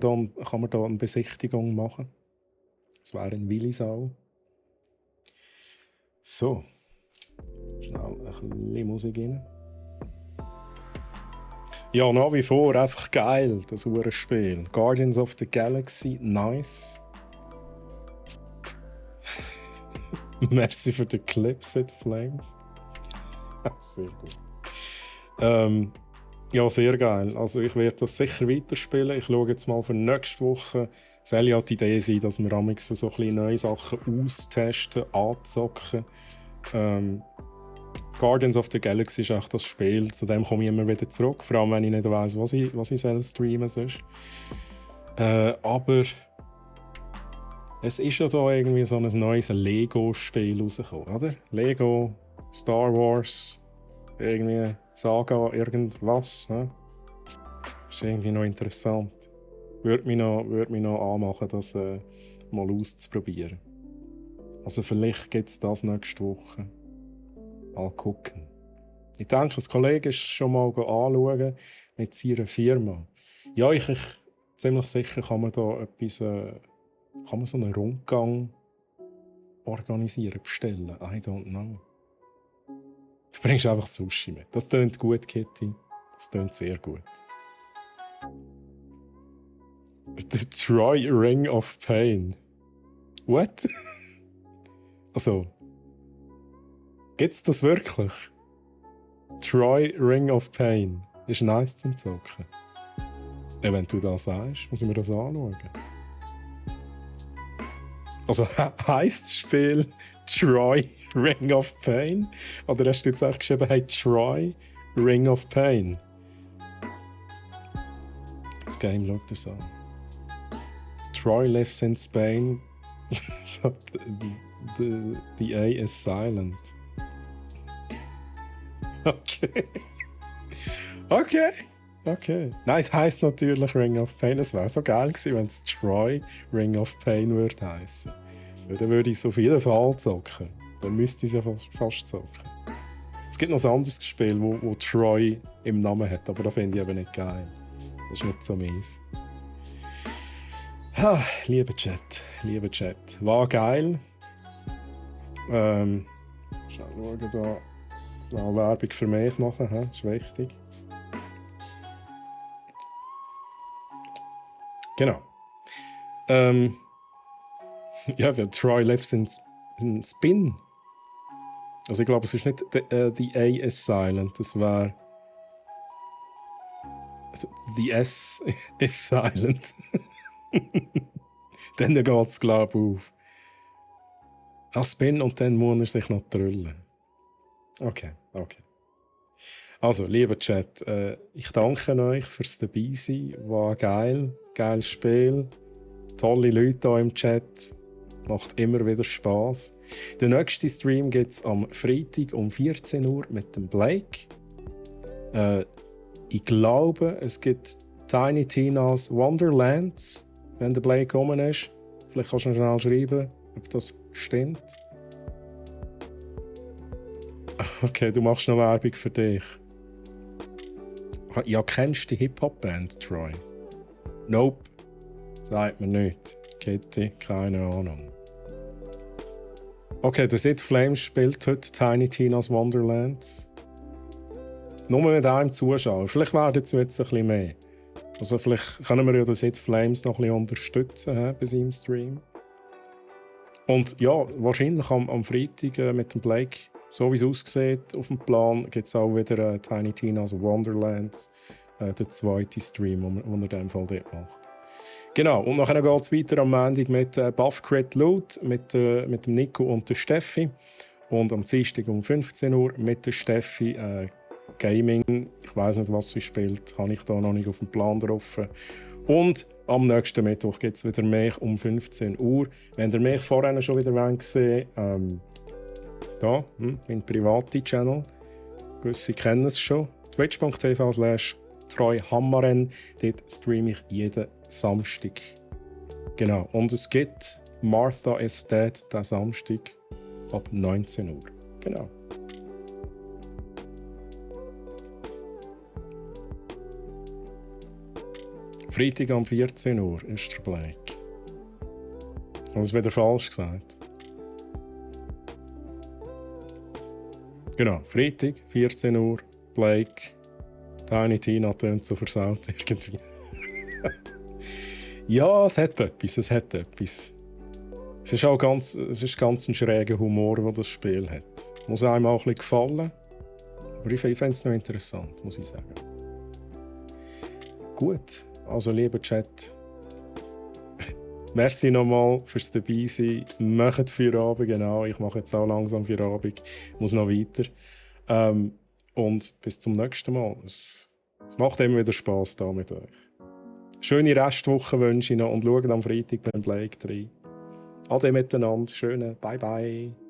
da eine Besichtigung machen? Das wäre in Willisau. So. Schnell ein bisschen Musik rein. Ja, nach wie vor einfach geil, das Spiel. Guardians of the Galaxy, nice. Merci für den Clip, Sid Flames. Sehr gut. Ja, sehr geil. Also ich werde das sicher weiterspielen. Ich schaue jetzt mal für nächste Woche. Es soll ja die Idee sein, dass wir amigs so ein bisschen neue Sachen austesten, anzocken. Guardians of the Galaxy ist auch das Spiel, zu dem komme ich immer wieder zurück. Vor allem, wenn ich nicht weiss, was ich streamen soll. Aber es ist ja da irgendwie so ein neues Lego-Spiel rausgekommen, oder? Lego, Star Wars, irgendwie Saga, irgendwas. Ne? Das ist irgendwie noch interessant. Würde mich noch anmachen, das mal auszuprobieren. Also vielleicht gibt es das nächste Woche. Mal gucken. Ich denke, ein Kollege ist schon mal anschauen mit seiner Firma. Ja, ich ziemlich sicher kann man da etwas, kann man so einen Rundgang organisieren, bestellen. I don't know. Du bringst einfach Sushi mit. Das klingt gut, Kitty. Das klingt sehr gut. The Troy Ring of Pain. What? Also, gibt's das wirklich? Troy Ring of Pain. Ist nice zum Zocken. Ja, wenn du das sagst, muss ich mir das anschauen. Also heisst das Spiel Troy Ring of Pain? Oder hast du jetzt auch geschrieben, hey, Troy Ring of Pain? Das Game schaut das an. Troy lives in Spain. the A is silent. Okay. Nein, es heisst natürlich Ring of Pain. Es wäre so geil gewesen, wenn es Troy Ring of Pain würde heissen. Dann würde ich es auf jeden Fall zocken. Dann müsste ich es ja fast zocken. Es gibt noch ein anderes Spiel, wo Troy im Namen hat, aber das finde ich eben nicht geil. Das ist nicht so mies. Lieber Chat. War geil. Schauen da. Mal Werbung für mich machen, ist wichtig. Genau. Ja, weil Troy lives in Spin. Also ich glaube, es ist nicht the A is silent, es wäre the S is silent. Dann geht es, glaube ich, auf. Spin und dann muss er sich noch trüllen. Okay. Also, lieber Chat, ich danke euch fürs Dabeisein. War geil. Geiles Spiel. Tolle Leute hier im Chat. Macht immer wieder Spass. Den nächsten Stream gibt es am Freitag um 14 Uhr mit dem Blake. Ich glaube, es gibt Tiny Tina's Wonderlands, wenn der Blake gekommen ist. Vielleicht kannst du schnell schreiben, ob das stimmt. Okay, du machst noch Werbung für dich. Ja, kennst du die Hip-Hop-Band, Troy? Nope. Sagt mir nicht. Kitty, keine Ahnung. Okay, der Sid Flames spielt heute Tiny Tina's Wonderlands. Nur mit einem Zuschauer. Vielleicht werden es jetzt ein bisschen mehr. Also vielleicht können wir ja den Sid Flames noch ein bisschen unterstützen bei seinem Stream. Und ja, wahrscheinlich am Freitag mit dem Blake, so wie es aussieht, auf dem Plan gibt es auch wieder Tiny Tina's Wonderlands, der zweite Stream, den er in dem Fall dort macht. Genau, und nachher geht es weiter am Montag mit Buff Crit Loot, mit dem Nico und der Steffi. Und am Dienstag um 15 Uhr mit der Steffi Gaming. Ich weiss nicht, was sie spielt, habe ich da noch nicht auf dem Plan drauf. Und am nächsten Mittwoch gibt es wieder mich um 15 Uhr. Wenn ihr mich vorher schon wieder gesehen da, mein privater Channel. Gewisse kennen es schon. twitch.tv/treuhammaren. Dort streame ich jeden Samstag. Genau. Und es gibt Martha is Dead diesen Samstag ab 19 Uhr. Genau. Freitag um 14 Uhr ist der Blake. Habe ich es wieder falsch gesagt? Genau, Freitag, 14 Uhr, Blake. Tiny Tina tönt so versaut irgendwie. Ja, es hat etwas. Es ist auch ganz ein schräger Humor, den das Spiel hat. Muss einem auch ein bisschen gefallen. Aber ich fände es noch interessant, muss ich sagen. Gut, also lieber Chat, merci nochmal fürs Dabeisein. Macht Feierabend, genau. Ich mache jetzt auch langsam Feierabend. Ich muss noch weiter. Und bis zum nächsten Mal. Es macht immer wieder Spass da mit euch. Schöne Restwoche wünsche ich noch und schaut am Freitag beim Blake rein. Ade miteinander. Schöne Bye-bye.